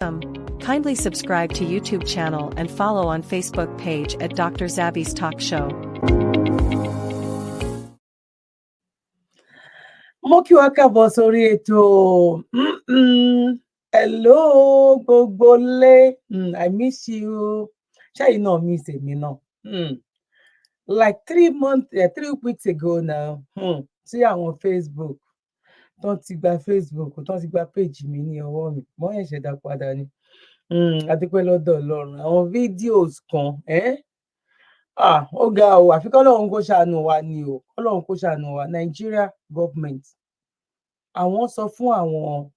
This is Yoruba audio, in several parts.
Kindly subscribe to YouTube channel and follow on Facebook page at Dr. Zabby's Talk Show. Mo kí wa káàbọ̀ sórí ètò. Hello gbogbo lé. I miss you. Ṣẹ́yìn náà miss èmi náà. Like 3 months, 3 weeks ago now, tí àwọn Facebook tán ti gba Facebook, tán ti gba page mi ní ọwọ́ mi, wọ́n ṣẹ̀ṣẹ̀ dá padà ni. A dúpẹ́ lọ́dọ̀ Ọlọ́run. Àwọn videos kan, eh? Ah, ó ga o, àfi kọ́lọ́run kó ṣàánú wa ni o, kọ́lọ́run kó ṣàánú wa. Nigeria government, àwọn sọ fún àwọn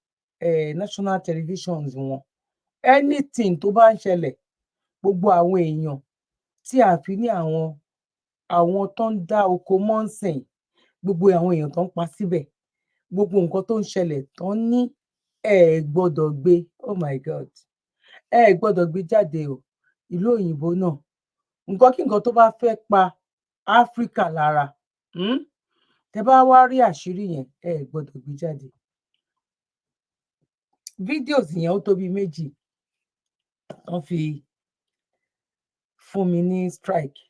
national televisions wọn, anything tó bá ń ṣẹlẹ̀, gbogbo àwọn èèyàn tí a fi ní àwọn tó ń dá oko mọ́ǹsìn, gbogbo àwọn èèyàn tó ń pa síbẹ̀, gbogbo nǹkan tó ń ṣẹlẹ̀, tó ń ní ẹ gbọ́dọ̀ gbé, oh my God, ẹ gbọ́dọ̀ gbé jáde o. Ìlú òyìnbó náà, nǹkan kí nǹkan tó bá fẹ́ pa Áfíríkà lára, Tẹ bá wá rí àṣírí yẹn, ẹ gbọ́dọ̀ gbé jáde. Videos yẹn, ó tó bí méjì wọ́n fi fún mi ní strike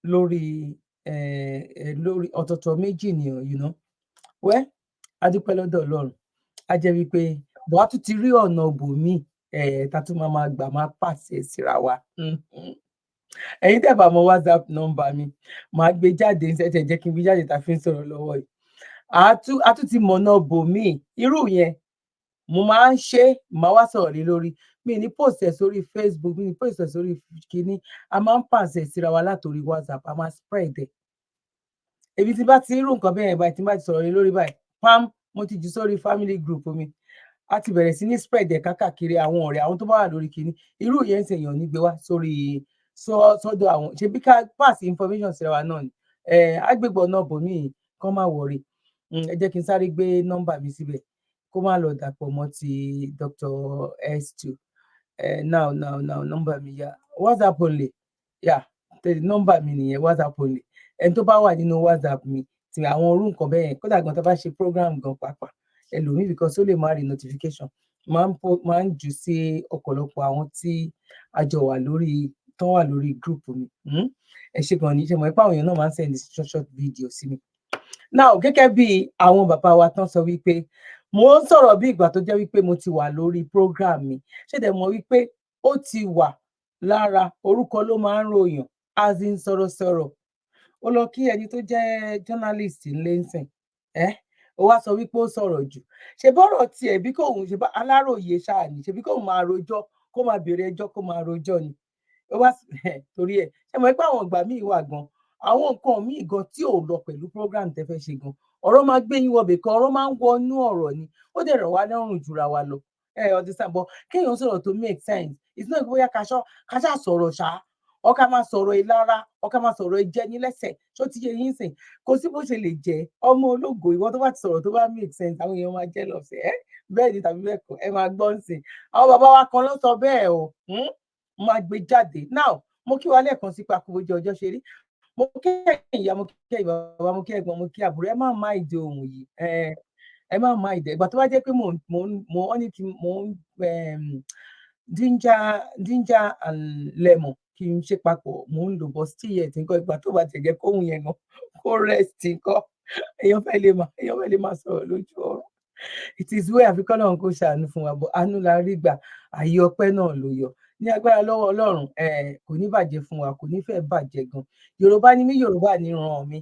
lórí lórí ọ̀tọ̀ọ̀tọ̀ méjì ni. Well, a dúpẹ́ lọ́dọ̀ Ọlọ́run. Á jẹ́ wípé bó a tún ti rí ọ̀nà bòmíì tá a tún máa máa gbà máa pàṣẹ síra wa. Ẹ̀yin tẹ́ bá mọ WhatsApp number mi, màá gbé jáde ní sẹ́tẹ̀, jẹ́ kí n gbé jáde tá a fi ń sọ̀rọ̀ lọ́wọ́ yìí. A tún ti mọ̀nà bòmíì. Irú yẹn mo máa ń ṣe, màá wá sọ̀rọ̀ lé lórí. Mi ní post ẹ̀ sórí Facebook, mi ní post ẹ̀ sórí kínní. A máa ń pàṣẹ síra wa látòrí WhatsApp, a máa spread ẹ̀. Èmi tí bá ti ń rú nǹkan bẹ́ẹ̀ báyìí, tí bá ti sọ̀rọ̀ lé lórí báyìí, pam, mo ti jù sórí family group mi, a ti bẹ̀rẹ̀ sí ní spread ẹ̀ káàkiri àwọn ọ̀rẹ́, àwọn tó bá wà lórí kínní. Irú yẹn ń ṣèyàn ní gbé wá sórí sọ́dọ̀ àwọn. Ṣebí ká pass information síra wa náà ni. Agbègbè ọ̀nà bòmíì kán má worry. Ẹ jẹ́ kí n sáré gbé nọ́mbà mi síbẹ̀ kó má lọ dàpọ̀ mọ́ ti Dr. S2. Now now now, nọ́mbà mi yá, WhatsApp only. Yà, nọ́mbà mi nìyẹn, WhatsApp only. Ẹni tó bá wà nínú WhatsApp mi ti àwọn orú nǹkan bẹ́ẹ̀ yẹn, kódà gan tó bá ṣe program gan pàápàá, ẹlòmíì, because ó lè má rí notification, máa ń jù sí ọ̀pọ̀lọpọ̀ àwọn tí a jọ wà lórí, tán wà lórí group mi. Ẹ ṣe gan ni. Ṣe mọ̀ pé àwọn èèyàn náà máa ń send short short video sí mi now, gẹ́gẹ́ bí àwọn bàbá wa tán sọ wípé mo ń sọ̀rọ̀ bí ìgbà tó jẹ́ wípé mo ti wà lórí program mi. Ṣé dẹ̀ mọ̀ wípé ó ti wà lára orúkọ ló máa ń ròyàn, as in sọ̀rọ̀sọ̀rọ̀? Ó lọ kí ẹni tó jẹ́ journalist ńlẹ́sìn ẹ́, ó wá sọ wípé ó sọ̀rọ̀ jù. Ṣe bọ́rọ̀ tiẹ̀ bí kóun ṣe bá aláròye ṣáà ní, ṣebí kóun máa rojọ́, kó máa béèrè ẹjọ́, kó máa rojọ́ ni. Ó wá torí ẹ̀, ṣe mọ̀ pé àwọn ìgbà míì wà gan, àwọn nǹkan míì gan tí ò lọ pẹ̀lú program tẹ́ fẹ́ ṣe gan, ọ̀rọ̀ máa gbé yín wọbẹ̀ kan, ọ̀rọ̀ máa ń wọnú ọ̀rọ̀ ni, ó dẹ̀ rọ̀ wá lọ́rùn jura wa lọ. Ẹ understand? But kéèyàn sọ̀rọ̀ tó make sense, it's not bóyá ká ṣá sọ̀rọ̀ ṣá, ọ ká máa sọ̀rọ̀ ìlara, ọ ká máa sọ̀rọ̀ ìjẹni lẹ́sẹ̀. Ṣó ti yé yín sìn? Kò sí bó ṣe lè jẹ́ ọmọ ológo. Ìwọ tó bá ti sọ̀rọ̀ tó bá make sense, àwọn èèyàn máa jẹ́ lọ́sẹ̀ ẹ́. Bẹ́ẹ̀ ni tàbí bẹ́ẹ̀ kọ́? Ẹ máa gbọ́ ń sìn. Àwọn bàbá wa kan ló sọ bẹ́ẹ̀ o. Máa gbé jáde now. Mo kí wa lẹ́ẹ̀kan sí pakúbójú ọjọ́ ṣe rí. Mo kí ẹ̀yin ìyá, mo kí ẹ̀yin bàbá, mo kí ẹ̀gbọ́n, mo kí àbúrò. Ẹ má má ìdí ohun yìí, ẹ má má ìdẹ. Ìgbà tó bá jẹ́ pé mo mo mo wọ́n ní kí mo ń ginger and lemon kí n ṣe papọ̀, mò ń lò bọ́ still yet nǹkan. Ìgbà tó bá tẹ̀ jẹ́ kóhun yẹn gan kó rest nǹkan, èèyàn fẹ́ lè máa sọ̀rọ̀ lójú ọ̀rọ̀. It is well. Àfi kọ́lọ́run kó ṣàánú fún wa bọ̀. Àánú la rí gbà, ààyè ọpẹ́ náà ló yọ ní agbára lọ́wọ́ Ọlọ́run. Kò ní bàjẹ́ fún wa, kò ní fẹ́ bàjẹ́ gan. Yorùbá ni mí, Yorùbá ni ràn mí.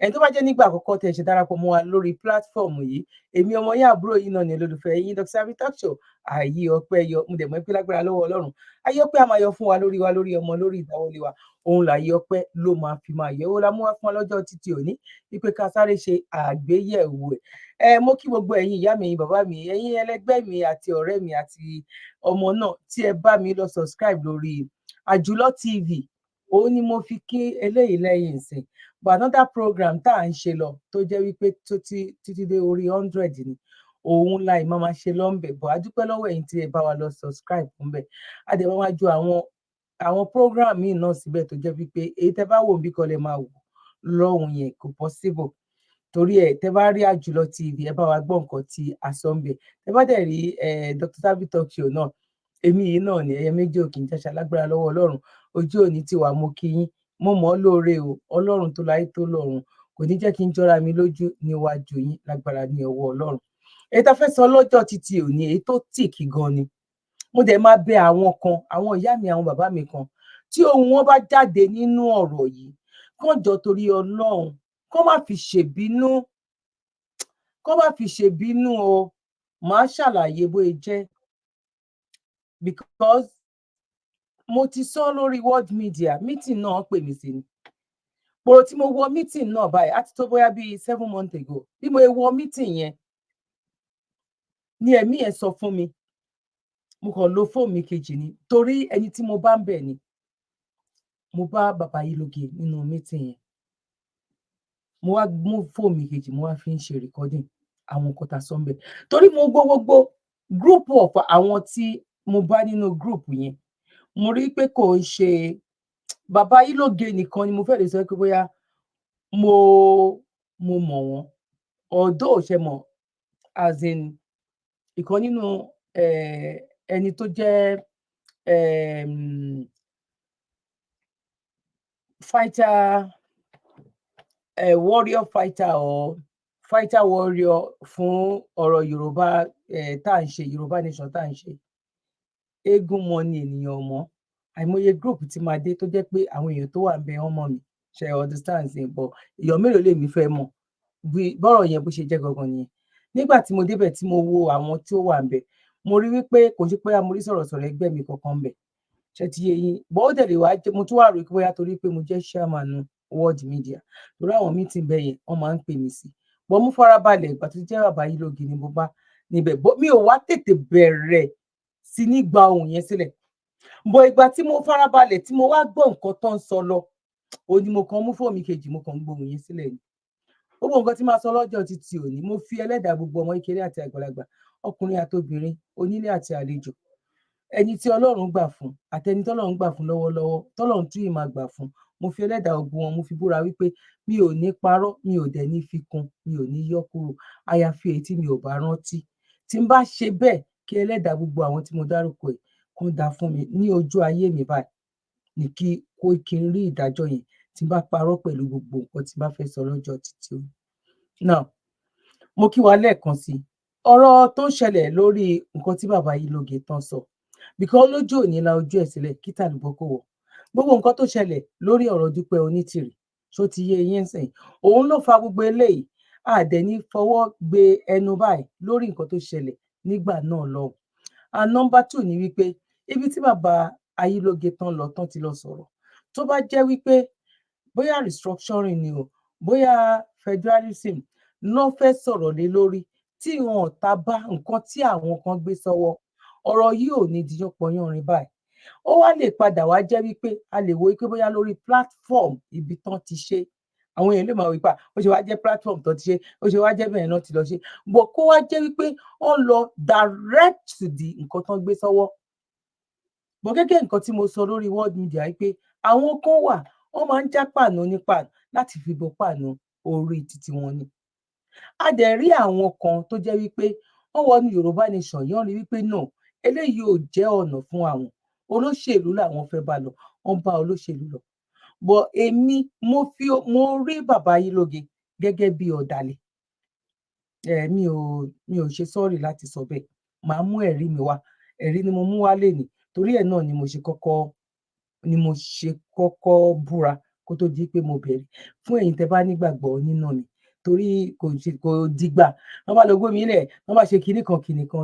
Ẹni tó bá jẹ́ nígbà àkọ́kọ́ tẹ́ ṣe darapọ̀ mọ́ wa lórí platform yìí, èmi ọmọ yín, àbúrò yìí náà ní, olólùfẹ́ yín, Dr. Zabby Talk Show. Ààyè ọpẹ́ yọ. Mo dẹ̀ mọ̀ pé lágbára lọ́wọ́ Ọlọ́run, ààyè ọpẹ́ á máa yọ fún wa, lórí wa, lórí ọmọ, lórí ìdáwọ́lé wa. Òun làyè ọpẹ́ ló máa fi máa yẹ. Ó la mú wá fún wa lọ́jọ́ títí òní wípé ká sáré ṣe àgbéyẹ̀wò ẹ̀. Ẹ mo kí gbogbo ẹ̀yin ìyá mi, ẹ̀yin bàbá mi, ẹ̀yin ẹlẹgbẹ́ mi àti ọ̀rẹ́ mi àti ọmọ náà tí ẹ bá mi lọ subscribe lórí Àjùlọ TV. Òun ni mo fi kí eléyìí lẹ́yìn ìsìn. But another program tá à ń ṣe lọ, tó jẹ́ wípé tó ti títí dé orí 100 ni, òun la ìmọ̀ máa ṣe lọ́nbẹ̀ bọ̀. A dúpẹ́ lọ́wọ́ ẹ̀yin tí ẹ bá wa lọ subscribe fún bẹ̀. A dẹ̀ máa ju àwọn program míì náà síbẹ̀, tó jẹ́ wípé èyí tẹ́ bá wò bí kọ́ lẹ máa wò lọ́hùn yẹn, kò possible. Torí ẹ, tẹ́ bá rí Àjùlọ TV, ẹ bá wa gbọ́ nǹkan tí a sọ ń bẹ̀. Tẹ́ bá dẹ̀ rí Dr. Zabby Talk Show náà. Èmi yìí náà ni ẹyẹ méjì ò kì í jáṣà. Lágbára lọ́wọ́ Ọlọ́run, ojú òní tiwa. Mo kí yín, mo mọ̀ ọ́ lóore o. Ọlọ́run tó láyé tó lọ́run kò ní jẹ́ kí n jọra mi lójú níwájú yín, lágbára ní ọwọ́ Ọlọ́run. Èyí tá a fẹ́ sọ lọ́jọ́ títí òní, èyí tó tìkì gan ni. Mo dẹ̀ máa bẹ àwọn kan, àwọn ìyá mi, àwọn bàbá mi kan tí ohùn wọn bá jáde nínú ọ̀rọ̀ yìí, kán jọ torí Ọlọ́run, kán má fi ṣèbínú, kán má fi ṣèbínú o. Màá ṣàlàyé bóyá jẹ́, because mo ti sọ lórí world media. Meeting náà pè mí sí ni pòrò tí mo wọ meeting náà báyìí, á ti tó bóyá bíi 7 months ago. Bí mo wọ meeting yẹn ni ẹ̀mí ẹ̀ sọ fún mi. Mo kàn lo fóònù mi kejì ni, torí ẹni tí mo bá ń bẹ̀ ni mo bá bàbá Ayílóge nínú meeting yẹn. Mo wá mú fóònù mi kejì, mo wá fi ń ṣe recording àwọn nǹkan tá a sọ ń bẹ̀, torí mo gbọ́ gbogbo group of àwọn tí mo bá nínú group yẹn. Mo rí pé kò ń ṣe bàbá Ayílóge nìkan ni mo fẹ́ lè sọ pé bóyá mo mọ̀ wọ́n. Ọ̀dọ́ ò ṣe mọ̀, as in ìkan nínú ẹni tó jẹ́ fighter, warrior, fighter or fighter warrior fún ọ̀rọ̀ Yorùbá tá à ń ṣe, Yorùbá nation tá à ń ṣe. Eégún mọ ni ènìyàn mọ̀. Àìmọye group tí máa dé tó jẹ́ pé àwọn èèyàn tó wà ń bẹ wọ́n mọ̀ mí, ṣe understand sí? But èèyàn mélòó lèmi fẹ́ mọ̀? Bí bọ́rọ̀ yẹn bó ṣe jẹ́ gangan nìyẹn. Nígbà tí mo débẹ̀, tí mo wo àwọn tí ó wà ń bẹ̀, mo rí wípé kò ṣe pé mo rí sọ̀rọ̀sọ̀rọ̀ ẹgbẹ́ mi kankan ń bẹ̀. Ṣe ti yé yín? Bọ́ ó dẹ̀ lè wá, mo tún wà rò pé bóyá torí pé mo jẹ́ chairman world media, torí àwọn meeting bẹ́ẹ̀ yẹn, wọ́n máa ń pè mí sí. Bọ́ mo farabalẹ̀, ìgbà tó jẹ́ bàbá Ayílóge ni mo bá níbẹ̀, bọ́ mi ò wá tètè bẹ̀rẹ̀ sí ní gba ohùn yẹn sílẹ̀. Bọ̀ ìgbà tí mo farabalẹ̀, tí mo wá gbọ́ nǹkan tó ń sọ lọ, ó ní mo kàn mú fóònù mi kejì, mo kàn ń gbóhùn yẹn sílẹ̀ ni. Gbogbo nǹkan tí máa sọ lọ́jọ́ títí òní, mo fi ẹlẹ́dàá gbogbo ọmọ kékeré àti àgbàlagbà, ọkùnrin àti obìnrin, onílé àti àlejò, ẹni tí Ọlọ́run gbà fún àtẹni tọ́lọ́run gbà fún lọ́wọ́lọ́wọ́, tọ́lọ́run tún yìí máa gbà fún, mo fi ẹlẹ́dàá ogun wọn, mo fi búra wípé mi ò ní parọ́, mi ò dẹ̀ ní fi kún, mi ò ní yọ kúrò, àyàfi èyí tí mi ò bá rántí. Tí n bá ṣe bẹ́ẹ̀, kí ẹlẹ́dàá gbogbo àwọn tí mo dárúkọ ẹ̀ kó dáa fún mi ní ojú ayé mi báyìí ní, kí kó kí n rí ìdájọ́ yẹn tí n bá parọ́ pẹ̀lú gbogbo nǹkan tí n bá fẹ́ sọ lọ́jọ́ títí o. Now, mo kí wa lẹ́ẹ̀kan sí i. Ọ̀rọ̀ tó ń ṣẹlẹ̀ lórí nǹkan tí bàbá Ayílóge tán sọ, because lójú òní la ojú ẹ̀ sílẹ̀ kí tàlùbọ́ kò wọ̀. Gbogbo nǹkan tó ṣẹlẹ̀ lórí ọ̀rọ̀ Dúpẹ́ Onítìrì, ṣó ti yé yín sìn? Òun ló fa gbogbo eléyìí. Àdẹ̀ ní fọwọ́ gbé ẹnu báyìí lórí nǹkan tó ṣẹlẹ̀ nígbà náà lọ. And number two ni wípé ibi tí bàbá Ayílóge tán lọ, tán ti lọ sọ̀rọ̀, tó bá jẹ́ wípé bóyá restructuring ni o, bóyá federalism ló fẹ́ sọ̀rọ̀ lé lórí, tí wọn ò ta bá nǹkan tí àwọn kan gbé sọ́wọ́, ọ̀rọ̀ yìí ò ní di yánpọnyánrin báyìí. Ó wá lè padà wá jẹ́ wípé a lè wo wípé bóyá lórí platform ibi tán ti ṣe, àwọn èèyàn lè máa wí pa ó ṣe wá jẹ́ platform tó ti ṣe, ó ṣe wá jẹ́ bẹ́ẹ̀ náà ti lọ ṣe bọ̀, kó wá jẹ́ wípé ó ń lọ direct to the nǹkan tán gbé sọ́wọ́ bọ̀. Gẹ́gẹ́ nǹkan tí mo sọ lórí world media wípé àwọn kan wà, wọ́n máa ń já pàánù ní pàánù láti fi bo pàánù orí títí wọn ni. A dẹ̀ rí àwọn kan tó jẹ́ wípé wọ́n wọnú Yorùbá nation yìí, wọ́n rí wípé no, eléyìí ò jẹ́ ọ̀nà fún àwọn, olóṣèlú làwọn fẹ́ bá lọ, wọ́n bá olóṣèlú lọ. But èmi, mo fi mo rí bàbá Ayílóge gẹ́gẹ́ bí ọ̀dàlẹ̀. Ẹ mi ò ṣe sorry láti sọ bẹ́ẹ̀. Màá mú ẹ̀rí mi wá. Ẹ̀rí ni mo mú wá lénìí. Torí ẹ̀ náà ni mo ṣe kọ́kọ́ búra kó tó di pé mo bẹ̀rẹ̀. Fún ẹ̀yin tẹ́ bá nígbàgbọ́ nínú mi, torí kò ṣe kò dìgbà wọ́n bá lọ gbé mi lẹ̀, wọ́n bá ṣe kinní kan kinní kan,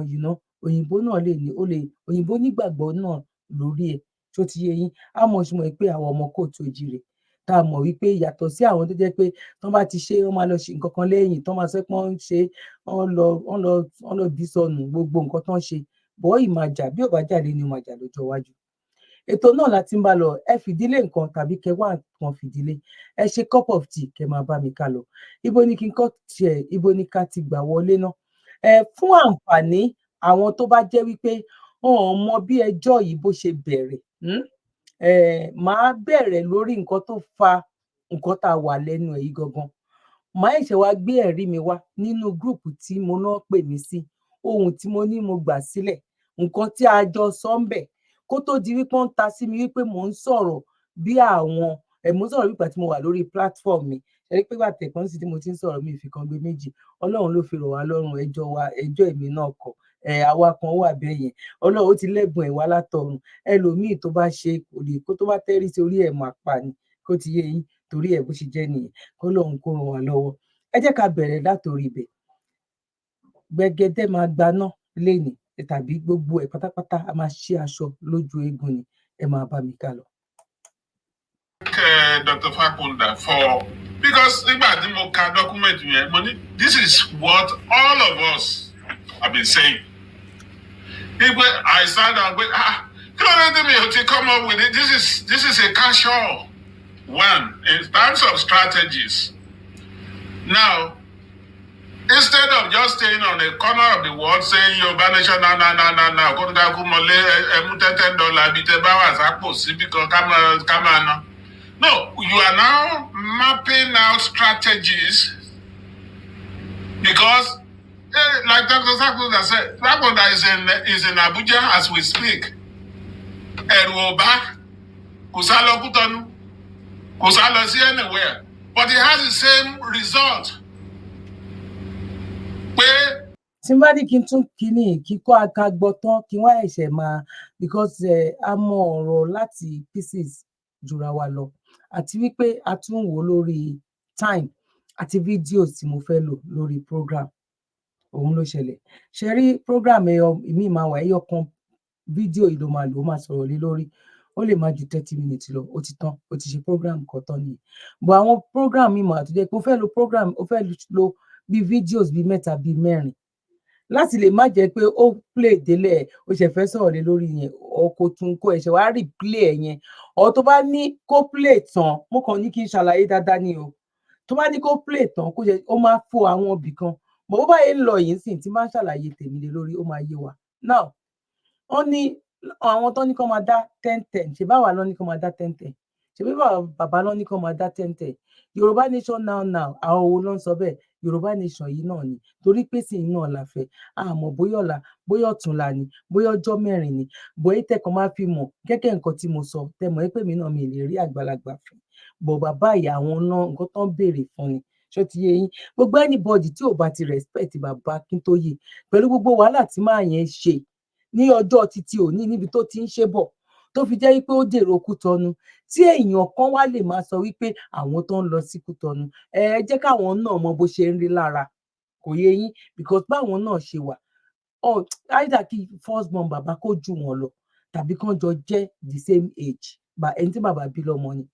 òyìnbó náà lè ní ó lè òyìnbó nígbàgbọ́ náà lórí ẹ̀. Ṣó ti yé yín? Á mọ̀ ṣe mọ̀ pé àwọn ọmọ káàárọ̀ oòjíire tá a mọ̀ wípé yàtọ̀ sí àwọn tó jẹ́ pé tán bá ti ṣe, wọ́n máa lọ ṣe nǹkan kan lẹ́yìn tán máa sọ pé wọ́n ń ṣe, wọ́n lọ bí sọnù gbogbo nǹkan tán ṣe bọ́ ì máa jà. Bí ò bá jà lé ní, ó máa jà lọ́jọ́ iwájú. Ètò náà la ti ń bá lọ. Ẹ fìdílé nǹkan tàbí kẹ wá nǹkan fìdílé, ẹ ṣe cup of tea, kẹ máa bá mi ká lọ. Ibo ni kí n kọ́ tiẹ̀? Ibo ni ká ti gbà wọlé ná? Ẹ fún àǹfààní àwọn tó bá jẹ́ wípé wọn ò mọ bí ẹjọ́ yìí bó ṣe bẹ̀rẹ̀, màá bẹ̀rẹ̀ lórí nǹkan tó fa nǹkan tá a wà lẹ́nu ẹ̀ yìí gangan. Màá ṣẹ̀ṣẹ̀ wá gbé ẹ̀rí mi wá nínú group tí mo náà pè mí sí, ohun tí mo ní mo gbà sílẹ̀. Nǹkan tí a jọ sọ ń bẹ̀ kó tó di wípé wọ́n ń ta sí mi wípé mò ń sọ̀rọ̀ bí àwọn ẹ̀, mò ń sọ̀rọ̀ bí ìgbà tí mo wà lórí platform mi. Ṣe rí pé ìgbà tẹ̀kan sí tí mo ti ń sọ̀rọ̀, mi fi kan gbé méjì. Ọlọ́run ló fi rọ̀ wá lọ́rùn. Ẹjọ́ wa, ẹjọ́ èmi náà kọ́ ẹ̀. Àwa kan wà bẹ́ẹ̀ yẹn, Ọlọ́run ó ti lẹ́bùn ẹ̀ wá látọ̀run. Ẹlòmíì tó bá ṣe kò lè kó tó bá tẹ́rí sí orí ẹ̀ máa pa ni kó ti yé yín. Torí ẹ̀ bó ṣe jẹ́ nìyẹn. Kọ́lọ́run kó ràn wá lọ́wọ́. Ẹ jẹ́ ká bẹ̀rẹ̀ látòrí ibẹ̀. Gbẹgẹdẹ máa gbaná lénìí tàbí gbogbo ẹ̀ pátápátá, a máa ṣí aṣọ lójú eégún ni. Ẹ máa bá mi ká lọ. Dr. Fakunda for because nígbà tí mo ka document yẹn, mo ní this is what all of us have been saying. Wípé I sat down pé, ah, kí ló dé tí mi ò ti come up with it? This is a casual one in terms of strategies. Now, instead of just staying on a corner of the world saying Yorùbá nation now now now now now, kó ní ká kú mọ́lé, ẹmú $10 bíi tẹ bá wà sápò síbi kan ká máa ná. No, you are now mapping out strategies because, like Dr. Sakunda said, Sakunda is in Abuja as we speak. Ẹ̀rù ò bá, kò sá lọ Kútọ́nù, kò sá lọ sí anywhere, but it has the same result. Pé Tí n bá ní kí n tún kínní kíkọ́ akagbọ́ tán, kí wọ́n ẹ̀ṣẹ̀ máa because a mọ ọ̀rọ̀ láti pieces jura wa lọ, àti wípé a tún wò lórí time àti videos tí mo fẹ́ lò lórí program. Òun ló ṣẹlẹ̀ ṣe rí program ẹyọ ìmíì máa wà, ẹyọ kan fídíò yìí ló máa lò, ó máa sọ̀rọ̀ lé lórí, ó lè má ju 30 minutes lọ, ó ti tán, ó ti ṣe program kan tán nìyẹn. But àwọn program mi mà tó jẹ́ pé ó fẹ́ lo program, ó fẹ́ lo bí videos bíi mẹ́ta, bíi mẹ́rin, láti lè má jẹ́ pé ó play délẹ̀, ó ṣe fẹ́ sọ̀rọ̀ lé lórí yẹn, ọ kò tún kó ẹ̀ṣẹ̀ wá replay ẹ̀ yẹn. Ọ tó bá ní kó play tán, mo kàn ní kí n ṣàlàyé dáadáa ni o. Tó bá ní kó play tán, kó ṣe ó máa fo àwọn ibì kan bó bá yẹn ń lọ yìí sìn tí máa ń ṣàlàyé tèmi lé lórí, ó máa yé wa. Now, wọ́n ní àwọn tó ní kó máa dá ten ten, ṣe báwa lọ ní kó máa dá ten ten, ṣe bí bàbá lọ ní kó máa dá ten ten, Yorùbá nation now now. Àwọn wo ló ń sọ bẹ́ẹ̀? Yorùbá nation yìí náà ni, torí pé sì náà la fẹ́. Àmọ́ bóyá ọ̀la, bóyá ọ̀túnla ni, bóyá ọjọ́ mẹ́rin ni, bóyá tẹ̀kàn máa fi mọ̀ gẹ́gẹ́ nǹkan tí mo sọ. Tẹ mọ̀ pé mi náà mi lè rí àgbàlagbà fún bọ̀ bàbá ìyá àwọn náà, nǹkan tó ń béèrè fún ni. Ṣó ti yé yín? Gbogbo anybody tí ò bá ti respect bàbá Akíntóyè pẹ̀lú gbogbo wàhálà tí máa yẹn ṣe ní ọjọ́ títí òní, níbi tó ti ń ṣe bọ̀, tó fi jẹ́ wípé ó dèrò Kútọ́nù, tí èèyàn kan wá lè máa sọ wípé àwọn tó ń lọ sí Kútọ́nù, ẹ jẹ́ káwọn náà mọ bó ṣe ń rí lára. Kò yé yín? Because báwọn náà ṣe wà ọ, either kí first born bàbá kó jù wọn lọ tàbí kán jọ jẹ́ the same age. Ẹni tí bàbá bí lọ́mọ ni,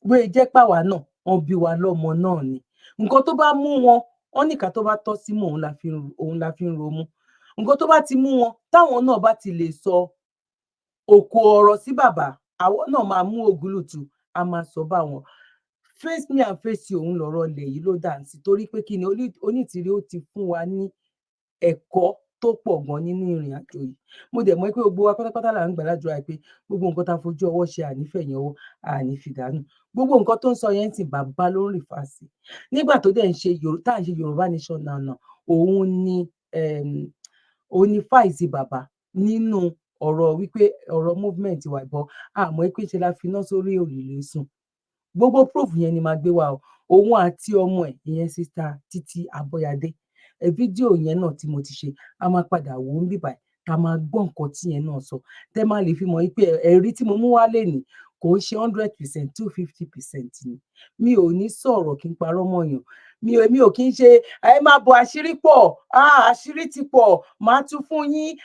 bóyá jẹ́ pàwa náà wọ́n bí wa lọ́mọ náà ni. Nǹkan tó bá mú wọn, wọn nìkan tó bá tọ́ sí mọ́ òun la fi ń romú. Nǹkan tó bá ti mú wọn, táwọn náà bá ti lè sọ òkò ọ̀rọ̀ sí bàbá, àwọn náà máa mú ògúlùtù, a máa sọ báwọn. Face me and face you, òun lọ̀rọ̀ ilẹ̀ yìí ló dà sí. Torí pé kí ni? Onítìrí ó ti fún wa ní ẹ̀kọ́ tó pọ̀ gan nínú ìrìn àjò yìí. Mo dẹ̀ mọ̀ pé gbogbo wa pátápátá là ń gbàdúrà pé gbogbo nǹkan tá a fojú ọwọ́ ṣe, ànífẹ̀yìn ọwọ́ àní fi dànù. Gbogbo nǹkan tó ń sọ yẹn ti bàbá ló ń refer sí nígbà tó dẹ̀ ń ṣe, tá à ń ṣe Yorùbá nation now now. Òun ni fàìsì bàbá nínú ọ̀rọ̀ wípé ọ̀rọ̀ movement wa ìbọn, àmọ́ pé ṣe la fi iná sórí òrùlé sùn. Gbogbo proof yẹn ni màá gbé wá o. Òun àti ọmọ ẹ̀, ìyẹn Sister Títí Abọ́yadé, ẹ fídíò yẹn náà tí mo ti ṣe, a máa padà wò ó ń bíbà, ká máa gbọ́ nǹkan tí yẹn náà sọ, tẹ́ máa lè fi mọ̀ wípé ẹ̀rí tí mo mú wá lénìí kò ń ṣe 100%, 250% ni. Mi ò ní sọ̀rọ̀ kí n parọ́ mọ̀yàn. Mi ò kí ń ṣe ẹ máa bọ̀. Àṣírí pọ̀, àṣírí ti pọ̀, màá tún fún yín.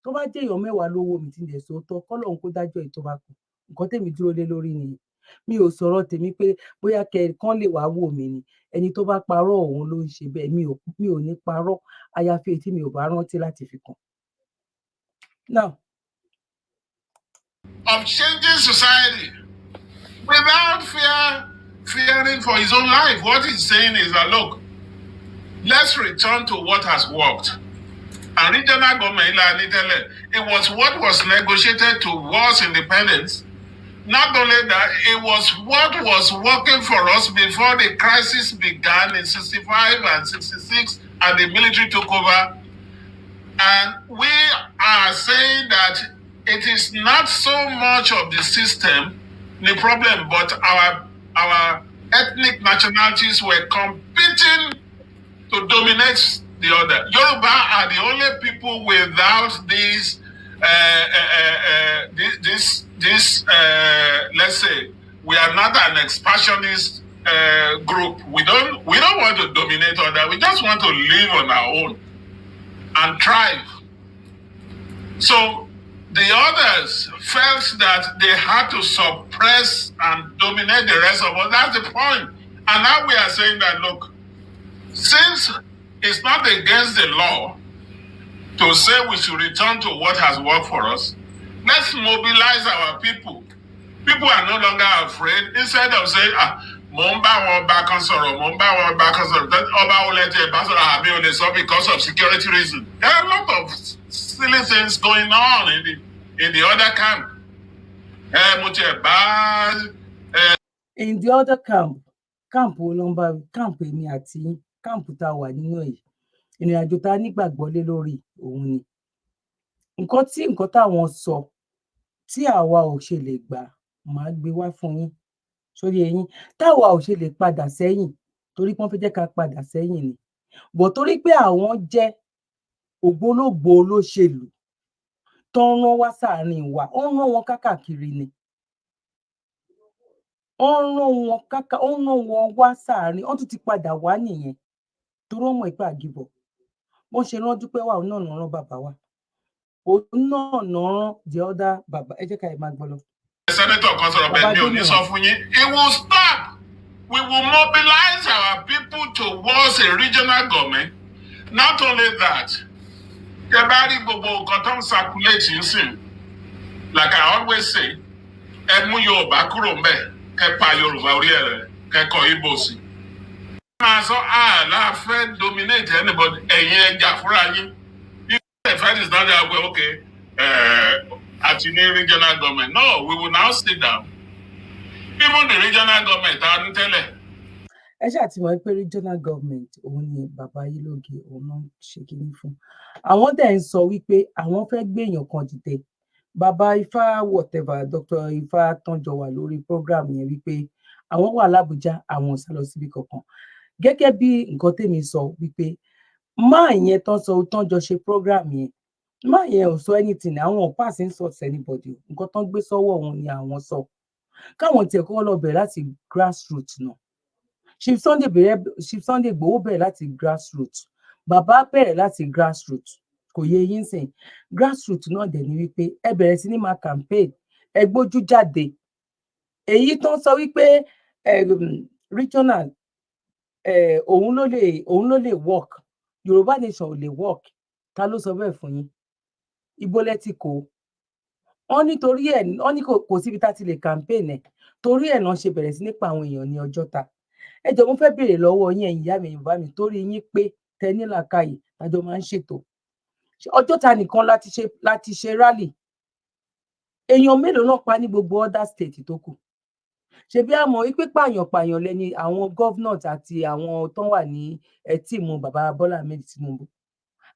Tó bá jẹ́ èèyàn 10 lówó mi tí ń dẹ̀ sòótọ́, kọ́lọ́run kó dájọ́ èyí tó bá kù. Nǹkan tèmi dúró lé lórí nìyẹn. Mi ò sọ̀rọ̀ tèmi pé bóyá kẹ kán lè wá wò mí ni. Ẹni tó bá parọ́, òun ló ń ṣe bẹ́ẹ̀. Mi ò ní parọ́, àyàfi èyí tí mi ò bá rántí láti fi kàn. Now, of changing society without fearing for his own life. What he's saying is that, look, let's return to what has worked. And regional government, it was what was negotiated towards independence. Not only that, it was what was working for us before the crisis began in 65 and 66 and the military took over. And we are saying that it is not so much of the system the problem, but our ethnic nationalities were competing to dominate the other. Yoruba are the only people without this, this, let's say, we are not an expansionist group. We don't want to dominate other. We just want to live on our own and thrive. So the others felt that they had to suppress and dominate the rest of us. That's the point. And now we are saying that, look, since it's not against the law to say we should return to what has worked for us, let's mobilize our people. People are no longer afraid. Instead of saying, "Ah, mo ń bá àwọn ọba kan sọ̀rọ̀, mo ń bá àwọn ọba kan sọ̀rọ̀," ọba wo lẹ tiẹ̀ bá sọ̀rọ̀ àbí o lè sọ because of security reasons. There are a lot of silly things going on in the other camp. Ẹ mo tiẹ̀ bá In the other camp, camp wo ló ń bá wí? Camp èmi àti yín, camp tá a wà nínú èyí, ìrìn àjò tá a nígbàgbọ́ lé lórí òun ni nǹkan tí nǹkan táwọn sọ tí àwa ò ṣe lè gbà. Màá gbé wá fún yín sórí eyín táwa ò ṣe lè padà sẹ́yìn, torí pé wọ́n fẹ́ jẹ́ ká padà sẹ́yìn ni bọ̀, torí pé àwọn jẹ́ ògbólógbòó olóṣèlú tó ń rán wá sáàrin wa. Ó ń rán wọn kákàkiri ni, ó ń rán wọn kákà, ó ń rán wọn wá sáàrin. Ó tún ti padà wá nìyẹn, torí ó mọ̀ pé àgìbọ̀ bó ṣe rán Dúpẹ́ wà, òun náà ló rán bàbá wa, òun náà ló rán the other bàbá. Ẹ jẹ́ ká ẹ máa gbọ́ lọ. Senator kan sọ̀rọ̀ bẹ́ẹ̀ mi ò ní sọ fún yín. It will stop. We will mobilize our people towards a regional government. Not only that, tẹ bá rí gbogbo nǹkan tó ń circulate nísìn, like I always say, ẹ mú Yorùbá kúrò ńbẹ̀, kẹ́ pa Yorùbá orí ẹ̀ rẹ̀, kẹ́ kọ Ìgbò sí. Máa sọ àlá fẹ́ dominate anybody, ẹ̀yin ẹ jà fúnra yín. If the fight is not there, well, okay, àti ní regional government. No, we will now sit down. Even the regional government tá a ní tẹ́lẹ̀. Ẹ ṣáà ti mọ̀ pé regional government òun ni bàbá Ayélóge, òun náà ń ṣe kínní fún. Àwọn dẹ̀ ń sọ wípé àwọn fẹ́ gbé èèyàn kan dìde, bàbá Ifá, whatever, Dr. Ifá tán jọ wà lórí program yẹn, wípé àwọn wà lábújá, àwọn ò sá lọ síbi kankan. Gẹ́gẹ́ bí nǹkan tèmi sọ wípé máa yẹn tán sọ tán jọ ṣe program yẹn, máa yẹn ò sọ anything. Àwọn ò pass insult anybody. Nǹkan tán gbé sọ́wọ́ òun ni àwọn sọ, káwọn tiẹ̀ kọ́kọ́ lọ bẹ̀rẹ̀ láti grassroots náà. Chief Sunday bẹ̀rẹ̀, Chief Sunday Igboho bẹ̀rẹ̀ láti grassroots, bàbá bẹ̀rẹ̀ láti grassroots. Kò yé yín sìn? Grassroots náà dẹ̀ ni wípé ẹ bẹ̀rẹ̀ sí ní máa campaign, ẹ gbójú jáde. Èyí tó ń sọ wípé regional, òun ló lè work, Yorùbá nation ò lè work, ta ló sọ bẹ́ẹ̀ fún yín? Ibo lẹ ti kó wọn? Nítorí ẹ̀ wọ́n ní kò síbi tá ti lè campaign ẹ̀, torí ẹ̀ náà ṣe bẹ̀rẹ̀ sí nípa àwọn èèyàn ní Ọjọ́ta. Ẹ jọ̀ọ́, mo fẹ́ béèrè lọ́wọ́ yín, ẹ̀yin ìyá mi, bàbá mi, torí yín pé tẹ ní làákàyè tájọ máa ń ṣètò. Ọjọ́ta nìkan láti ṣe rally, èèyàn mélòó náà pa ní gbogbo other state tó kù? Ṣebí a mọ̀ wípé pààyàn pààyàn lẹni àwọn governors àti àwọn tó wà ní team bàbá Bọ́lá Ahmed Tinubu.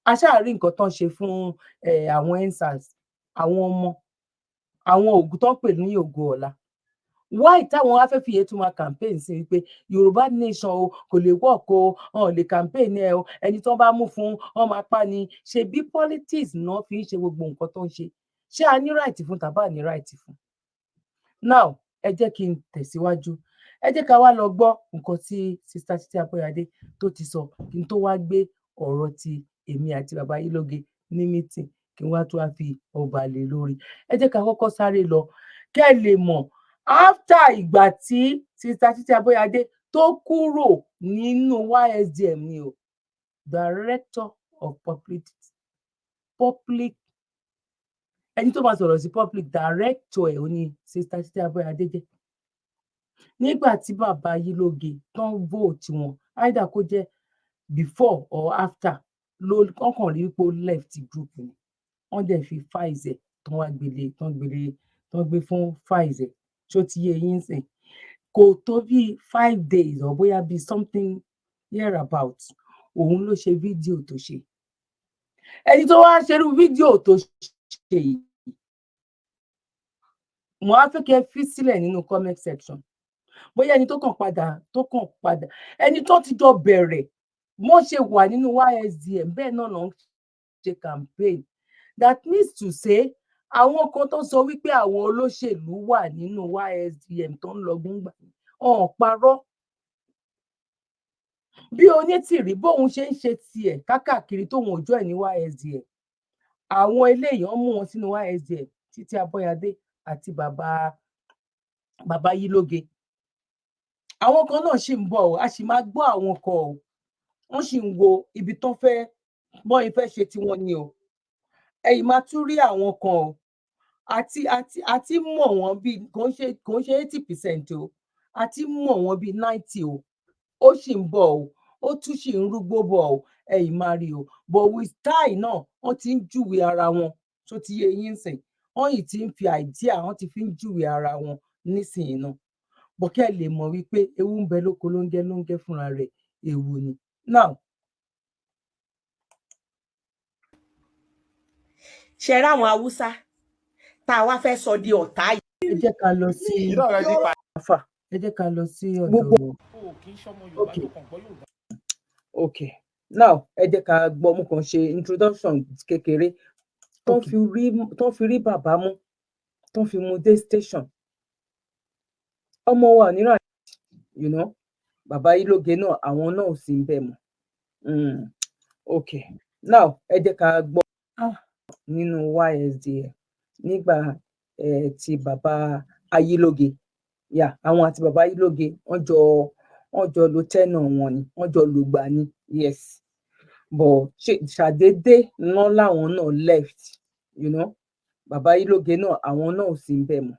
A ṣáà rí nǹkan tán ṣe fún àwọn EndSARS, àwọn ọmọ àwọn ògùn tó ń pè ní ògo ọ̀la. Why táwọn wá fẹ́ fi yẹn tún máa campaign sí wípé Yorùbá nation o kò lè work o, wọn ò lè campaign ẹ o, ẹni tó bá mú fún wọn máa pa ni? Ṣe bí politics náà fi ń ṣe gbogbo nǹkan tó ń ṣe? Ṣé a ní right fún tàbá ní right fún? Now, ẹ jẹ́ kí n tẹ̀síwájú. Ẹ jẹ́ ká wá lọ gbọ́ nǹkan tí Sister Títí Abọ́yadé tó ti sọ, kí n tó wá gbé ọ̀rọ̀ ti èmi àti bàbá Ayélóge ní meeting, kí n wá tó wá fi ọba lé lórí. Ẹ jẹ́ ká kọ́kọ́ sáré lọ kẹ́ ẹ lè mọ̀ after ìgbà tí Sister Títí Abọ́yadé tó kúrò nínú YSDM ni o, director of public, ẹni tó máa sọ̀rọ̀ sí public, director ẹ̀ ò ní Sister Títí Abọ́yadé jẹ́. Nígbà tí bàbá Ayélóge tán vote wọn, either kó jẹ́ before or after, ló wọ́n kàn rí pé ó left group ni, wọ́n dẹ̀ fi files ẹ̀ tán wá gbélé tán gbélé tán gbé fún files ẹ̀. Ṣó ti yé yín sìn? Kò tó bíi 5 days or bóyá bíi something here about, òun ló ṣe fídíò tó ṣe. Ẹni tó wá ṣerú fídíò tó ṣe yìí, mo á fẹ́ kẹ́ ẹ fi sílẹ̀ nínú comment section bóyá ẹni tó kàn padà, ẹni tó ti jọ bẹ̀rẹ̀ wọ́n ṣe wà nínú YSDM, bẹ́ẹ̀ náà ló ń ṣe campaign. That means to say, àwọn kan tó sọ wípé àwọn olóṣèlú wà nínú YSDM tó ń lọgún gbà, ọ̀n parọ́. Bí Onítìrí bóun ṣe ń ṣe tiẹ̀ kákàkiri tóun ò join ní YSDM, àwọn eléyìí, wọ́n mú wọn sínú YSDM, Títí Abọ́yadé àti bàbá Yílóge. Àwọn kan náà ṣì ń bọ̀ o, a sì máa gbọ́ àwọn kan o. Wọ́n sì ń wo ibi tó fẹ́ bọ́n ìfẹ́ ṣe tiwọn ni o. Ẹ̀yìn máa tún rí àwọn kan o, àti mọ̀ wọ́n bíi kò ń ṣe 80% o, àti mọ̀ wọ́n bíi 90 o. Ó sì ń bọ̀ o, ó tún sì ń rúgbó bọ̀ o. Ẹ̀yìn máa rí o, but with time náà, wọ́n ti ń júwe ara wọn tó ti yé yín sìn. Wọ́n yìí ti ń fi idea, wọ́n ti fi ń júwe ara wọn nísìnyí náà bọ̀, kẹ́ ẹ lè mọ̀ wípé ewu ń bẹ lóko lóńgẹ́, lóńgẹ́ fúnra rẹ̀ ewu ni now. Ṣe ráwọn Haúsá tá a wá fẹ́ sọ di ọ̀tá yìí. Ẹ jẹ́ ká lọ sí afa, ẹ jẹ́ ká lọ sí ọ̀dọ̀ Gbogbo Okay, now ẹ jẹ́ ká gbọ́. Mo kàn ṣe introduction kékeré tó fi rí bàbá mú, tó fi mú dé station. Ọmọ wa nírà, bàbá Yílóge náà, àwọn náà ò sí ń bẹ̀ mọ́. Okay, now ẹ jẹ́ ká gbọ́ nínú YSDM nígbà tí bàbá Ayílóge yà, àwọn àti bàbá Ayílóge, wọ́n jọ lo tẹ́nà wọn ni, wọ́n jọ lògbà ni. Yes, but ṣàdédé ná láwọn náà left. Bàbá Ayílóge náà, àwọn náà ò sí ń bẹ̀ mọ́.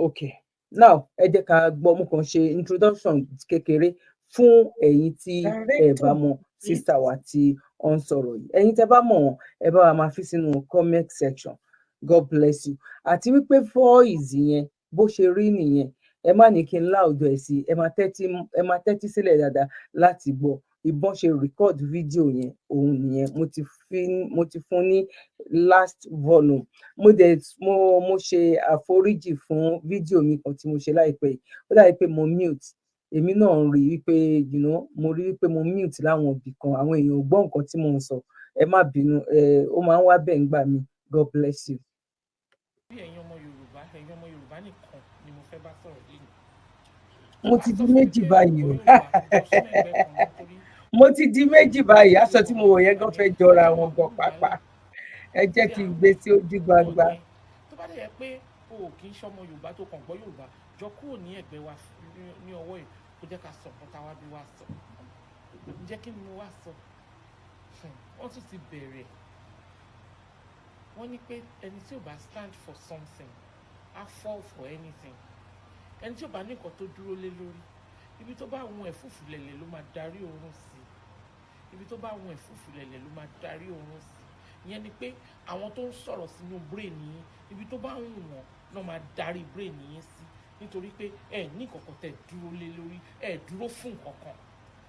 Okay, now ẹ jẹ́ ká gbọ́. Mo kàn ṣe introduction kékeré fún ẹ̀yin tí ẹ bá mọ̀ sister wa tí ó ń sọ̀rọ̀ yìí. Ẹ̀yin tẹ́ bá mọ̀ wọ́n, ẹ bá wa máa fi sínú comment section. God bless you. Àti wípé voice yẹn, bó ṣe rí nìyẹn. Ẹ má ní kí n láòjọ ẹ̀ sí, ẹ máa tẹ́tí sílẹ̀ dáadáa láti gbọ́. Ìbọn ṣe record fídíò yẹn, òun nìyẹn. Mo ti fún ní last volume. Mo dẹ̀ mo ṣe àforíjì fún fídíò mi kan tí mo ṣe láìpẹ́ yìí. Ó dàbí pé mo mute, èmi náà rí wípé mo rí wípé mo mute láwọn ibì kan, àwọn èèyàn ò gbọ́ nǹkan tí mò ń sọ. Ẹ má bínú, ẹ ó máa ń wá bẹ́ẹ̀ ń gbà mí. God bless you. Bí ẹ̀yin ọmọ Yorùbá, ẹ̀yin ọmọ Yorùbá nìkan ni mo fẹ́ bá sọ̀rọ̀ lẹ́nu. Mo ti di méjì báyìí o, mo ti di méjì báyìí. Aṣọ tí mo wọ̀ yẹn gan fẹ́ jọra wọn gan pàápàá. Ẹ jẹ́ kí n gbé sí ojú gbangba. Tó bá dẹ̀ yẹ pé o ò kì í ṣọmọ Yorùbá tó kàn gbọ́ Yorùbá, jọ kúrò ní ẹ̀gbẹ́ wa ní ọwọ́ yìí, kó jẹ́ ká sọ nǹkan táwa bí wá sọ. Ǹjẹ́ kí ni mo wá sọ? Wọ́n tún ti bẹ̀rẹ̀. Wọ́n ní pé ẹni tí ò bá stand for something á fall for anything. Ẹni tí ò bá ní nǹkan tó dúró lé lórí, ibi tó bá hun ẹ̀fúùfù lẹ̀lẹ̀ ló máa darí oorun sí. Ibi tó bá hun ẹ̀fúùfù lẹ̀lẹ̀ ló máa darí oorun sí. Ìyẹn ni pé àwọn tó ń sọ̀rọ̀ sínú brain yín, ibi tó bá wù wọ́n náà máa darí brain yín sí, nítorí pé ẹ ní nǹkan tẹ́ dúró lé lórí, ẹ dúró fún nǹkan kan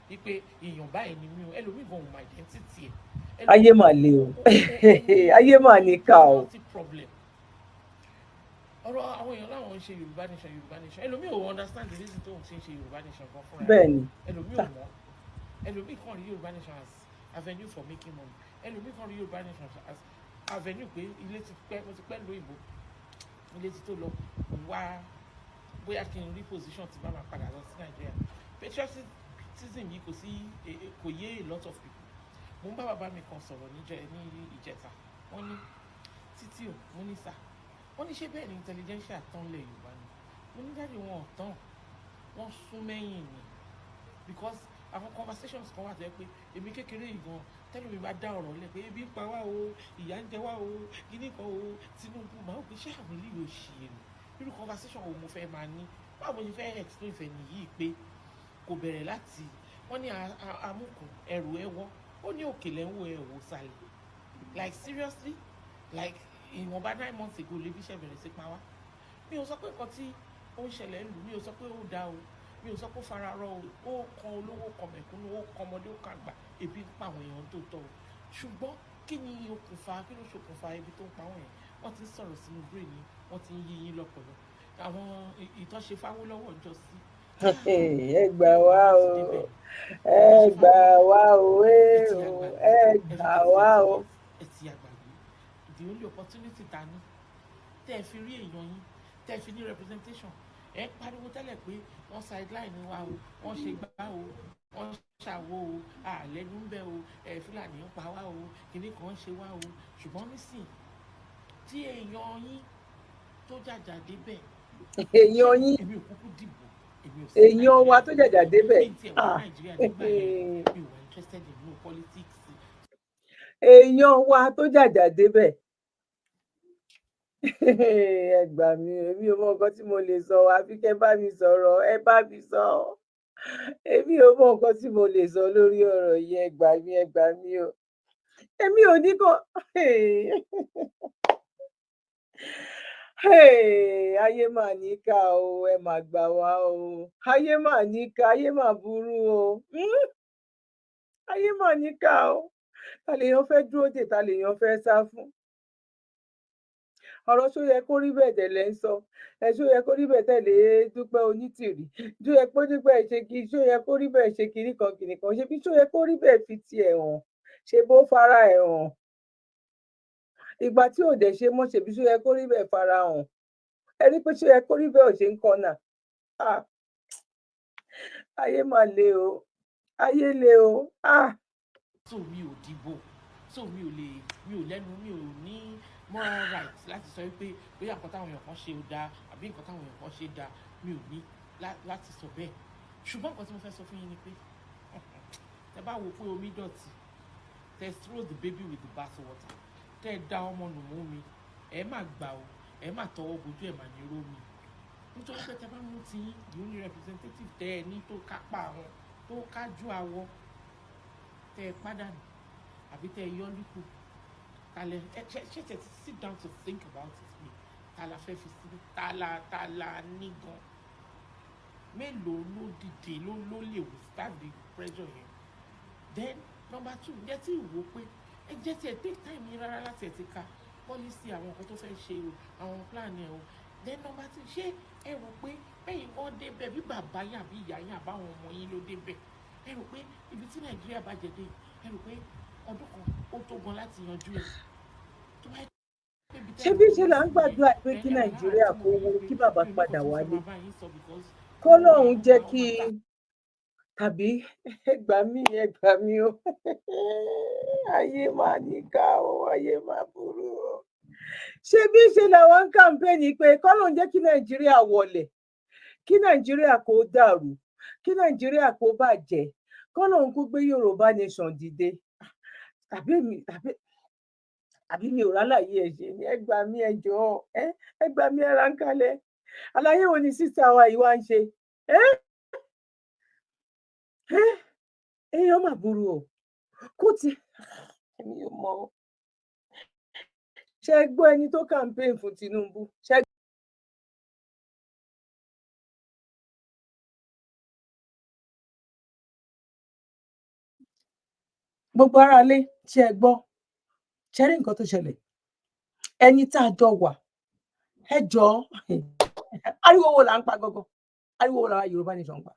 wípé èèyàn báyìí ni mí o. Ẹlòmíì gan ò mọ identity ẹ. Ayé mà le o, ayé mà ní ká o. Problem ọ̀rọ̀ àwọn èèyàn láwọn ń ṣe Yorùbá nation, Yorùbá nation, ẹlòmíì ò understand the reason tó ń ṣe ń ṣe Yorùbá nation gan fúnra ẹ̀. Ẹlòmíì ò mọ̀. Ẹlòmíì kàn rí Yorùbá nation as avenue for making money. Ẹlòmíì kàn rí Yorùbá nation as avenue pé ilé ti pẹ́, mo ti pẹ́ lóyìnbó, ilé ti tó lọ wá, bóyá kí n rí position tí bá máa padà lọ sí Nàìjíríà. Patriotism yìí kò sí, kò yé a lot of people. Mo ń bá bàbá mi kan sọ̀rọ̀ ní ìjẹta. Wọ́n ní, "Títí o." Mo ní, "Sir." Wọ́n ní, "Ṣé bẹ́ẹ̀ ni intelligentsia tán lẹ̀ Yorùbá ni?" Mo ní, "Daddy, wọn ò tán, wọ́n sún mẹ́yìn ni," because àwọn conversations kan wà tó yẹ pé èmi kékeré yìí gan, tẹ́lẹ̀ mi bá dá ọ̀rọ̀ lẹ̀ pé ebi ń pa wá o, ìyà ń jẹ wá o, kíní kan o, Tinubu máa ń pè ṣé àwọn ilé yóò ṣe é ni. Irú conversation wo mo fẹ́ máa ní? Báwo mo ṣe fẹ́ explain fẹ́ nìyí pé kò bẹ̀rẹ̀ láti wọ́n ní amúkùn ẹrù ẹ wọ́, ó ní òkè lẹ́ ń wo ẹ wò sàlẹ̀. Like seriously, like ìwọ̀nba 9 months ago lè fi ṣe bẹ̀rẹ̀ sí pa wá. Mi ò sọ pé nǹkan tí ó ń ṣẹlẹ̀ ń lù, mi ò sọ pé ó dáa o, mi ò sọ pé ó fara rọ o. Ó kan olówó, kan mẹ̀kúnnù, ó kan ọmọdé, ó kan àgbà. Ebi ń pa àwọn èèyàn tó tọ́ o. Ṣùgbọ́n kí ni okùnfà, kí ló ṣokùnfà ibi tó ń pa wọ́n yẹn? Wọ́n ti ń sọ̀rọ̀ sínú brain yín, wọ́n ti ń yí yín lọ́pọlọ. Àwọn ìtọ́ṣe fáwọ́lọ́wọ́ ọjọ́ sí. Ẹ gbà wá o, ẹ gbà wá o, ẹ gbà wá o. Ẹ ti àgbàgbé the only opportunity ta ní tẹ́ ẹ fi rí èèyàn yín, tẹ́ ẹ fi ní representation. Ẹ pariwo tẹ́lẹ̀ pé wọ́n sideline wa o, wọ́n ṣe gbá o, wọ́n ṣàwo o, àlẹ́nu ń bẹ o, ẹ Fúlàní ń pa wá o, kinní kan ń ṣe wá o. Ṣùgbọ́n nísìn tí èèyàn yín tó jàjà débẹ̀, Èèyàn yín. Èmi ò kúkú dìbò, èmi ò sí Èèyàn wa tó jàjà débẹ̀. Mi tiẹ̀ wá Nàìjíríà nígbà yẹn, mi ò wá interested in no politics. Èèyàn wa tó jàjà débẹ̀, ẹ gbà mí. Èmi ò mọ nǹkan tí mo lè sọ, àfi kẹ́ bá mi sọ̀rọ̀. Ẹ bá mi sọ, èmi ò mọ nǹkan tí mo lè sọ lórí ọ̀rọ̀ yìí. Ẹ gbà mí, ẹ gbà mí o. Èmi ò ní kàn. Ayé mà níkà o, ẹ mà gbà wá o. Ayé mà níkà, ayé mà burú o. Ayé mà níkà o. Ta lèèyàn fẹ́ dúró dè? Ta lèèyàn fẹ́ sá fún? Ọ̀rọ̀ ṣó yẹ kó rí bẹ́ẹ̀ tẹ̀lé ń sọ ẹ, ṣó yẹ kó rí bẹ́ẹ̀ tẹ̀lé Dúpẹ́ Onítìrí, ṣó yẹ kó rí bẹ́ẹ̀ ṣe kí, ṣó yẹ kó rí bẹ́ẹ̀ ṣe kinní kan kinní kan, ṣe bí ṣó yẹ kó rí bẹ́ẹ̀ fi tiẹ̀ hàn, ṣe bó fara ẹ̀ hàn ìgbà tí ò dẹ̀ ṣe mọ́, ṣèbí ṣó yẹ kó rí bẹ́ẹ̀ fara hàn? Ẹ rí pé ṣó yẹ kó rí bẹ́ẹ̀ ò ṣe ń kọ́nà. Ayé mà le o, ayé le o. So mi ò dìbò, so mi ò lè, mi ò lẹ́nu, mi ò ní moral right láti sọ wípé bóyá nǹkan táwọn èèyàn kan ṣe ò dáa àbí nǹkan táwọn èèyàn kan ṣe dáa. Mi ò ní láti sọ bẹ́ẹ̀. Ṣùgbọ́n nǹkan tí mo fẹ́ sọ fún yín ni pé tẹ bá wo pé omi dọ̀tí, tẹ throw the baby with the bath water, tẹ da ọmọ nù mọ́ mi, ẹ má gbà o, ẹ má tọwọ́ bojú, ẹ má ní rómi, nítorí pé tẹ bá mú ti yín, the only representative tẹ ẹ ní tó kápá àwọn tó kájú àwọ, tẹ ẹ pàdánù àbí tẹ ẹ yọ lípò kalẹ̀. Ẹ ṣe ṣe sit down to think about it pé ta la fẹ́ fi síbẹ̀? Ta la ní gan? Mélòó ló dìde ló lè withstand the pressure yẹn? Then number two, ǹjẹ́ tí ìwò pé ẹ jẹ́ tí ẹ take time yín rárá láti ẹ̀ ti ka policy àwọn nǹkan tó fẹ́ ṣe o, àwọn plan ẹ o? Then number two, ṣé ẹ rò pé bẹ́yìn kan débẹ̀, bí bàbá yín àbí ìyá yín àbáwọn ọmọ yín ló débẹ̀, ẹ rò pé ibi tí Nàìjíríà bàjẹ́ dé, ẹ rò pé ọdún kan ó tó gan láti yanjú ẹ? Tó bá Ṣé bí ṣe là ń gbàdúrà pé kí Nàìjíríà kó wó, kí bàbá padà wálé, kọ́lọ́run jẹ́ kí, tàbí ẹ gbà mí, ẹ gbà mí o. Ayé máa níkà o, ayé máa burú o. Ṣé bí ṣe làwọn ń campaign pé kọ́lọ́run jẹ́ kí Nàìjíríà wọlẹ̀, kí Nàìjíríà kó dàrú, kí Nàìjíríà kó bàjẹ́, kọ́lọ́run kó gbé Yorùbá nation dìde, tàbí mi tàbí mi ò rálàyé ẹ ṣe ni? Ẹ gbà mí, ẹ jọ̀ọ́, ẹ gbà mí, ẹ ra ń kalẹ̀. Àlàyé wo ni sísá wa yìí wá ń ṣe? Ẹ ẹ èèyàn mà burú o. Kó ti èmi ò mọ o. Ṣe gbọ́ ẹni tó campaign fún Tinubu ṣe? Gbogbo aráalé, ṣe ẹ gbọ́? Ṣe rí nǹkan tó ṣẹlẹ̀? Ẹni tá a jọ wà, ẹ jọ̀ọ́, ariwo wo là ń pa gangan? Ariwo wo làwa Yorùbá nation ń pa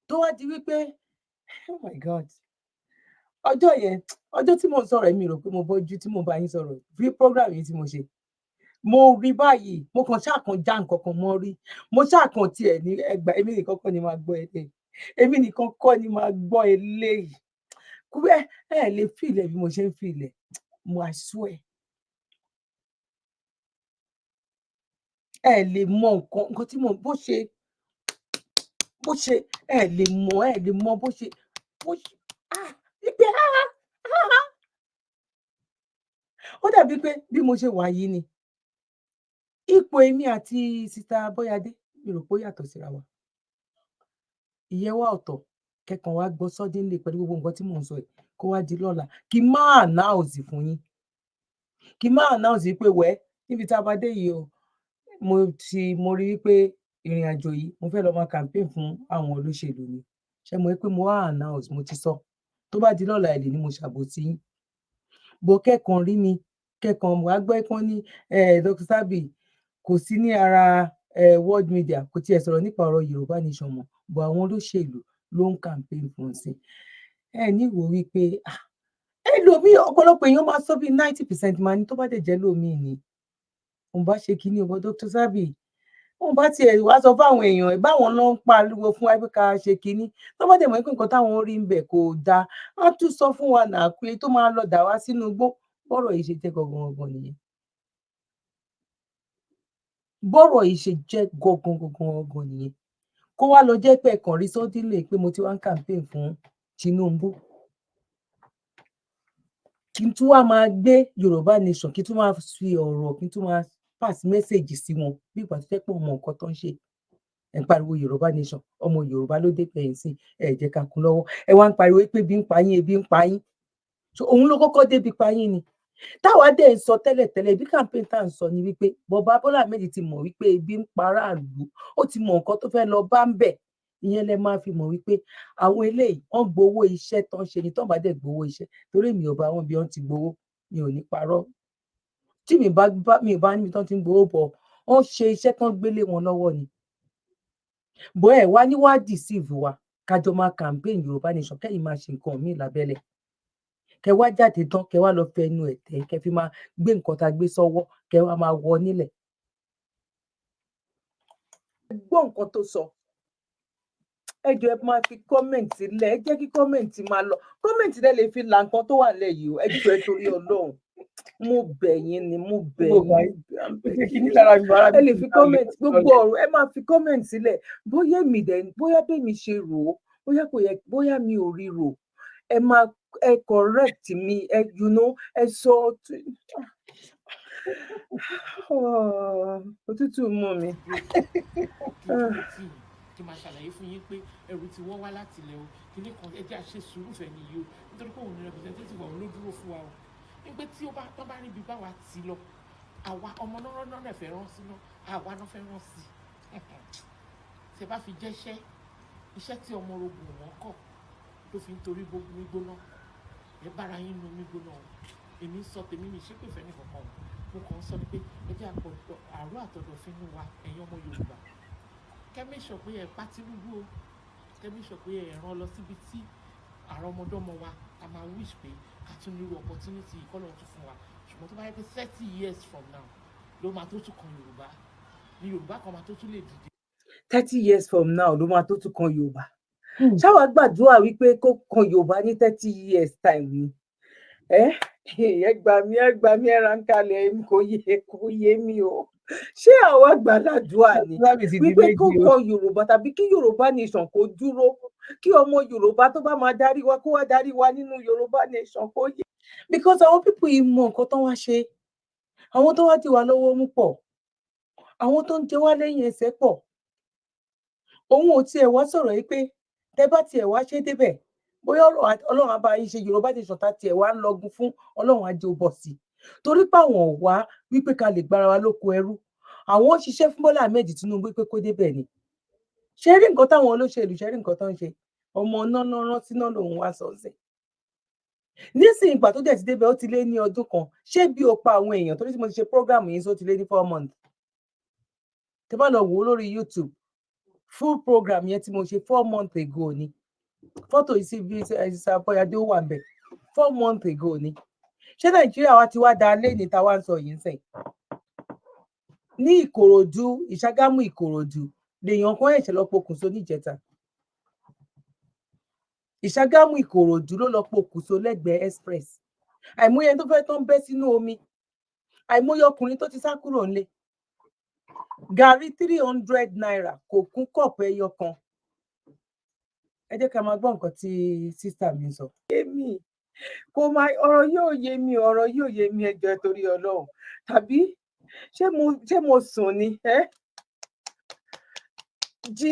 tó wá di wípé, oh my God, ọjọ́ yẹn, ọjọ́ tí mò ń sọ̀rọ̀, èmi rò pé mo bọ́jú tí mo bá yín sọ̀rọ̀ bí program yìí tí mo ṣe, mo rí báyìí, mo kàn ṣáà kan já nǹkan kan mọ́ rí, mo ṣáà kan tiẹ̀ ní ẹgbàá. Èmi nìkan kọ́ ni máa gbọ́ eléyìí, èmi nìkan kọ́ ni máa gbọ́ eléyìí. Kú ẹ ẹ lè feel ẹ̀ bí mo ṣe ń feel ẹ̀. Mo, I swear, ẹ lè mọ nǹkan tí mo bó ṣe ẹ lè mọ bó ṣe ah wípé ah ah, ó dàbí pé bí mo ṣe wà yìí ni ipò èmi àti sister Bọ́yadé, mi rò pé ó yàtọ̀ síra wa. Ìyẹn wá ọ̀tọ̀. Kẹkàn wá gbọ́ suddenly pẹ̀lú gbogbo nǹkan tí mò ń sọ yìí, kó wá di lọ́la kí n má announce fún yín, kí n má announce pé wẹ́ níbi tá a bá dé yìí o, mo rí i pé ìrìn àjò yìí, mo fẹ́ lọ máa campaign fún àwọn olóṣèlú ni. Ṣé mo rí pé mo wá announce, mo ti sọ. Tó bá di lọ́la, ẹ lè ní mo ṣàbòsí yín bó kẹ́kàn rí mi, kẹ́kàn wàá gbọ́ kán ní Dr. Zabby kò sí ní ara world media, kò tiẹ̀ sọ̀rọ̀ nípa ọ̀rọ̀ Yorùbá nation mọ́, bọ̀ àwọn olóṣèlú ló ń campaign fún sí ẹ ní wò wípé ẹlòmíì, ọ̀pọ̀lọpọ̀ èèyàn máa sọ bíi 90% máa ní tó bá dẹ̀ jẹ́ lómìn ni òun bá ṣe kínní ọ̀bọ Dr. Zabby, òun bá tiẹ̀ wá sọ fáwọn èèyàn ẹ̀ báwọn ló ń pariwo fún wa pé ká ṣe kínní, tó bá dẹ̀ mọ̀ pé nǹkan táwọn rí ń bẹ̀ kò dáa, wọ́n tún sọ fún wa náà pé tó máa lọ dà wá sínú igbó. Bọ́rọ̀ yìí ṣe jẹ́ gangan gangan nìyẹn. Bọ́rọ̀ yìí ṣe jẹ́ gangan gangan gangan nìyẹn. Kó wá lọ jẹ́ pé ẹ̀kàn rí suddenly pé mo ti wá ń campaign fún Tinubu, kí n tún wá máa gbé Yorùbá nation, kí n tún máa fi ọ̀rọ̀, kí n tún máa pass message sí wọn bí ìgbà tó jẹ́ pé ọmọ nǹkan tó ń ṣe. Ẹ̀ ń pariwo Yorùbá nation, ọmọ Yorùbá ló dé pẹ̀yìn sí ẹ̀, jẹ́ ká kún lọ́wọ́. Ẹ wá ń pariwo pé ebi ń pa yín, ebi ń pa yín. So òun ló kọ́kọ́ débi pa yín ni. Táwa dẹ̀ ń sọ tẹ́lẹ̀tẹ́lẹ̀ bí campaign tá à ń sọ ni wípé bọba Bọ́lá Ahmed ti mọ̀ wípé ebi ń pa aráàlú, ó ti mọ̀ nǹkan tó fẹ́ lọ bá ń bẹ̀. Ìyẹn lẹ máa fi mọ̀ wípé àwọn eléyìí, wọ́n gbowó iṣẹ́ tán ṣe ni. Tán bá dẹ̀ gbowó iṣẹ́, torí mi ò bá wọn bí wọ́n ti gbowó, mi ò ní parọ́ tí mi bá mi ò bá níbi tán ti ń gbowó bọ̀, wọ́n ṣe iṣẹ́ tán gbélé wọn lọ́wọ́ ni. Bọ́ ẹ̀ wá ní wá deceive wa, kájọ máa campaign Yorùbá nation, kẹ́yìn máa ṣe nǹkan míì lábẹ́lẹ̀, kẹ wá jáde tán, kẹ wá lọ fẹnu ẹ̀ tẹ́, kẹ fi máa gbé nǹkan tá a gbé sọ́wọ́, kẹ wá máa wọ nílẹ̀. Gbọ́ nǹkan tó sọ. Ẹ jọ̀ọ́, ẹ máa fi comment sílẹ̀, ẹ jẹ́ kí comment máa lọ. Comment lẹ lè fi là nǹkan tó wà nílẹ̀ yìí o. Ẹ jọ̀ọ́, ẹ torí Ọlọ́run, mo bẹ̀ yín ni, mo bẹ̀ yín. Ẹ lè fi comment, gbogbo ọ̀rọ̀, ẹ máa fi comment sílẹ̀. Bóyá èmi dẹ̀, bóyá bẹ́ẹ̀ ṣe rò ó, bóyá kò yẹ, bóyá mi ò rí rò, ẹ máa ẹ correct mi, ẹ you know ẹ sọ. Òtútù mú mi. Kí n máa ṣàlàyé fún yín pé ẹrù ti wọ́ wá láti ilẹ̀ o, kíní kan, ẹ jẹ́ àṣẹ sùúrù fẹ́ nìyí o, nítorí pé òun ni representative, òun ló dúró fún wa o, ní pé tí ó bá tán bá rí ibi bá wa ti lọ, àwa ọmọ náà náà fẹ́ rán sí náà, àwa náà fẹ́ rán sí. Tí ẹ bá fi jẹ́ṣẹ́ iṣẹ́ tí ọmọ orogun wọn kọ̀ tó fi ń torí omi gbóná, ẹ bára yín nu omi gbóná o. Èmi ń sọ tèmi, mi ṣépè fẹ́ nìkankan o. Mo kàn ń sọ ni pé ẹ jẹ́ àpọ̀ àrò àtọ̀dọ̀fínú wa. Ẹ̀yin ọmọ Yorùbá, kẹ́ make sure pé ẹ pa Tinubu o, kẹ́ make sure pé ẹ rán lọ síbi tí àrọ́mọdọ́mọ wa a máa wish pé ká tún nírú opportunity kọ́lọ́ tún fún wa. Ṣùgbọ́n tó bá yẹ pé 30 years from now ló máa tó tún kan Yorùbá ní Yorùbá kan máa tó tún lè dìde. 30 years from now ló máa tó tún kan Yorùbá. Ṣáwa gbàdúrà wípé kó kan Yorùbá ní 30 years time ni. Ẹ gbà mí, ẹ gbà mí, ẹ ra ń kalẹ̀, kò yé mi o. Ṣé àwa gbàdúrà ni wípé kó kan Yorùbá, tàbí kí Yorùbá nation kó dúró, kí ọmọ Yorùbá tó bá máa darí wa kó wá darí wa nínú Yorùbá nation kó yé? Because àwọn people yìí mọ nǹkan tó wá ṣe. Àwọn tó wá ti wà lọ́wọ́ mú pọ̀, àwọn tó ń jẹ wá lẹ́yìn ẹsẹ̀ pọ̀. Òun ò tiẹ̀ wá sọ̀rọ̀ yìí pé tẹ bá tiẹ̀ wá ṣe débẹ̀, bóyá Ọlọ́run á bá yín ṣe Yorùbá nation tá tiẹ̀ wá ń lọgun fún, Ọlọ́run á jẹ́ ó bọ̀ sí i, torí pé àwọn ò wá wípé ká lè gbára wa lóko ẹrú. Àwọn ń ṣiṣẹ́ fún Bọ́lá Ahmed Tinubu pé kó débẹ̀ ni. Ṣé rí nǹkan táwọn olóṣèlú, ṣe rí nǹkan tó ń ṣe? Ọmọ náà náà rántí náà lòun wá sọ sí nísìnyí. Ìgbà tó dẹ̀ ti débẹ̀, ó ti lé ní ọdún kan. Ṣé bí o pa àwọn èèyàn? Torí tí mo ti ṣe program yìí, só ti lé ní 4 months. Tẹ́ bá lọ wò ó lórí YouTube, full program yẹn tí mo ṣe 4 months ago ni. Fọ́tò yìí sí bí ẹ̀sìn Abọ́yadé, ó wà ńbẹ̀, 4 months ago ni. Ṣé Nàìjíríà wa ti wá da lé ní táwa ń sọ yìí ń sìn? Ní Ìkòròdú, Ìṣàgámù, Ìkòròdú, lèèyàn kan ẹ̀ṣẹ̀ lọ pokùnso níjẹta. Ìṣàgámù, Ìkòròdú ló lọ pokùnso lẹ́gbẹ̀ẹ́ express. Àìmọye tó fẹ́ tán bẹ́ sínú omi, àìmọye ọkùnrin tó ti sá kúrò nílé. Gàrí ₦300 kò kún cup ẹyọ kan. Ẹ jẹ́ ká máa gbọ́ nǹkan tí sister mi ń sọ. Èmi kò máa, ọ̀rọ̀ yóò yé mi, ọ̀rọ̀ yóò yé mi. Ẹ jọ̀ọ́, torí Ọlọ́run, tàbí ṣé mo sùn ni? Ẹ́ jí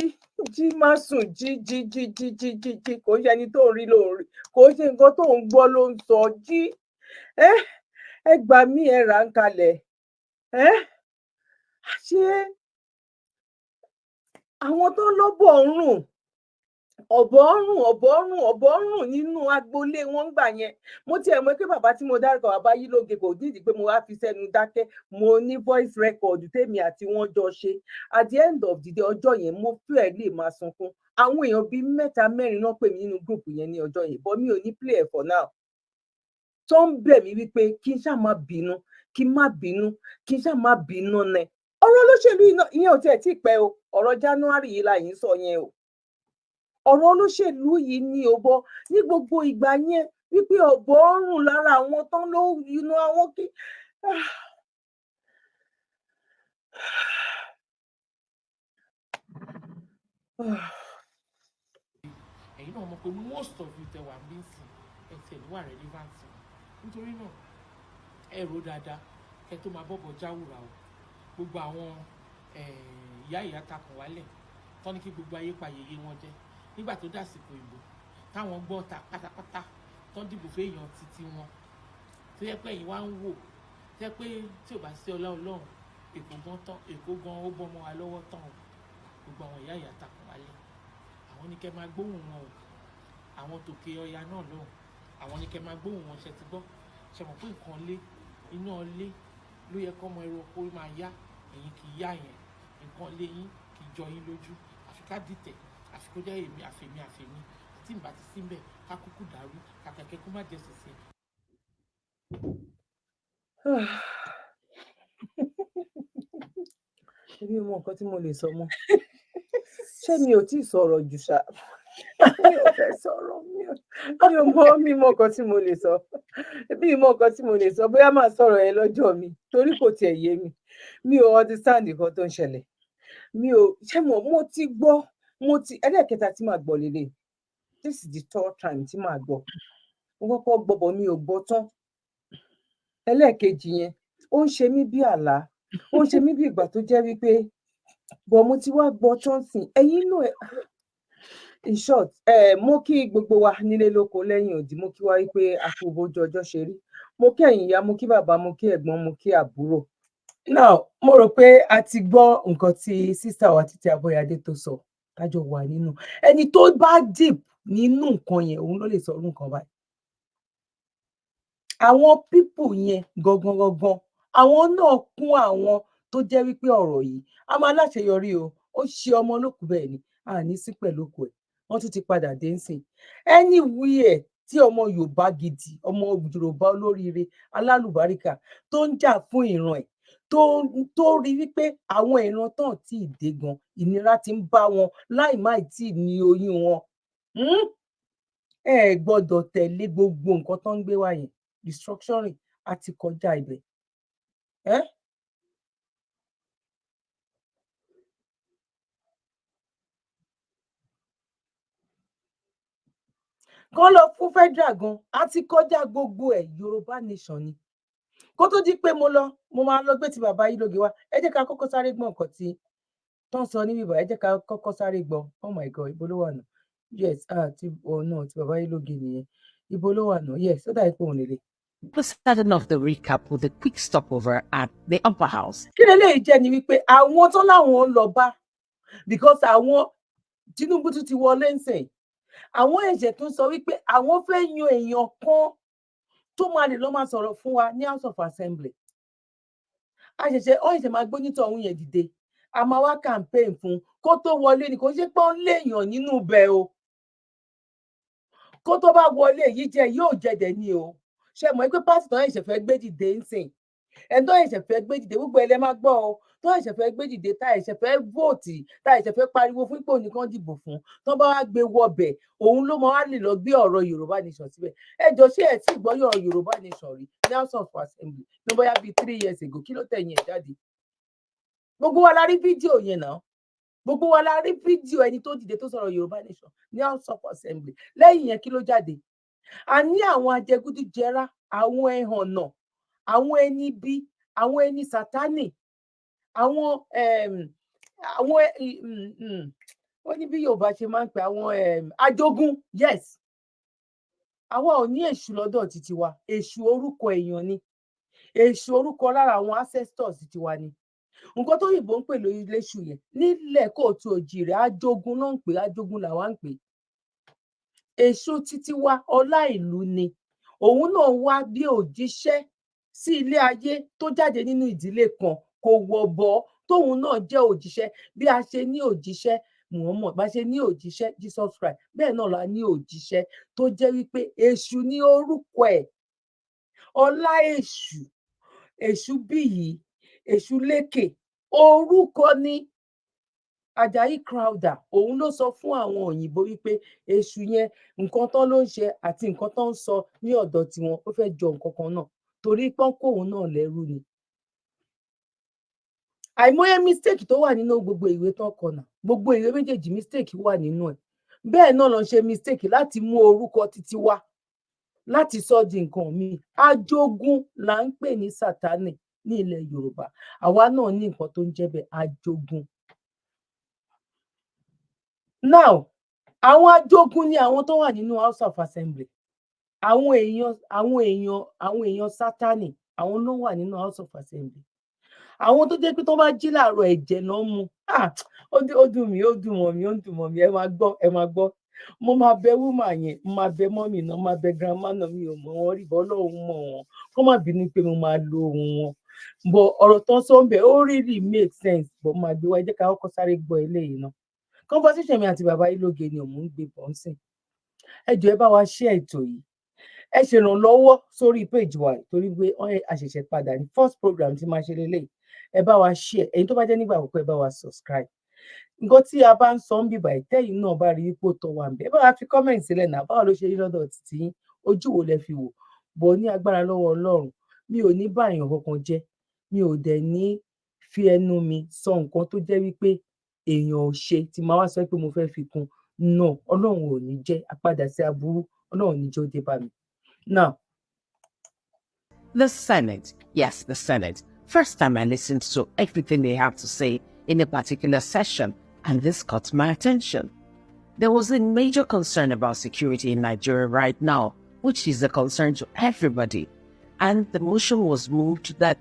jí, má sùn, jí jí jí jí jí jí jí. Kò ń ṣe ẹni tó ń rí ló ń rí, kò ń ṣe nǹkan tó ń gbọ́ ló ń sọ. Jí, ẹ ẹ gbà mí, ẹ rà ń kalẹ̀. Ẹ ṣé àwọn tó ń lọ́bọ̀ ń rùn. Ọ̀bọ̀rùn, ọ̀bọ̀rùn, ọ̀bọ̀rùn nínú agboolé wọn gbà yẹn. Mo tiẹ̀ mọ̀ pé bàbá tí mo dárúkọ, bàbá yìí lóge, kò nídìí pé mo wá fi sẹ́nu dákẹ́. Mo ní voice record tèmi àti wọn jọ ṣe. At the end of the day, ọjọ́ yẹn mo fẹ́ lè máa sunkún. Àwọn èèyàn bíi mẹ́ta mẹ́rin náà pè mí nínú group yẹn ní ọjọ́ yẹn, but mi ò ní play ẹ̀ for now, tó ń bẹ̀ mí wípé kí n ṣáà má bínú, kí n má bínú, kí n ṣáà má bínú nẹ. Ọ̀rọ̀ olóṣèlú ìyẹn ò tiẹ̀ tí ì pẹ́ o. Ọ̀rọ̀ January yìí la yìí ń sọ yẹn o. Ọ̀rọ̀ olóṣèlú yìí ni ò bọ ní gbogbo ìgbà yẹn wípé ọ̀bọ̀ ń rùn lára àwọn tán ló àwọn kí. Ẹ̀yin náà mọ̀ pé most of you tẹ wà bí sìn ẹ tiẹ̀ ní wà relevant. Nítorí náà, ẹ rò dáadáa kẹ́ tó máa bọ̀bọ̀ jáwùrà o. Gbogbo àwọn ìyá ìyá takùn wálẹ̀ tán ní kí gbogbo ayé pa yèyé wọn jẹ nígbà tó dàsìkò ìbò, táwọn gbọ́ ta pátápátá, tán dìbò fẹ́yàn títí wọn, tó yẹ pé ẹ̀yin wá ń wò, tó yẹ pé tí ò bá sí ọlá Ọlọ́run, Èkó gan tán, Èkó gan ó bọ́ mọ́ wa lọ́wọ́ tán o. Gbogbo àwọn ìyá ìyá takùn wálẹ̀, àwọn ní kẹ́ máa gbóhùn wọn o. Àwọn tòkè ọya náà lọ́hùn, àwọn ní kẹ́ máa gbóhùn wọn. Ṣe ti gbọ́? Ṣe mọ̀ pé nǹkan lé iná lé ló yẹ kọ́mọ ẹranko máa yá, ẹ̀yin kì í yá yẹn. Nǹkan lé yín kì í jọ yín lójú, àfi ká dìtẹ̀, àfi kó jẹ́ èmi àfèmi àfèmi tí n bá ti sí mbẹ̀, ká kúkú dàrú, kàkà kẹ́kú má jẹ sèse. Èmi ò mọ nǹkan tí mo lè sọ mọ́. Ṣé mi ò tí ì sọ̀rọ̀ jù ṣá? Mi ò fẹ́ sọ̀rọ̀. Mi ò mọ, mi mọ nǹkan tí mo lè sọ, mi mọ nǹkan tí mo lè sọ. Bóyá màá sọ̀rọ̀ yẹn lọ́jọ́ mi, torí kò tiẹ̀ yé mi. Mi ò understand nǹkan tó ń ṣẹlẹ̀. Mi ò ṣé mo mo ti gbọ́, mo ti ẹlẹ́ẹ̀kẹta tí màá gbọ́ lélẹ̀. This is the third time tí màá gbọ́. Mo kọ́kọ́ gbọ́ bọ̀, mi ò gbọ́ tán. Ẹlẹ́ẹ̀kejì yẹn, ó ń ṣe mí bí àlá, ó ń ṣe mí bí ìgbà tó jẹ́ wípé bọ̀ mo ti wá gbọ́ tán sìn. Ẹ̀yin náà, in short, mo kí gbogbo wa nílé lóko lẹ́yìn òdì. Mo kí wa wípé a kú bójú ọjọ́ ṣe rí. Mo kí ẹ̀yin ìyá, mo kí bàbá, mo kí ẹ̀gbọ́n, mo kí àbúrò. Now, mo rò pé a ti gbọ́ nǹkan tí sister wa Títí Abọ́yadé tó sọ. Kájọ wà nínú ẹni tó bá deep nínú nǹkan yẹn, òun ló lè sọ irú nǹkan báyìí. Àwọn people yẹn gangan gangan, àwọn náà kún àwọn tó jẹ́ wípé ọ̀rọ̀ yìí a máa láṣeyọrí o. Ó ṣe ọmọ olókùú bẹ́ẹ̀ ni a ní sí pẹ̀lú òkú ẹ̀. Wọ́n tún ti padà dé ń sìn. Anywhere tí ọmọ Yorùbá gidi, ọmọ Yorùbá olóríire alálùbáríkà tó ń jà fún ìran ẹ̀, tó rí wípé àwọn ìran tán tí ì dé gan, ìnira ti ń bá wọn láì má tí ì ní oyún wọn. Ẹ gbọ́dọ̀ tẹ̀lé gbogbo nǹkan tó ń gbé wá yẹn. Restructuring á ti kọjá ibẹ̀. Ẹ́ kán lọ fún federal gan, á ti kọjá gbogbo ẹ̀. Yorùbá nation ni. Kó tó di pé mo lọ, mo máa lọ gbé ti bàbá yìí lóge wá. Ẹ jẹ́ ká kọ́kọ́ sáré gbọ́ nǹkan tí tó ń sọ níbí báyìí. Ẹ jẹ́ ká kọ́kọ́ sáré gbọ́. Oh my God, ibo ló wà náà? Yes, ah, ti oh no, ti bàbá yìí lóge nìyẹn. Ibo ló wà náà? Yes, ó dàbí pé òun lè. We're starting off the recap with a quick stopover at the Upper House. Kí leléyìí jẹ́ ni wípé àwọn tó láwọn ń lọ bá, because àwọn Tinubu tún ti wọlé ń sìn, àwọn ẹ̀jẹ̀ tó ń sọ wípé àwọn fẹ́ yan èèyàn kan tó máa lè lọ́ máa sọ̀rọ̀ fún wa ní House of Assembly. A ṣẹ̀ṣẹ̀ ó ṣẹ̀ṣẹ̀ máa gbónítọ̀ ọ̀hún yẹn dìde, a máa wá campaign fún kó tó wọlé ni. Kò ṣe pé ó ń léèyàn nínú ibẹ̀ o. Kó tó bá wọlé yìí jẹ yóò jẹdẹ ni o. Ṣe mọ̀ pé party tó ṣẹ̀ṣẹ̀ fẹ́ gbé dìde ń sìn, ẹni tó ṣẹ̀ṣẹ̀ fẹ́ gbé dìde, gbogbo ẹ̀ lẹ́ máa gbọ́ o, tó ṣẹ̀ṣẹ̀ fẹ́ gbé dìde, tá ṣẹ̀ṣẹ̀ fẹ́ vote, tá ṣẹ̀ṣẹ̀ fẹ́ pariwo fún ipò nìkan dìbò fún, tó bá wá gbé wọbẹ̀, òun ló máa wá lè lọ gbé ọ̀rọ̀ Yorùbá nation síbẹ̀. Ẹ jọ, ṣé ẹ tí gbọ́ ọ̀rọ̀ Yorùbá nation rí ní House of Assembly ní bóyá bíi 3 years ago? Kí ló tẹ̀yìn ẹ̀ jáde? Gbogbo wa la rí fídíò yẹn náà. Gbogbo wa la rí fídíò ẹni tó dìde tó sọ̀rọ̀ Yorùbá nation ní House of Assembly. Lẹ́yìn yẹn, kí ló jáde? A ní àwọn ajẹgúdújẹrá, àwọn ẹhànnà, àwọn ẹni bí àwọn ẹni sátánì, àwọn ó ní bí Yorùbá ṣe máa ń pè àwọn ajogun. Yes, àwa ò ní èṣù lọ́dọ̀ títí wa. Èṣù orúkọ èèyàn ni. Èṣù orúkọ lára àwọn ancestors tiwa ni. Nǹkan tó yìnbó ń pè lórí léṣù yẹn nílẹ̀ kóòtù òjìrè, ajogun náà ń pè, ajogun làwa ń pè. Èṣù títí wá, ọlá ìlú ni òun náà wá bí òjíṣẹ́ sí ilé ayé tó jáde nínú ìdílé kan kò wọ̀bọ̀, tóun náà jẹ́ òjíṣẹ́. Bí a ṣe ní òjíṣẹ́ Muhammad, bá ṣe ní òjíṣẹ́ Jesus Christ, bẹ́ẹ̀ náà la ní òjíṣẹ́ tó jẹ́ wípé èṣù ní orúkọ ẹ̀, ọlá èṣù, èṣù bíyì, èṣù lékè, orúkọ ní Ajayi Crowther. Òun ló sọ fún àwọn òyìnbó wípé èṣù yẹn, nǹkan tán ló ń ṣe àti nǹkan tó ń sọ ní ọ̀dọ̀ tiwọn, ó fẹ́ jọ nǹkan kan náà, torí pọ́n kó òun náà lẹ́rú ni. Àìmọye mistake tó wà nínú gbogbo ìwé tán kọ náà, gbogbo ìwé méjèèjì, mistake wà nínú ẹ̀. Bẹ́ẹ̀ náà ló ń ṣe mistake láti mú orúkọ títí wá láti sọ di nǹkan míì. Ajogun là ń pè ní Sátánì ní ilẹ̀ Yorùbá. Àwa náà ní nǹkan tó ń jẹ́ bẹ́ẹ̀, ajogun. Now, àwọn ajogun ni àwọn tó wà nínú House of Assembly, àwọn èèyàn Sátánì, àwọn ló wà nínú House of Assembly, àwọn tó jẹ́ pé tó bá jí láàárọ̀, ẹ̀jẹ̀ náà mu. Ah, ó dùn mí, ó dùn mọ́ mi, ó dùn mọ́ mi. Ẹ máa gbọ́, ẹ máa gbọ́. Mo máa bẹ woman yẹn, mo máa bẹ mummy náà, mo máa bẹ grandma náà. Mi ò mọ̀ wọ́n rí bọ́, Ọlọ́run mọ̀ wọ́n, kó má bínú pé mo máa lo ohùn wọn bọ̀. Ọ̀rọ̀ tán sọ ń bẹ̀, ó really make sense bọ̀. Mo máa gbé wá. Ẹ jẹ́ ká kọ́kọ́ sáré gbọ́ eléyìí náà. Conversation mi àti bàbá Ayílóge ni òun ń gbé bọ̀ ń sìn. Ẹ jọ̀ọ́, ẹ bá wa share ètò yìí, ẹ ṣèrànlọ́wọ́ sórí page wa, torí pé a ṣẹ̀ṣẹ̀ padà ní first program tí máa ṣe lélẹ̀. Ẹ bá wa share. Ẹ̀yin tó bá jẹ́ nígbà àkọ́kọ́, ẹ bá wa subscribe. Nǹkan tí a bá ń sọ ń bìbà, ìtẹ́yìn náà bá rí ipò tó wà ń bẹ̀, ẹ bá wa fi comment sílẹ̀ náà. Báwo ló ṣe rí lọ́dọ̀ títí yín? Ojú wo lẹ fi wò bọ̀? Ní agbára lọ́wọ́ Ọlọ́run, mi ò ní bá èèyàn kankan jẹ́, mi ò dẹ̀ ní fi ẹnu mi sọ nǹkan tó jẹ́ wípé èèyàn ò ṣe tí màá wá sọ pé mo fẹ́ fi kún. No, Ọlọ́run ò ní jẹ́ àpadà sí aburú, Ọlọ́run ò ní jẹ́ ó dé bá mi now. The Senate, yes, the Senate. First time I listened to everything they have to say in a particular session, and this caught my attention. There was a major concern about security in Nigeria right now, which is a concern to everybody. And the motion was moved that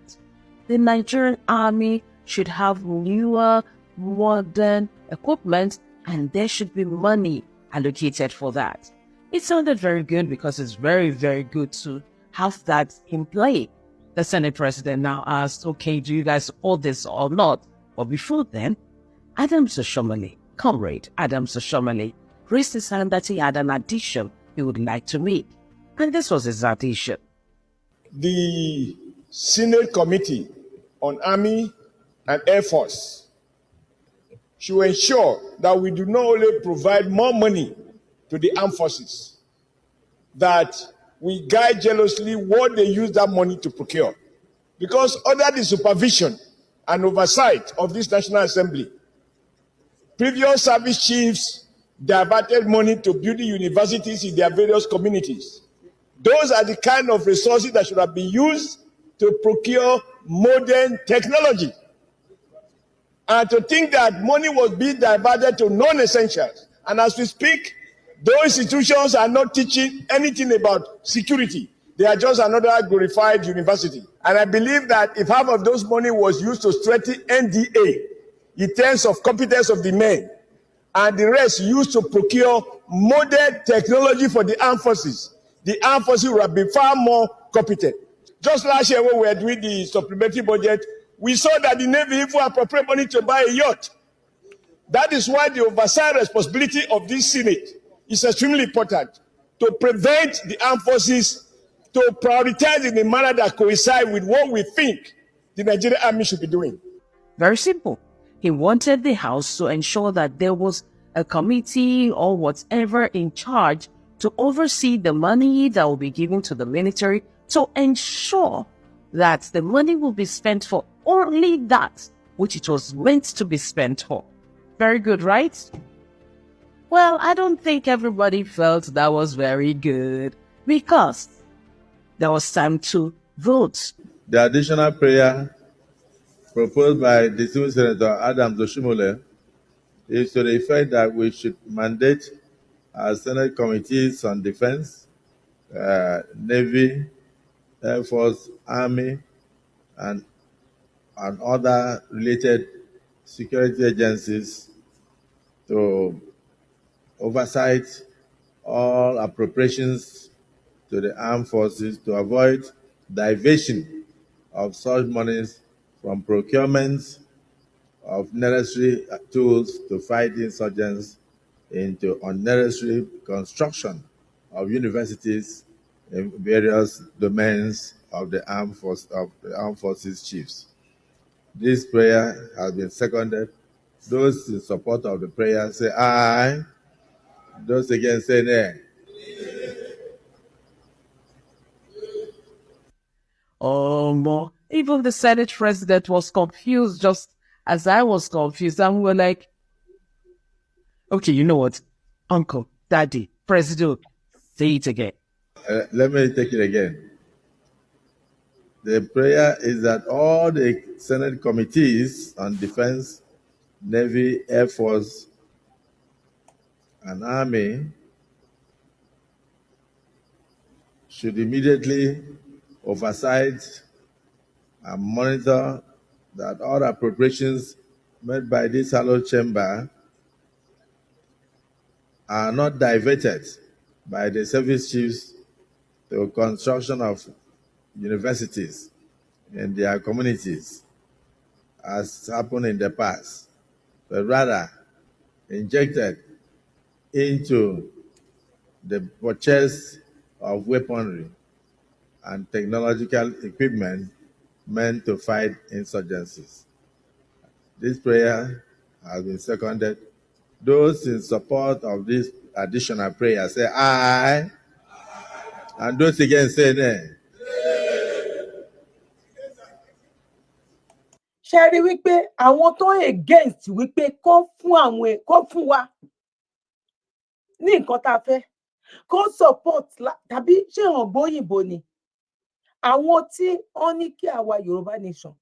the Nigerian army should have newer, modern equipment and there should be money allocated for that. It sounded very good because it's very, very good to have that in play. The Senate president now asked, "Okay, do you guys support this or not?" But before then, Adams Oshiomhole, Comrade Adams Oshiomhole, raised his hand that he had an addition he would like to make. And this was his addition. The Senate Committee on Army and Air Force should ensure that we do not only provide more money to the armed forces, that we guide jealously what they use that money to procure. Because under the supervision and oversight of this National Assembly, previous service chiefs diverted money to building universities in their various communities. Those are the kind of resources that should have been used to procure modern technology. And to think that money was being diverted to non-essentials. And as we speak, those institutions are not teaching anything about security. They are just another glorified university. And I believe that if half of those money was used to strengthen NDA, in terms of competence of the men, and the rest used to procure modern technology for the armed forces would have been far more competent. Just last year when we were doing the supplementary budget, we saw that the Navy even appropriate money to buy a yacht. That is why the oversight responsibility of this Senate is extremely important to prevent the armed forces to prioritize in a manner that coincides with what we think the Nigerian army should be doing. Very simple. He wanted the House to ensure that there was a committee or whatever in charge to oversee the money that will be given to the military, to ensure that the money will be spent for only that which it was meant to be spent for. Very good, right? Well, I don't think everybody felt that was very good because there was time to vote. The additional prayer proposed by distinguished Senator Adams Oshiomhole is to the effect that we should mandate our Senate committees on defense, Navy, Air Force, Army, and other related security agencies to oversight all appropriations to the armed forces to avoid diversion of such monies from procurements of necessary tools to fight insurgents into unnecessary construction of universities in various domains of the armed forces chiefs. This prayer has been seconded. Those in support of the prayer say aye. Those against say nay. Oh, more. Even the Senate president was confused, just as I was confused. And we were like, okay, you know what? Uncle, Daddy, Presido, say it again. Let me take it again. The prayer is that all the Senate committees on Defense, Navy, Air Force, and Army should immediately oversight and monitor that all appropriations made by this hallowed chamber are not diverted by the service chiefs to construction of universities in their communities, as happened in the past, but rather injected into the purchase of weaponry and technological equipment meant to fight insurgencies. This prayer has been seconded. Those in support of this additional prayer say aye, and those against say nay. Ṣe rí wípé àwọn tó against wípé kó fún àwọn, kó fún wa ní nǹkan tá a fẹ́, kó support, tàbí ṣé hàn gbóyìnbó ni, àwọn tí wọ́n ní kí àwa Yorùbá nation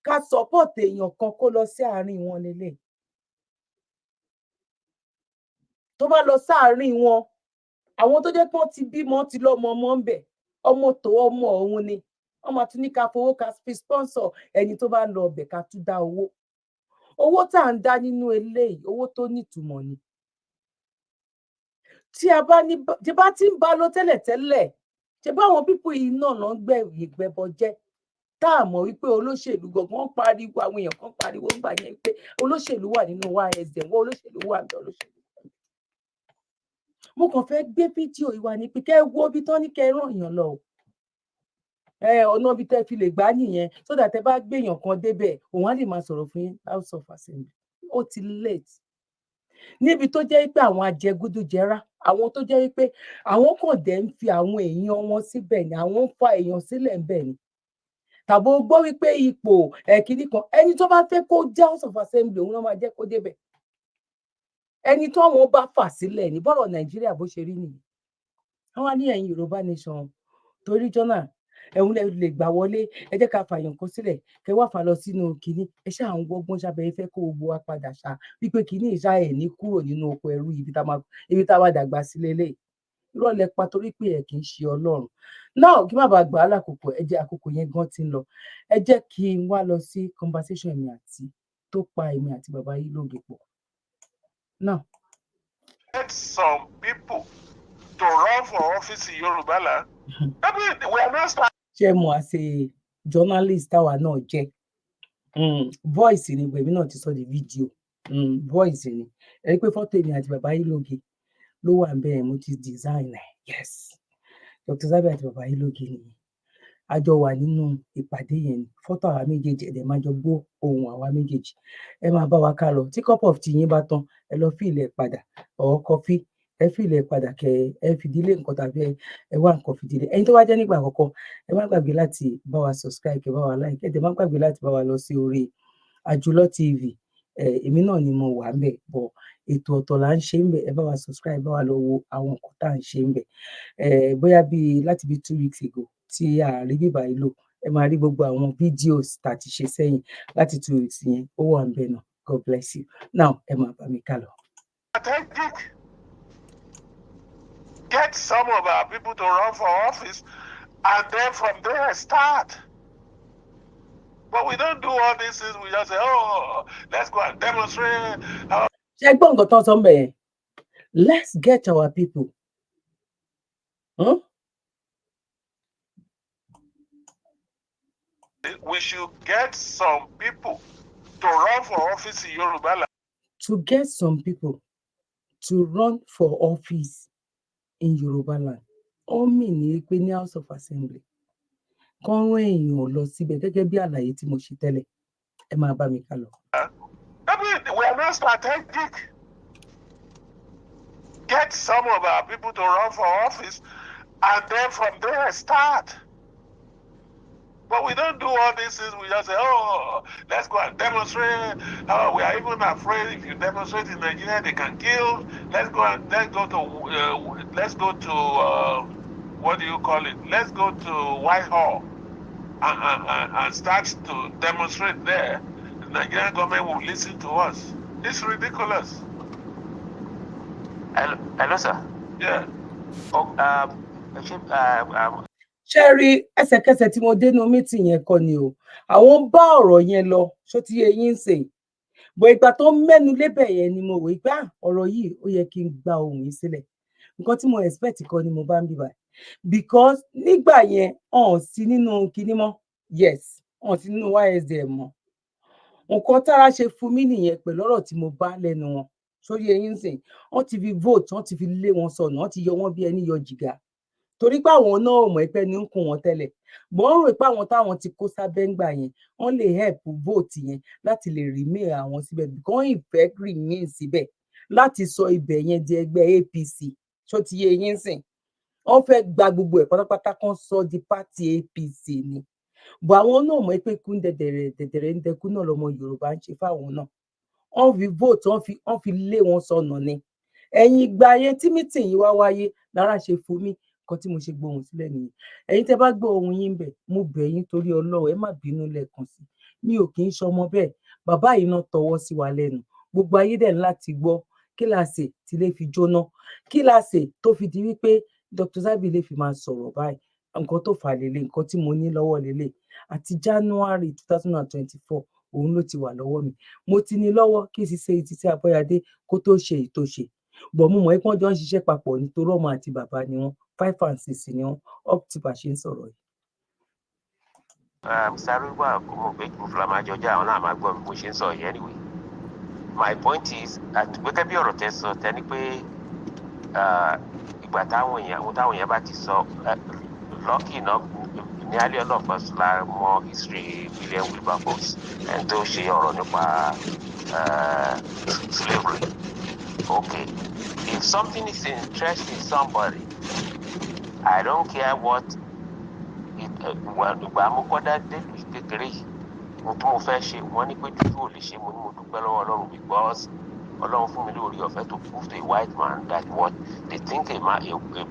ká support èèyàn kan kó lọ sí àárín wọn lélẹ̀, tó bá lọ sáàárín wọn, àwọn tó jẹ́ pé wọ́n ti bímọ, ti lọ́mọ ọmọ ń bẹ̀, ọmọ tó ọmọ òun ni wọ́n máa tún ní ká fowó, ká fi sponsor ẹni tó bá lọ ọbẹ̀, ká tún dá owó. Owó tá à ń dá nínú eléyìí, owó tó nítumọ̀ ni. Tí a bá ní, tí bá ti ń bá lọ tẹ́lẹ̀tẹ́lẹ̀, ṣe báwọn people yìí náà lọ ń gbẹ ìgbẹ́bọ jẹ́, tá a mọ̀ wípé olóṣèlú gangan pariwo, àwọn èèyàn kan pariwo ń gbà yẹn pé olóṣèlú wà nínú YSDM, wọ́n olóṣèlú wà ní olóṣèlú. Mo kàn fẹ́ gbé fídíò yìí wá ní pé kẹ́ ẹ wo ibi tán ní kẹ́ ẹ ràn èèyàn lọ o, ọ̀nà ibi tẹ́ fi lè gbá nìyẹn, so that tẹ́ bá gbéyàn kan débẹ̀, òun á lè máa sọ̀rọ̀ fún yín. House of Assembly, ó ti late níbi tó jẹ́ pé àwọn ajẹgúdújẹrá, àwọn tó jẹ́ pé àwọn kàn dẹ̀ ń fi àwọn èèyàn wọn síbẹ̀ ni, àwọn ń fa èèyàn sílẹ̀ ń bẹ̀ ni. Tàbí o gbọ́ wípé ipò ẹ̀kíní kan, ẹni tó bá fẹ́ kó jẹ́ House of Assembly, òun náà máa jẹ́ kó débẹ̀, ẹni tó àwọn bá fà sílẹ̀ ní. Bọ́rọ̀ Nàìjíríà bó ṣe rí nìyí. Wọ́n wá ní ẹ̀yin Yorùbá nation torí jọ́nà ẹ̀hún lè gbà wọlé, ẹ jẹ́ ká fààyàn kan sílẹ̀, kẹ wá fà lọ sínú kínní. Ẹ ṣáà ń wọ́gbọ́n sábẹ́, ẹ fẹ́ kó gbogbo wa padà ṣá wípé kínní ìṣá ẹ̀ ní kúrò nínú oko ẹrú ibi tá a wá dàgbà sí lélẹ̀. Irọ́ lẹ pa, torí pé ẹ kì í ṣe Ọlọ́run náà. Kí má bàa gbà á lákòókò, ẹ jẹ́ àkókò yẹn gan ti ń lọ, ẹ jẹ́ kí n wá lọ sí conversation èmi àti tó pa èmi àti bàbá yìí lóge pọ̀ náà. Get some people to run for office in Yoruba land. Maybe we are not starting. Ṣé mo àṣe journalist táwa náà jẹ́ voice ni, èmi náà ti sọ di video voice ni. Ẹ rí pé fọ́tò èmi àti bàbá yìí lóge ló wà níbẹ̀, mo ti design ẹ̀. Yes, Dr. Zabby àti bàbá yìí lóge nìyẹn, a jọ wà nínú ìpàdé yẹn ni. Fọ́tò àwa méjèèjì, ẹ̀dẹ̀ máa jọ gbọ́ ohùn àwa méjèèjì. Ẹ máa bá wa ká lọ. Tí cup of tea yín bá tán, ẹ lọ fill ẹ̀ padà, or coffee, ẹ fill ẹ̀ padà, kẹ ẹ fìdílé nǹkan tàbí ẹ wá nǹkan fìdílé. Ẹ̀yin tó bá jẹ́ nígbà àkọ́kọ́, ẹ má gbàgbé láti bá wa subscribe, kẹ bá wa like, ẹ dẹ̀ má gbàgbé láti bá wa lọ sí orí Àjùlọ TV. Ẹ èmi náà ni mo wà ń bẹ̀ bọ̀, ètò ọ̀tọ̀ là ń ṣe ń bẹ̀. Ẹ bá wa subscribe, bá wa lọ wo àwọn nǹkan tá à ń ṣe ń bẹ̀. Ẹ bóyá bíi láti bíi 2 weeks ago tí a rí bíbá yìí lò, ẹ máa rí gbogbo àwọn videos tá a ti ṣe sẹ́yìn láti 2 weeks yẹn, ó wà ń bẹ̀ náà. God bless you. Now ẹ máa bá mi ká lọ. Strategic. Get some of our people to run for office and then from there start. But we don't do all these things. We just say, "Oh, let's go and demonstrate." Ṣé gbọ́ nǹkan tó ń sọ ń bẹ̀ yẹn? Let's get our people. Huh? We should get some people to run for office in Yoruba land. To get some people to run for office in Yoruba land, ó mì ní pé ní House of Assembly, kán rán èèyàn lọ síbẹ̀ gẹ́gẹ́ bí àlàyé tí mo ṣe tẹ́lẹ̀. Ẹ máa bá mi ká lọ. I mean, we are not strategic. Get some of our people to run for office and then from there start. But we don't do all these things. We just say, "Oh, let's go and demonstrate. Oh, we are even afraid if you demonstrate in Nigeria, they can kill. Let's go to, what do you call it? Let's go to Whitehall and start to demonstrate there. The Nigerian government will listen to us." It's ridiculous. Hello, hello, sir. Yeah. Oh, Ṣé rí ẹsẹ̀kẹsẹ̀ tí mo dénú meeting yẹn kọ́ ni o, àwọn ń bá ọ̀rọ̀ yẹn lọ, ṣó ti yé yín sìn? Bọ̀ ìgbà tó ń mẹ́nu lébẹ̀ yẹn ni mo wò pé, ah, ọ̀rọ̀ yìí, ó yẹ kí n gba ohùn yìí sílẹ̀. Nǹkan tí mo expect kọ́ ni mo bá ń bíbà, because nígbà yẹn ọ̀n sí nínú kinní mọ́. Yes, ọ̀n sí nínú YSDM mọ́. Nǹkan tára ṣe fún mi nìyẹn pẹ̀lú ọ̀rọ̀ tí mo bá lẹ́nu wọn, sórí eyín sìn. Wọ́n ti fi vote, wọ́n ti fi lé wọn sọnù, wọ́n ti yọ wọ́n bí ẹni yọ jìgá, torí pé àwọn náà ò mọ̀ pé ní ń kún wọn tẹ́lẹ̀ bọ́n ń rò pé àwọn táwọn ti kó sábẹ́ ńgbà yẹn, wọ́n lè help vote yẹn láti lè remain àwọn síbẹ̀, because ìfẹ́ remain síbẹ̀ láti sọ ibẹ̀ yẹn di ẹgbẹ́ APC. Ṣó ti yé yín sìn? Wọ́n fẹ́ gba gbogbo ẹ̀ pátápátá, kan sọ di party APC ni. Bọ̀ àwọn náà mọ̀ pé kún dẹ̀dẹ̀rẹ̀ dẹ̀dẹ̀rẹ̀ ń dẹkú náà lọmọ Yorùbá ń ṣe fáwọn náà. Wọ́n fi vote, wọ́n fi lé wọn sọnù ni. Ẹ̀yìn ìgbà yẹn tí meeting yìí wá wáyé, lára ṣe fún mi. Nǹkan tí mo ṣe gbóhùn sílẹ̀ nìyẹn. Ẹ̀yin tẹ́ bá gbọ́ ohùn yín bẹ̀, mo bẹ̀ yín torí Ọlọ́run, ẹ má bínú lẹ́ẹ̀kan sí. Mi ò kì í ṣọmọ bẹ́ẹ̀. Bàbá yìí náà tọwọ́ sí wa lẹ́nu, gbogbo ayé dẹ̀ ní láti gbọ́ kí la ṣe tí lè fi jóná, kí la ṣe tó fi di wípé Dr. Zabby lè fi máa sọ̀rọ̀ báyìí. Nǹkan tó fà lélẹ̀, nǹkan tí mo ní lọ́wọ́ lélẹ̀. Àti January 2024 òun ló ti wà lọ́wọ́ mi. Mo ti ní lọ́wọ́ kí ṣiṣẹ́ títí Abọ́yadé kó tó ṣe èyí tó ṣe bọ̀. Mo mọ̀ pé wọ́n jọ ń ṣiṣẹ́ papọ̀ nítorí ọmọ àti bàbá ni wọ́n, five and six ni wọ́n up to bá ṣe ń sọ̀rọ̀ yìí. Mr. Arúgbó, mo pé mo máa jọjá àwọn náà máa gbọ́ mi bó ṣe ń sọ yìí. Anyway, my point is, gẹ́gẹ́ bí ọ̀rọ̀ tẹ́ sọ, tẹ́ ní pé ìgbà táwọn èèyàn, ohun táwọn èèyàn bá ti sọ, lucky enough, nearly all of us la mọ history William Wilberforce, ẹni tó ṣe ọ̀rọ̀ nípa slavery. Okay, if something is interesting somebody, I don't care what it. Ìgbà mo kọ́dá délùú kékeré yìí, mo tí mo fẹ́ ṣe, wọ́n ní pé dúdú ò lè ṣe. Mo ní mo dúpẹ́ lọ́wọ́ Ọlọ́run, because Ọlọ́run fún mi lórí ọ̀fẹ́ to prove to a white man that what they think a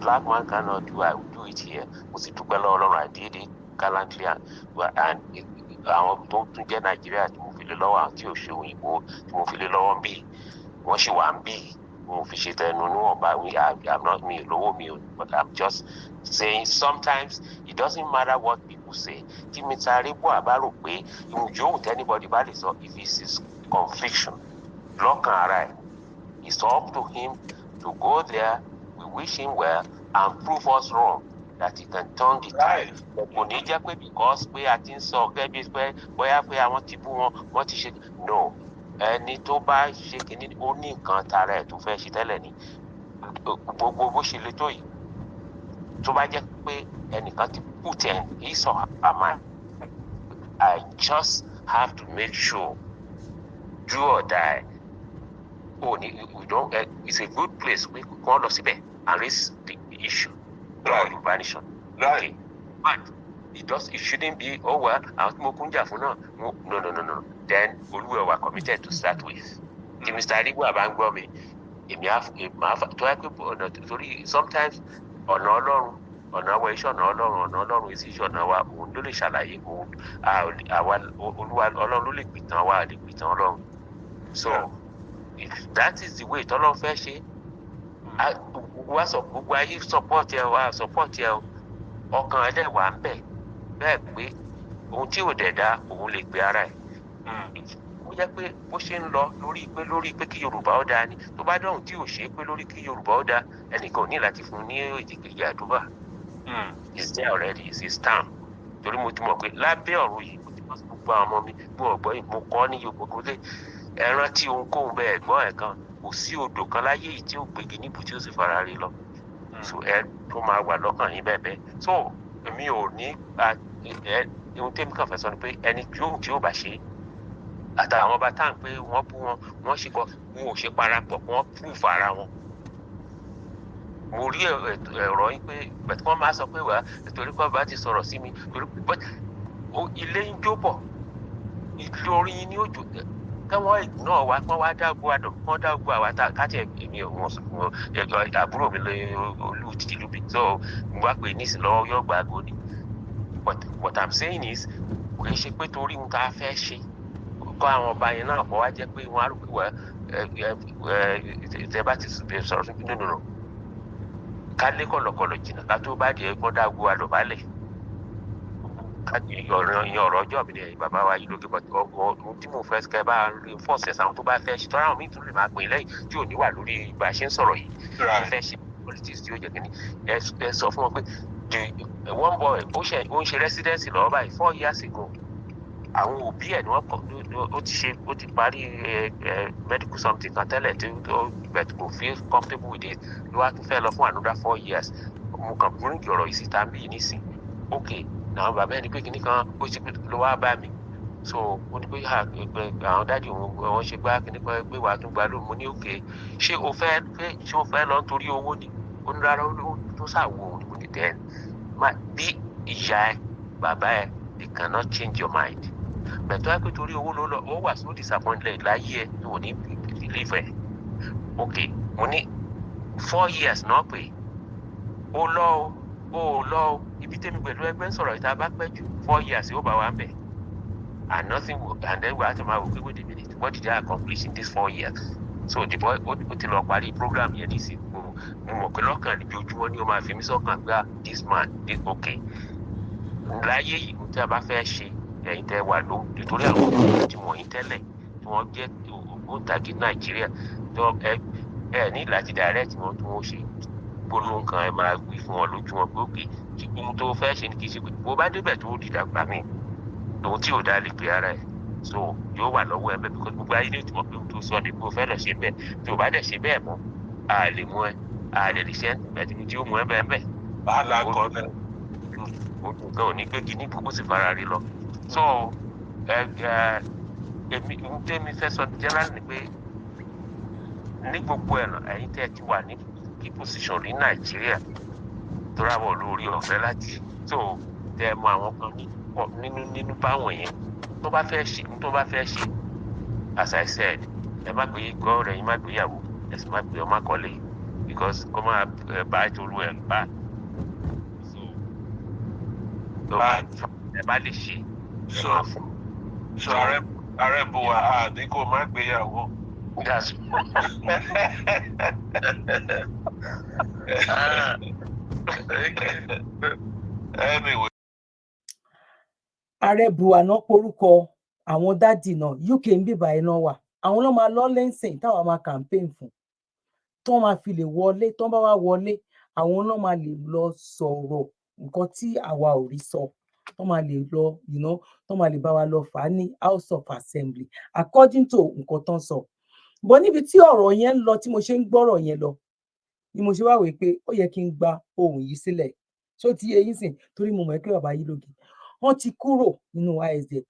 black man cannot do, I will do it here. Mo sì dúpẹ́ lọ́wọ́ Ọlọ́run, I did it gallantly, and àwọn tó tún jẹ́ Nàìjíríà tí mo fi lé lọ́wọ́, àwọn tí ò ṣe òyìnbó tí mo fi lé lọ́wọ́ ń bì, wọ́n sì wà ń bì. Mo fi ṣe tẹnu níwọ̀nba. I'm not, mi ò lówó mi ò, but I'm just saying, sometimes it doesn't matter what people say. Tí Mr. Areboa bá rò pé yòówù tí anybody bá lè sọ, if it's his conviction lọ́kàn ara ẹ̀, it's up to him to go there. We wish him well and prove us wrong that he can turn the tide. Kò ní jẹ́ pé because pé a ti ń sọ gẹ́gẹ́ bí pé bóyá pé àwọn ti bú wọn, wọ́n ti ṣe. No, ẹni tó bá ṣe kínní, ó ní nǹkan tara ẹ̀ tó fẹ́ ṣe tẹ́lẹ̀ ni. Gbogbo bó ṣe le tó yìí, tó bá jẹ́ pé ẹnìkan ti put in his or her mind, "I just have to make sure, do or die," oh, we don't, it's a good place pé kí wọ́n lọ síbẹ̀ and raise the issue. Yorùbá nation. Okay, but it shouldn't be, "Oh well, àwọn tí mo kún jà fún náà." No, no, no, no. Then olúwẹ̀ wà committed to start with. Tí Mr. Arigbo bá ń gbọ́ mi, èmi á máa tó yẹ pé ọ̀nà, torí sometimes ọ̀nà Ọlọ́run, ọ̀nà wa iṣẹ́ ọ̀nà Ọlọ́run, ọ̀nà Ọlọ́run iṣẹ́ ọ̀nà wa, òun ló lè ṣàlàyé. Òun àwa Olúwa Ọlọ́run ló lè pìtàn wa, lè pìtàn Ọlọ́run. So if that is the way tọ́lọ́run fẹ́ ṣe wá sọ, gbogbo ayé support ẹ, wá support ẹ, ọkàn ẹ dẹ̀ wà ń bẹ̀ bẹ́ẹ̀ pé ohun tí ò dẹ̀ dá, òun lè gbé ara ẹ̀. Ó jẹ́ pé bó ṣe ń lọ lórí pé kí Yorùbá ó dáa ni. Tó bá dọ̀hún tí ò ṣe é pé lórí kí Yorùbá ó dáa, ẹnìkan ò ní láti fún un ní èdè kejì àdúrà. Is there already, is his stamp. Torí mo ti mọ̀ pé lábẹ́ ọ̀run yìí, mo ti bọ́ sí gbogbo àwọn ọmọ mi bí wọ́n gbọ́ yìí, mo kọ́ ní Yorùbá pé ẹ rántí ohunkóhun bẹ́ẹ̀ gbọ́ ẹ̀ kan, kò sí odò kan láyé yìí tí ó gbégi níbù tí ó sì fara rí lọ. So ẹ tó máa wà lọ́kàn yín bẹ́ẹ̀ bẹ́ẹ̀. So èmi ò ní ẹ, ohun tẹ́mi kàn fẹ́ sọ ni pé ẹni tí ó bá ṣe àtàwọn ọba tá à ń pé wọ́n bú wọn, wọ́n ṣe kọ́, wọn ò ṣe parapọ̀, wọ́n proof ara wọn. Mo rí ẹ̀rọ yín pé bẹ̀tí wọ́n máa sọ pé wà torí pé ọba ti sọ̀rọ̀ sí mi torí, but ilé ń jó bọ̀, ilé orí yín ní òjò káwọn ignore wa, kí wọ́n wá dá gbó àdọ̀, kí wọ́n dá gbó àwa tá káti èmi ò wọ́n sọ àbúrò mi lé olú tìlú bí, so mo bá pè nísìnyí lọ́wọ́ yóò gbà àgọ́ ni. But what I'm saying is, kò í ṣe pé torí ohun tá a fẹ́ ṣe kọ́ àwọn ọba yẹn náà kọ́ wá jẹ́ pé wọ́n á rò pé wẹ́ ẹ ẹ tẹ bá ti sọ̀rọ̀ sí. No, no, no, ká lé kọ̀lọ̀kọ̀lọ̀ jìnnà ká tó bá di ẹ̀ kọ́ dá gbó àdọ̀bálẹ̀ ká ọ̀rọ̀ ìyẹn, ọ̀rọ̀ ọjọ́ mi ni bàbá wa yìí lókè. But ohun tí mo fẹ́ kẹ́ bá reinforce ẹ̀ sáwọn tó bá fẹ́ ṣe, tọ́ra àwọn míì tún lè máa pè lẹ́yìn tí ò ní wà lórí bá a ṣe ń sọ̀rọ̀ yìí, tó fẹ́ ṣe politics tí ó jẹ́ kínní, ẹ sọ fún wọn pé the one boy ó ṣe ó ń ṣe residency lọ́wọ́ báyìí, 4 years ago àwọn òbí ẹ̀ ni wọ́n kọ́ ó ti ṣe, ó ti parí ẹ ẹ medical something kan tẹ́lẹ̀ tí ó but kò feel comfortable with it, ló wá tún fẹ́ lọ fún another 4 years. Mo kàn bring ọ̀rọ̀ yìí síta bí nísìn. Ok, àwọn bàbá ẹni pé kinní kan ó ṣe pé ló wá bá mi, so ó ní pé àwọn daddy òun wọ́n ṣe gbá kinní kan pé wàá tún gbà lóun. Mo ní ok, ṣé o fẹ́ pé ṣé o fẹ́ lọ nítorí owó ni? Ó ní rárá, ó tó ṣàwò òun. Mo ní then bí ìyá ẹ, bàbá ẹ, they cannot change your mind. Bẹ̀tọ́ ẹ pé torí owó ló lọ, ó wà so disappointed láyé ẹ tó ní believe ẹ. Ok, mo ní 4 years náà pé ó lọ o, ó lọ o, ibi tẹ́mi pẹ̀lú ẹgbẹ́ ń sọ̀rọ̀ ìta bá pẹ́ jù, 4 years yóò bá wa ń bẹ̀ and nothing will, and then we have to máa wò pé, wait a minute, what did I accomplish in these 4 years? So the boy ó ti lọ parí program yẹn nísìnyí. Mo mọ̀ pé lọ́kàn níbi ojúmọ́ ni ó máa fi mí sọ́kàn gbá this man this. Okay, láyé yìí, tí a bá fẹ́ ṣe, ẹ̀yin tẹ́ wà ló nítorí àwọn ọmọ tí wọ̀nyí tẹ́lẹ̀ tí wọ́n jẹ́ ògbóǹtagì Nàìjíríà tó ẹ ẹ ní láti direct wọn tí wọ́n ṣe gbólóhùn kan, ẹ máa wí fún wọn lójú wọn pé okay, ohun tó fẹ́ ṣe ni, kì í ṣe pé bó bá débẹ̀ tó dìdàgbà mí tòun tí ò dá lè pè ara ẹ̀, so yóò wà lọ́wọ́ ẹ bẹ́ẹ̀, because gbogbo ayé ní òtún pé ohun tó sọ ni pé o fẹ́ lọ ṣe bẹ́ẹ̀. Tí o bá dẹ̀ ṣe bẹ́ẹ̀ mọ́, a lè mú ẹ, a lè lè ṣe ẹ tí ó mú ẹ bẹ́ẹ̀ bẹ́ẹ̀. Wàhálà kọ́ náà. Nǹkan ò ní gbégi ní ibùkún sì fara rí lọ. So ẹ ẹ èmi, ohun tẹ́mi fẹ́ sọ generally ni pé ní gbogbo ẹ̀nà ẹ̀yin tẹ́ ẹ ti wà ní key position ní Nàìjíríà tó ráwọ̀ lórí ọ̀fẹ́ láti so tẹ́ ẹ mọ àwọn kan nínú báwọn yẹn tó bá fẹ́ ṣe, tó bá fẹ́ ṣe, as I said, ẹ má gbé gbọ́ rẹ̀ yín, má gbéyàwó, ẹ sì má gbé ọmọ kọ́lé, because kó má bá ìtòlú ẹ̀ bá so ẹ bá lè ṣe ẹ máa fún. So ààrẹ buwa a ní kó má gbéyàwó. That's Anyway. Ààrẹ buhari porúkọ àwọn daddy náà, UK ń bìbà iná wà, àwọn náà máa lọ lẹ́sìn táwa máa campaign fún tó máa fi lè wọlé. Tó bá wá wọlé, àwọn náà máa lè lọ sọ̀rọ̀ nǹkan tí àwa ò rí sọ, tó máa lè lọ tó máa lè bá wa lọ fà á ní House of Assembly according to nǹkan tó ń sọ bọ́. Níbi tí ọ̀rọ̀ yẹn ń lọ, tí mo ṣe ń gbọ́rọ̀ yẹn lọ ni mo ṣe wá wèé pé ó yẹ kí n gba ohùn yìí sílẹ̀. Ṣó ti yé yín sìn? Torí mo mọ̀ pé bàbá yìí lóge, wọ́n ti kúrò nínú YSDM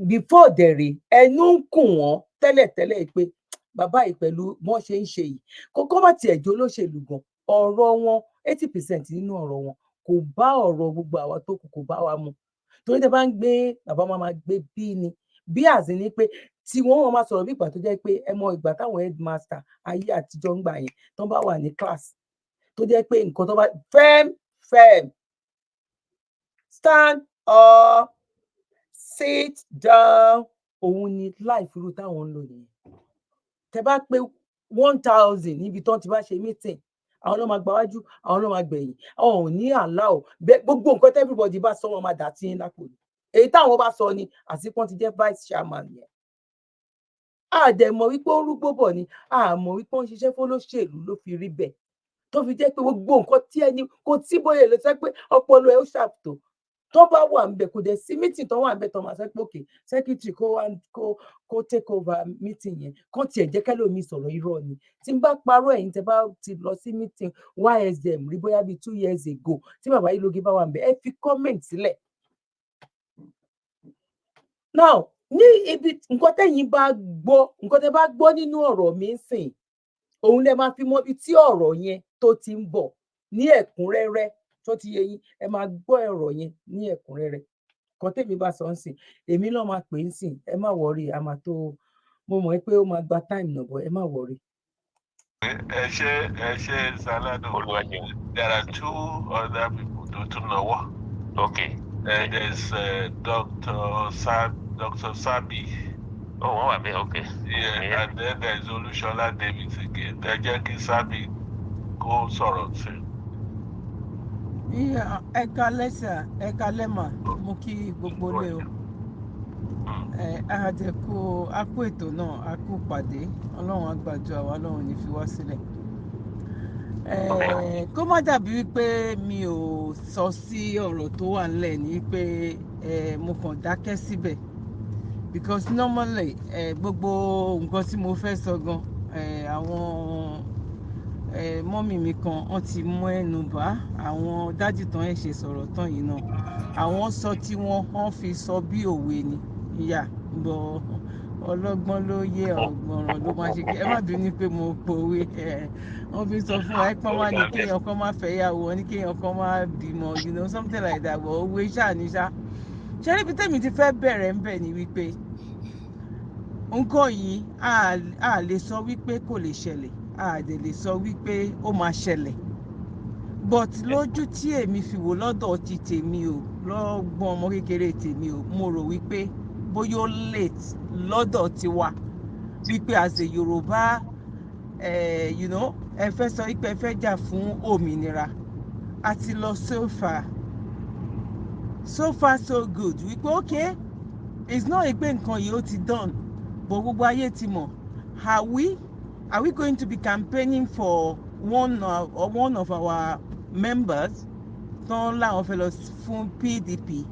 before dẹ̀rẹ̀, ẹnu ń kùn wọ́n tẹ́lẹ̀tẹ́lẹ̀ pé bàbá yìí pẹ̀lú bọ́n ṣe ń ṣe yìí, kókó bá tiẹ̀ jó olóṣèlú gan, ọ̀rọ̀ wọn, 80% nínú ọ̀rọ̀ wọn kò bá ọ̀rọ̀ gbogbo àwa tó kù, kò bá wa mu. Torí tẹ bá ń gbé bàbá máa máa gbé bí ni bí àzín ni pé tí wọ́n wọ́n máa sọ̀rọ̀ bí ìgbà tó jẹ́ pé ẹ mọ ìgbà táwọn headmaster ayé àtijọ́ ń gbà yẹn, tó bá wà ní class, tó jẹ́ pé nǹkan tó bá firm firm, stand up, sit down, òun ni life irú táwọn ń lò nìyẹn. Tẹ bá pé 1,000 níbi tó ti bá ṣe meeting, àwọn náà máa gbáwájú, àwọn náà máa gbẹ̀yìn, àwọn ò ní àlá o. Gbogbo nǹkan tí everybody bá sọ, wọn máa dà tí ń lápò ni. Èyí táwọn bá sọ ni àsìkò ti jẹ́ vice chairman yẹn. A dẹ̀ mọ̀ wípé ó rúgbó bọ̀ ni, a mọ̀ wípé ó ń ṣiṣẹ́ fọlọ́ṣèlú ló fi rí bẹ́ẹ̀. Tó fi jẹ́ pé gbogbo nǹkan tí ẹni kò tí bóyá lè sọ pé ọpọlọ ẹ ó ṣàtò tó bá wà ń bẹ, kò dẹ̀ sí meeting tó wà ń bẹ tó máa sọ pé okay, secretary kó wá kó take over meeting yẹn, kó tiẹ̀ jẹ́ kẹ́lòmíì sọ̀rọ̀. Irọ́ ni. Tí n bá parọ́, ẹ̀yin tẹ́ bá ti lọ sí meeting YSM rí, bóyá bíi 2 years ago, tí bàbá Ayílóge bá wà ń bẹ, ẹ fi comment sílẹ̀. Now, ní ibi nǹkan tẹ́yin bá gbọ́, nǹkan tẹ́ bá gbọ́ nínú ọ̀rọ̀ mi ń sìn, òun lẹ máa fi mọ ibi tí ọ̀rọ̀ yẹn tó ti ń bọ̀ ní ẹ̀kúnrẹ́rẹ́. Tó ti yé yín? Ẹ máa gbọ́ ọ̀rọ̀ yẹn ní ẹ̀kúnrẹ́rẹ́. Nǹkan tèmi bá sọ ń sìn, èmi náà máa pè ń sìn. Ẹ má worry, a máa tó. Mo mọ̀ pé ó máa gba time náà bọ̀, ẹ má worry. Ẹ ṣe, ẹ ṣe, Salado. Olúwa ṣeun. There are two other people tó tún náwó. There's Dr. Sabi. Oh, wọ́n wà bẹ́ẹ̀, okay. Yeah, and then there's Olúṣọlá David again. Ẹ jẹ́ kí Sabi kó sọ̀rọ̀ sí. Yeah, ẹ kalẹ́ sà, ẹ kalẹ́ mà, mo kí gbogbo ilé o. Ẹ àdẹ̀kù, a kú ètò náà, a kú pàdé. Ọlọ́run á gbàdúrà wa, Ọlọ́run ò ní fi wá sílẹ̀. Ẹ kó má dàbí wípé mi ò sọ sí ọ̀rọ̀ tó wà nílẹ̀ ní pé ẹ mo kàn dákẹ́ síbẹ̀, because normally ẹ gbogbo nǹkan tí mo fẹ́ sọ gan, ẹ àwọn ẹ mummy mi kan wọ́n ti mú ẹnu bá. Àwọn daddy tán ẹ̀ ṣe sọ̀rọ̀ tán yìí náà, àwọn sọ tí wọ́n wọ́n fi sọ bí òwe ni ìyá bọ̀. Ọlọ́gbọ́n ló yé, ọ̀gbọ̀nràn ló máa ṣe kí ẹ má bínú pé mo pòwe. Ẹ wọ́n fi sọ fún wa pé wọ́n ní kéèyàn kan má fẹ́ yàwó, wọ́n ní kéèyàn kan má bímọ, something like that. But òwe ṣáà ní ṣá. Ṣé níbi tèmi ti fẹ́ bẹ̀rẹ̀ ń bẹ̀ ni wípé nǹkan yìí, a lè sọ wípé kò lè ṣẹlẹ̀, a dẹ̀ lè sọ wípé ó máa ṣẹlẹ̀, but lójú tí èmi fi wò lọ́dọ̀ ti tèmi o, lọ́gbọ́n ọmọ kékeré tèmi o, mo rò wípé bóyá ó late lọ́dọ̀ tiwa, wípé as a Yorùbá, ẹ fẹ́ sọ wípé ẹ fẹ́ jà fún òmìnira, a ti lọ so far, so far so good, wípé okay, it's not pé nǹkan yìí ó ti done, but gbogbo ayé ti mọ̀. Are we going to be campaigning for one of our members tán láwọn fẹ́ lọ fún PDP,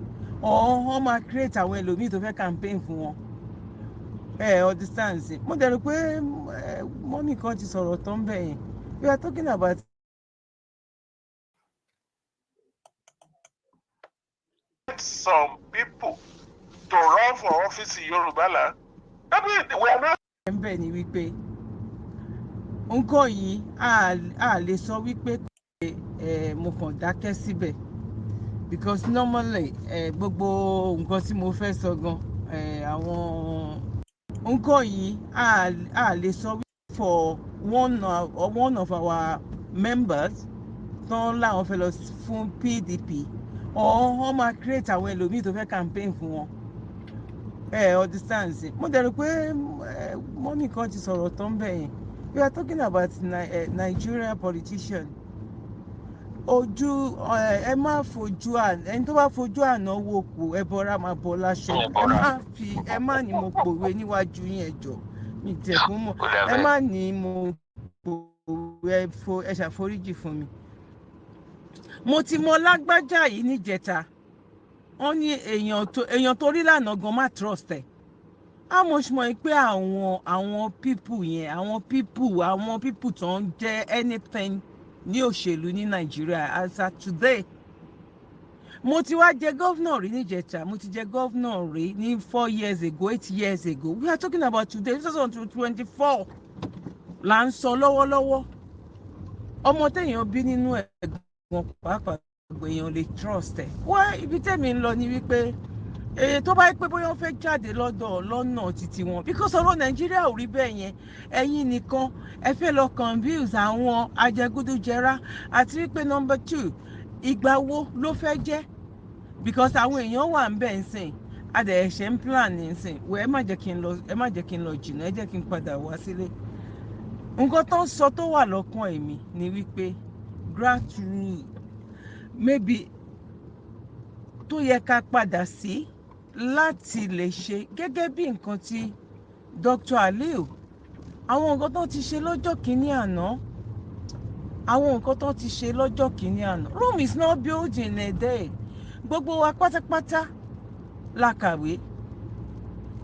or wọ́n máa create àwọn ẹlòmíì tó fẹ́ campaign fún wọn? Ẹ understand sí? Mo dẹ̀ rò pé mummy kan ti sọ̀rọ̀ tán bẹ́ẹ̀ yẹn. We are talking about Some people to run for office in Yoruba land. I mean, we are not. Ń bẹ̀ ni wípé nǹkan yìí, a lè sọ wípé ẹ mo kàn dákẹ́ síbẹ̀, because normally ẹ gbogbo nǹkan tí mo fẹ́ sọ gan, ẹ àwọn nǹkan yìí, a lè sọ wípé for one of our members tán láwọn fẹ́ lọ fún PDP, or wọ́n máa create àwọn ẹlòmíì tó fẹ́ campaign fún wọn. Ẹ understand sí? Mo dẹ̀ rò pé mummy kan ti sọ̀rọ̀ tán bẹ́ẹ̀ yẹn. We are talking about Nigeria politician. Ojú ẹ má fojú, ẹni tó bá fojú àná wo kù, ẹbọra máa bọ láṣọ. Ẹ má fi, ẹ má ní mo pòwe níwájú yín, ẹ jọ̀ọ́, mi tẹ̀kún mọ́. Ẹ má ní mo pòwe, ẹ fo ẹ ṣàforíjì fún mi. Mo ti mọ lágbájá yìí níjẹta. Wọ́n ní èèyàn tó rí lànà gan má trust ẹ̀, how much more pé àwọn people yẹn, àwọn people tó ń jẹ́ anything ní òṣèlú ní Nàìjíríà as at today. Mo ti wá jẹ governor rí níjẹta, mo ti jẹ governor rí ní 4 years ago, 8 years ago. We are talking about today, 2024 là ń sọ lọ́wọ́lọ́wọ́. Ọmọ téèyàn bí nínú ẹ̀ gan pàápàá, èèyàn lè trust ẹ̀. Wá ibi tẹ́mi ń lọ ni wípé èyí tó bá yẹ pé bóyá wọ́n fẹ́ jáde lọ́dọ̀ lọ́nà títí wọn, because ọ̀rọ̀ Nàìjíríà ò rí bẹ́ẹ̀ yẹn. Ẹ̀yin nìkan ẹ fẹ́ lọ confuse àwọn ajẹgúdújẹrá. Àti wípé number two, ìgbà wo ló fẹ́ jẹ́? Because àwọn èèyàn wà ń bẹ̀ ń sìn, adẹ̀ ẹ̀ṣẹ̀ ń plan ní sìn wẹ́. Ẹ má jẹ́ kí n lọ jìnnà, ẹ jẹ́ kí n padà wá sílé. Nǹkan tó ń sọ tó wà lọ́kàn èmi ni wípé grassroots maybe tó yẹ ká padà sí láti lè ṣe gẹ́gẹ́ bí nǹkan tí Dr. Aliu, àwọn nǹkan tó ti ṣe lọ́jọ́ kìíní àná. Àwọn nǹkan tó ti ṣe lọ́jọ́ kìíní àná, Rome is not built in a day. Gbogbo wa pátápátá la kàwé.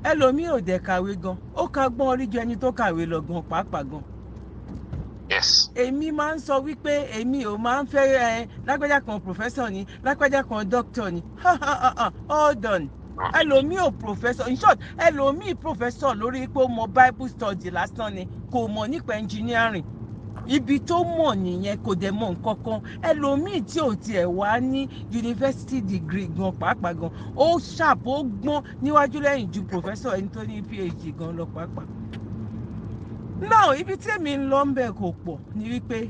Ẹlòmíì ò dẹ̀ kàwé gan, ó ka gbọ́n orí ju ẹni tó kàwé lọ gan pàápàá gan. Èmi máa ń sọ wípé èmi ò máa ń fẹ́ ẹ lágbájá kan professor ni, lágbájá kan doctor ni. Hold on, ẹlòmíì ò professor. In short, ẹlòmíì professor lórí pé ó mọ Bible study lásán ni, kò mọ̀ nípa engineering. Ibi tó mọ̀ nìyẹn, kò dẹ̀ mọ̀ nǹkan kan. Ẹlòmíì tí ò tiẹ̀ wá ní university degree gan pàápàá gan, ó sharp, ó gbọ́n níwájú lẹ́yìn ju professor ẹni tó ní PhD gan lọ pàápàá. Now, ibi tí èmi ń lọ ń bẹ̀ kò pọ̀ ní wípé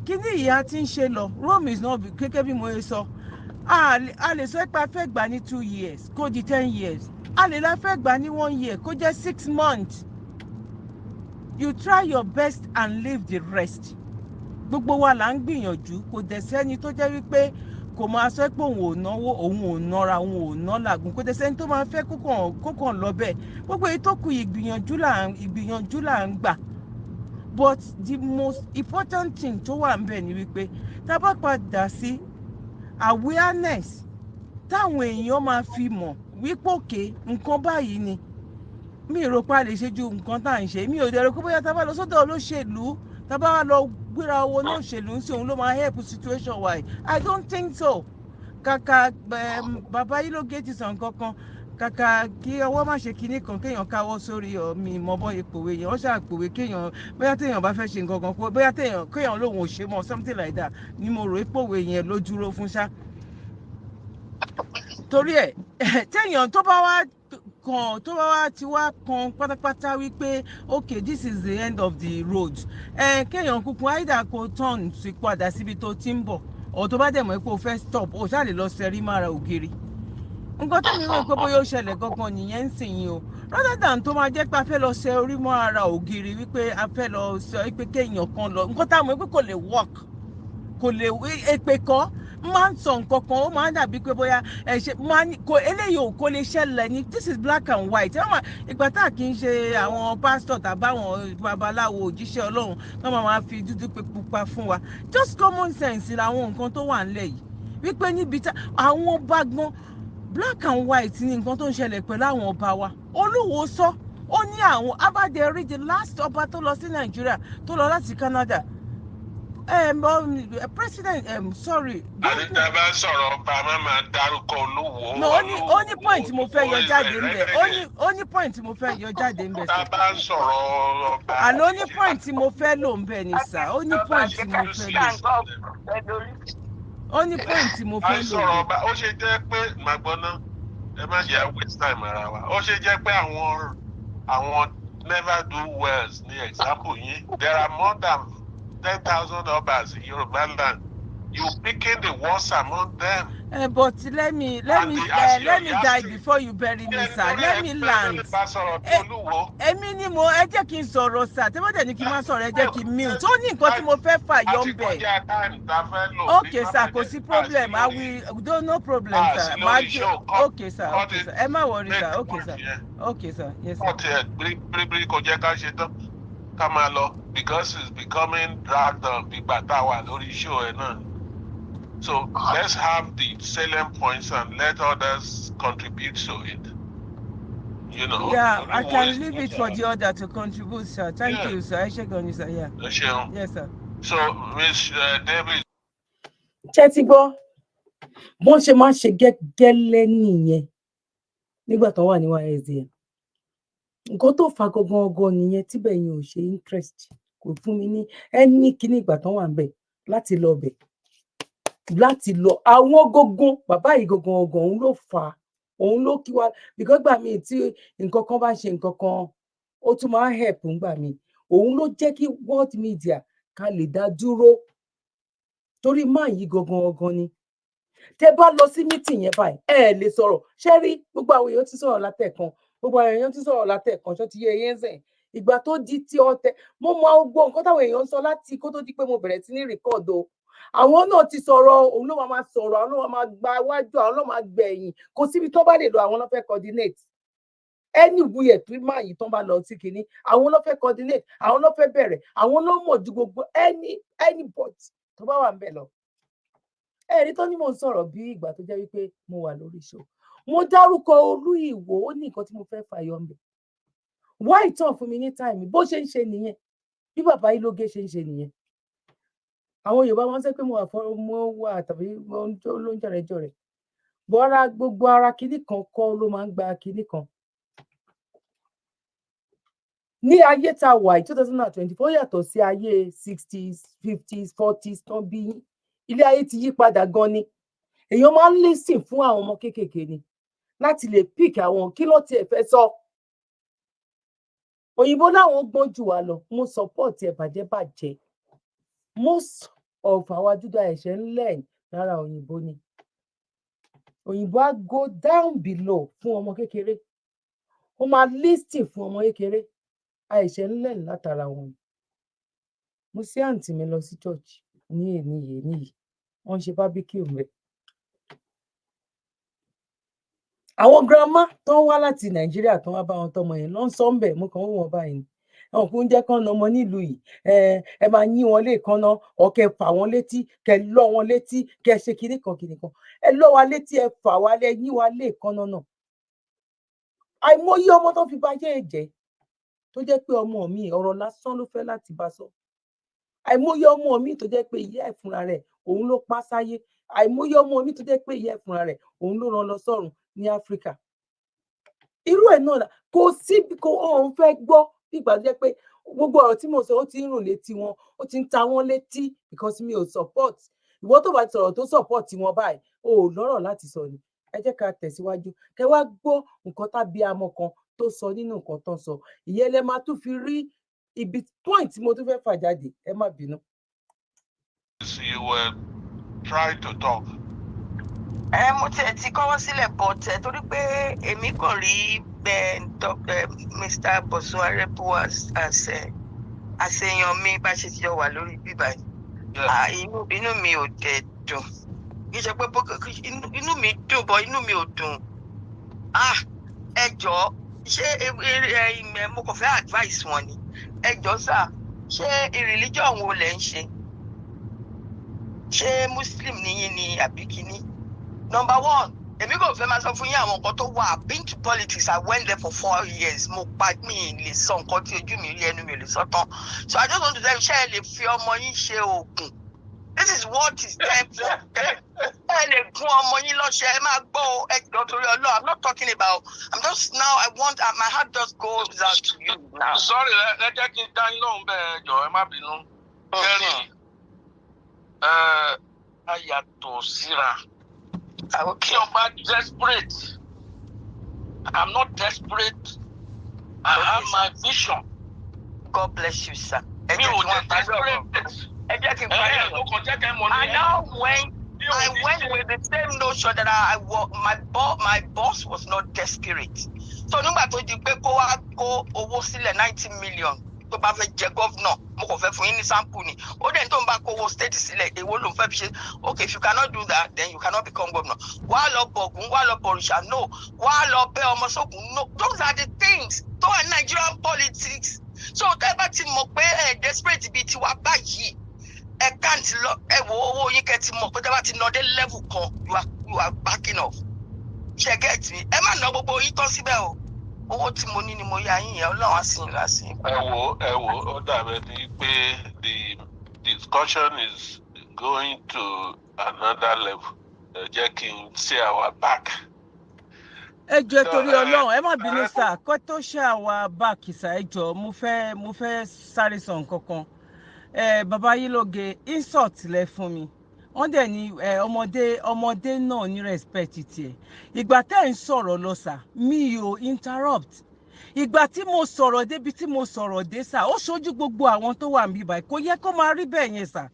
kíní ìyá tí ń ṣe lọ, Rome is not, gẹ́gẹ́ bí mo ṣe sọ, a lè sọ pé a fẹ́ gbà ní 2 years kó di 10 years, a lè la fẹ́ gbà ní one year kó jẹ́ 6 months. You try your best and leave the rest. Gbogbo wa là ń gbìyànjú. Kò dẹ̀ sẹ́ni tó jẹ́ wípé kò máa sọ pé òun ò náwó, òun ò nọra, òun ò ná làgùn. Kò dẹ̀ sẹ́ni tó máa fẹ́ kókàn lọ bẹ́ẹ̀. Gbogbo èyí tó kù, ìgbìyànjú là ń gbà. But the most important thing tó wà ńbẹ̀ ni wípé tá a bá padà sí awareness, táwọn èèyàn máa fi mọ̀ wípé òkè nǹkan báyìí ni, mi ò rò pé a lè ṣe ju nǹkan tá à ń ṣe. Mi ò dẹ̀ rò pé bóyá tá a bá lọ sọ́dọ̀ olóṣèlú, tá a bá lọ gbéra owó olóṣèlú ń sìn, òun ló máa help situation wa yìí. I don't think so. Kàkà bàbá yìí ló gé ti sàn kankan, kàkà kí ọwọ́ má ṣe kinní kan, kéèyàn káwọ́ sórí mi mọ́ bọ́ ìpòwe yẹn, wọ́n ṣàpòwe kéèyàn bóyá téèyàn bá fẹ́ ṣe nǹkan kan, kó bóyá téèyàn kéèyàn lòun ò ṣe mọ́, something like that ni mo rò ìpòwe yẹn ló dúró fún ṣá. Torí ẹ téèyàn tó bá wá kan, tó bá wá ti wá kan pátápátá wípé okay, this is the end of the road, ẹ kéèyàn kúkú either kó turn sí padà síbi tó ti ń bọ̀, ọ̀ tó bá dẹ̀ mọ̀ pé o fẹ́ stop, o ṣáà lè lọ sẹ́rí mára ògiri. Nǹkan tó mi rò pé bóyá ó ṣẹlẹ̀ gangan nìyẹn ń sìn yín o, rather than tó máa jẹ́ pé a fẹ́ lọ ṣe orí mọ́ ara ògiri, wípé a fẹ́ lọ sọ wípé kéèyàn kan lọ, nǹkan táwọn mọ̀ pé kò lè work, kò lè. Èpè kọ́ máa ń sọ nǹkan kan, ó máa ń dàbí pé bóyá ẹ ṣe máa ní kò eléyìí ò kò lè ṣẹlẹ̀ ní. This is black and white. Ẹ máa ìgbà tá a kì í ṣe àwọn pásítọ̀ tàbí àwọn babaláwo òjíṣẹ́ Ọlọ́run tó máa fi dúdú pé pupa fún wa. Just common sense làwọn nǹkan tó wà nílẹ̀ yìí, wípé níbi tá àwọn ọba gan, black and white ní nǹkan tó ń ṣẹlẹ̀ pẹ̀lú àwọn ọba wa. Olúwo sọ, ó ní àwọn abájẹ rí the last ọba tó lọ sí Nàìjíríà, tó lọ láti Canada, president, sorry. Àní tá a bá sọ̀rọ̀ ọba, má máa dárúkọ Olúwo. No, ó ní point mo fẹ́ yọ jáde ńbẹ̀. Ó ní point mo fẹ́ yọ jáde ńbẹ̀. Tá a bá sọ̀rọ̀ ọba. Àlọ́ ó ní point mo fẹ́ lò ńbẹ̀ ni sir. Ó ní point mo fẹ́ lò. Ó ní point mo fẹ́ lò. À ń sọ̀rọ̀ ọba, ó ṣe jẹ́ pé màá gbọ́ ná, ẹ má jẹ́ waste time ara wa. Ó ṣe jẹ́ pé àwọn never do wells ní example yín. There are more than 10,000 obas in Yoruba land. You picking the worst among them. But let me die before you bury me, sir. Let me land. Èmi ni mo ẹ jẹ́ kí n sọ̀rọ̀, sir. Tẹ́ bá dẹ̀ ní kí n má sọ̀rọ̀, ẹ jẹ́ kí n mute. Ó ní nǹkan tí mo fẹ́ fà yọ ń bẹ̀. Okay, sir, kò sí problem. I will do, no problem, sir. Máa jẹ́ okay, sir. Okay, sir. Ẹ má worry, sir. Okay, sir. Okay, sir. Yes, sir. Wọ́n ti ẹ̀ bíríbírí kò jẹ́ ká ṣe tán ká máa lọ because it's becoming dragged on gbígbà tá a wà lórí show ẹ̀ náà. So let's have the salient points and let others contribute to it. Yeah, I can leave it for the other to contribute, sir. Thank you, sir. Ẹ ṣé gan ni, sir. Yeah. Ẹ ṣeun. Yes, sir. So, Miss Davis. Ṣé ti gbọ́ bọ́n ṣe máa ń ṣe gẹ́gẹ́lẹ́ nìyẹn nígbà tó wà ní YSDM? Nǹkan tó fa gangan gangan nìyẹn tíbẹ̀ yẹn ò ṣe interest, kò fún mi ní ẹni kíní ìgbà tán wà ń bẹ̀ láti lọ bẹ̀, láti lọ àwọn gangan bàbá yìí gangan gangan. Òun ló fà á, òun ló kí wa, because gbà míì tí nǹkan kan bá ṣe nǹkan kan, ó tún máa ń help ńgbà míì. Òun ló jẹ́ kí world media ká lè dá dúró, torí máa yí gangan gangan ni. Tẹ bá lọ sí meeting yẹn báyìí, ẹ lè sọ̀rọ̀. Ṣé rí gbogbo àwọn èèyàn ti sọ̀rọ̀ látẹ̀kan, gbogbo àwọn èèyàn ti sọ̀rọ̀ látẹ̀kan. Ṣó ti yé eyín sìn? Ìgbà tó di ti ọ̀tẹ̀, mo mọ gbogbo nǹkan táwọn èèyàn ń sọ láti kó tó di pé mo bẹ̀rẹ̀ sí ní record o. Àwọn náà ti sọ̀rọ̀, òun ló máa máa sọ̀rọ̀, àwọn ló máa máa gba iwájú, àwọn ló máa gbẹ̀yìn. Kò síbi tó bá lè lọ, àwọn náà fẹ́ coordinate. Anywhere tó máa yìí tán bá lọ sí kinní, àwọn ló fẹ́ coordinate, àwọn ló fẹ́ bẹ̀rẹ̀, àwọn ló mọ̀ ju gbogbo anybody tó bá wà ń bẹ̀ lọ. Ẹ̀rí tó ní mò ń sọ̀rọ̀ bí ìgbà tó jẹ́ wípé mo wà lórí show, mo dárúkọ Olú Ìwò. Ó ní nǹkan tí mo fẹ́ fàyọ ńbẹ̀. Wá ìtàn fún mi ní time. Bó ṣe ń ṣe nìyẹn, bí bàbá Ilóge ṣe ń ṣe nìyẹn. Àwọn Yorùbá wọn sọ pé mo wà fọ, mo wà tàbí ló ń jọrẹjọrẹ bọ́ra. Gbogbo ara kinní kan kọ́ ló máa ń gba kinní kan ní ayé tá a wà yìí. 2024 yàtọ̀ sí ayé 60s, 50s, 40s tán. Bí ilé ayé ti yí padà gan ni, èèyàn máa ń listen fún àwọn ọmọ kéékèèké ni láti lè pick àwọn kí ló tiẹ̀ fẹ́ sọ. Òyìnbó láwọn gbọ́n jù wá lọ, mo support ẹ̀ bàjẹ́ bàjẹ́. Most of àwa dúdú ẹ̀ṣẹ̀ ń learn lára òyìnbó ni. Òyìnbó á go down below fún ọmọ kékeré, ó máa listen fún ọmọ kékeré. Àìṣẹ̀ ń learn látara wọn. Mo sí àǹtí mi lọ sí church ní èní yìí, èní yìí wọ́n ń ṣe barbecue ńbẹ̀. Àwọn grandma tó ń wá láti Nàìjíríà tó ń wá bá wọn tọmọ yẹn lọ ń sọ ń bẹ̀. Mo kàn ń wò wọ́n báyìí ni. Àwọn kò ń jẹ́ kán na ọmọ nílùú yìí. Ẹ máa yín wọn léèkánná ọ, kẹ fà wọ́n létí, kẹ lọ́ wọn létí, kẹ ṣe kinní kan kinní kan. Ẹ lọ́ wa létí, ẹ fà wá lẹ, yín wa léèkánná náà. Àìmọye ọmọ tó fi bayé ẹ̀ jẹ́, tó jẹ́ pé ọmọ mi ọ̀rọ̀ lásán ló fẹ́ láti bá sọ. Àìmọye ọmọ mi tó jẹ́ pé ìyá ẹ̀ fúnra rẹ̀ òun ló pa sáyé. Àìmọye ọmọ mi tó jẹ́ pé ìyá ẹ̀ fúnra rẹ̀ òun ló rán lọ sọ́run ní Áfíríkà. Irú ẹ̀ náà kò sí, kò òun fẹ́ gbọ́. Bí ìgbà tó jẹ́ pé gbogbo ọ̀rọ̀ tí mo sọ, ó ti ń rùn létí wọn, ó ti ń ta wọ́n létí, because mi ò support. Ìwọ tó bá ti sọ̀rọ̀ tó support wọn báyìí, o ò lọ́rọ̀ láti sọ ni. Ẹ jẹ́ ká tẹ̀síwájú, kẹ́ wá gbọ́ nǹkan tábí amọ̀ kan tó sọ nínú nǹkan tó ń sọ. Ìyẹn lẹ máa tún fi rí ibi point tí mo tún fẹ́ fà jáde. Ẹ má bínú. You were trying to talk. Ẹ mo tiẹ̀ ti kọ́wọ́ sílẹ̀, but ẹ torí pé èmi kàn rí Mr. Bosun Arebu as èèyàn mi bá ṣe ti jọ wà lórí bíbá yìí. Ah, inú mi ò dẹ̀ dùn. Kì í ṣe pé inú mi dùn, but inú mi ò dùn. Ah, ẹ jọ̀ọ́, ṣé ẹ mo kàn fẹ́ advice wọn ni. Ẹ jọ̀ọ́ sà, ṣé religion wo lẹ ń ṣe? Ṣé Muslim níyìn ni àbí kíní? Number one, èmi kò fẹ́ máa sọ fún yín àwọn nǹkan tó wà. Been to politics, I went there for 4 years. Mo pa mi lè sọ nǹkan tí ojú mi rí, ẹnu mi ò lè sọ tán. So I just want to tell you, ṣé ẹ lè fi ọmọ yín ṣe oògùn? This is what is there for. Ẹ lè gún ọmọ yín lọ́ṣẹ? Ẹ máa gbọ́ o, ẹ jọ̀ọ́, torí Ọlọ́run. I'm not talking about, I'm just now, I want, my heart just goes out to you now. Sorry, ẹ jẹ́ kí n dá yín lóhùn bẹ́ẹ̀. Jọ̀ọ́, ẹ má bínú. Kẹ́rì ẹ, a yàtọ̀ síra. Tí o bá desperate, I'm not desperate. I have my vision. God bless you, sir. Ẹ Mi jẹ́ ò kí wọ́n dé parí ọ̀rọ̀. desperate. Ẹ jẹ́ kí n Ẹ parí ẹ ọ̀rọ̀. mo kàn jẹ́ kẹ́ mọ̀ ní. I now went I went with the same notion that my boss was not desperate. So nígbà tó di pé kó wá kó owó sílẹ̀, 90 million, tó bá fẹ́ jẹ governor, mo kàn fẹ́ fún yín ní sample ni. Ó dẹ̀ tó ń bá kówó state sílẹ̀, èwo ló ń fẹ́ fi ṣe? Okay, if you cannot do that, then you cannot become governor. Wá lọ bọ̀gún, wá lọ bọ̀rìṣà, no. Wá lọ bẹ́ ọmọ sógun, no. Those are the things tó wà ní Nigerian politics. So tẹ́ bá ti mọ̀ pé ẹ desperate bíi tiwa báyìí, ẹ can't lọ. Ẹ wo owó yín, kẹ́ ti mọ̀ pé tẹ́ bá ti ná dé level kan, you are backing off. Ṣe get me? Ẹ má ná gbogbo yín tán síbẹ̀ o. Owó tí mo ní ni mo yá yín yẹn. Ọlọ́run á sì ń rà sí. Ẹ wo, ẹ wo, ó dàbẹ̀ ni pé the discussion is going to another level. Ẹ jẹ́ kí n ṣe our back. Ẹ jọ̀ọ́, torí So, Ọlọ́run, ẹ má bínú sà, kó tó ṣe àwa báàkì sà. Ẹ jọ̀ọ́, mo fẹ́ sáré sọ nǹkan kan. Ẹ bàbá Yílóge, insult lẹ fún mi. Wọ́n dẹ̀ ní ẹ ọmọdé, ọmọdé náà ní respect tiẹ̀. Ìgbà tẹ́ ẹ̀ ń sọ̀rọ̀ lọ sà, mi ò interrupt. Ìgbà tí mo sọ̀rọ̀ débi tí mo sọ̀rọ̀ dé sà, ó ṣojú gbogbo àwọn tó wà níbí báyìí. Kò yẹ kó máa rí bẹ́ẹ̀ yẹn sà,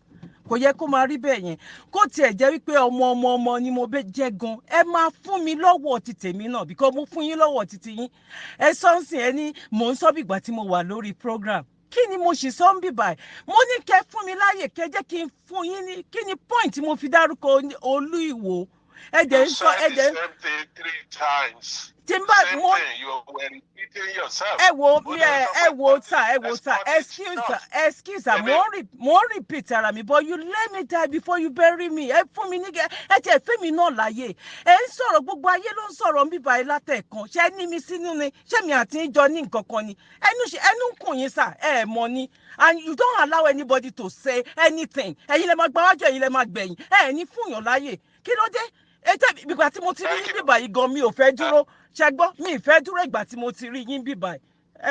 kò yẹ kó máa rí bẹ́ẹ̀ yẹn. Kó tiẹ̀ jẹ́ wípé ọmọ ọmọ ọmọ ni mo bẹ́ jẹ́ gan, ẹ máa fún mi lọ́wọ́ ti tèmi náà, because mo fún yín lọ́wọ́ ti ti yín. Ẹ sọ ń sìn, ẹ ní mò ń sọ bí ìgbà tí mo wà lórí program. Kí ni mo sì sọ ń bì báyìí? Mo ní kẹ́ fún mi láàyè, kẹ́ jẹ́ kí n fún yín ní kí ni point tí mo fi dárúkọ Olú Ìwò. Ẹ dẹ̀ You ń sọ, said ẹ the dẹ̀ ń same thing three times. Tí n bá Same mo thing, you were repeating yourself. Ẹ wo Ó mi, dẹ̀ ẹ sọ ẹ pé wo cut sir, it, ẹ wo sir, export it. Excuse Not. sir, excuse sir. Èmi Mo ń repeat ara mi, but you let me die before you bury me. Ẹ fún mi ní ẹ tiẹ̀ fún mi náà láàyè. Ẹ ń sọ̀rọ̀, gbogbo ayé ló ń sọ̀rọ̀ bíbá ẹ látẹ̀kan. Ṣé ní mi sínú ni? Ṣé mi àti ń jọ ní nǹkan kan ni? Ẹnu ṣe ẹnu ń kùn yín sir, ẹ mọ̀ ni. And you don't allow anybody to say anything. Ẹ̀yin lẹ máa gbáwájú, ẹ̀yin lẹ máa gbẹ̀yìn. Ẹ ní fún yàn láàyè. Kí ló dé? Ẹ tẹ́ ìgbà tí mo ti rí Thank yín you. bíbá yìí gan, mi ò fẹ́ dúró. Ṣẹ gbọ́, mi ì fẹ́ dúró ìgbà tí mo ti rí yín bíbá yìí.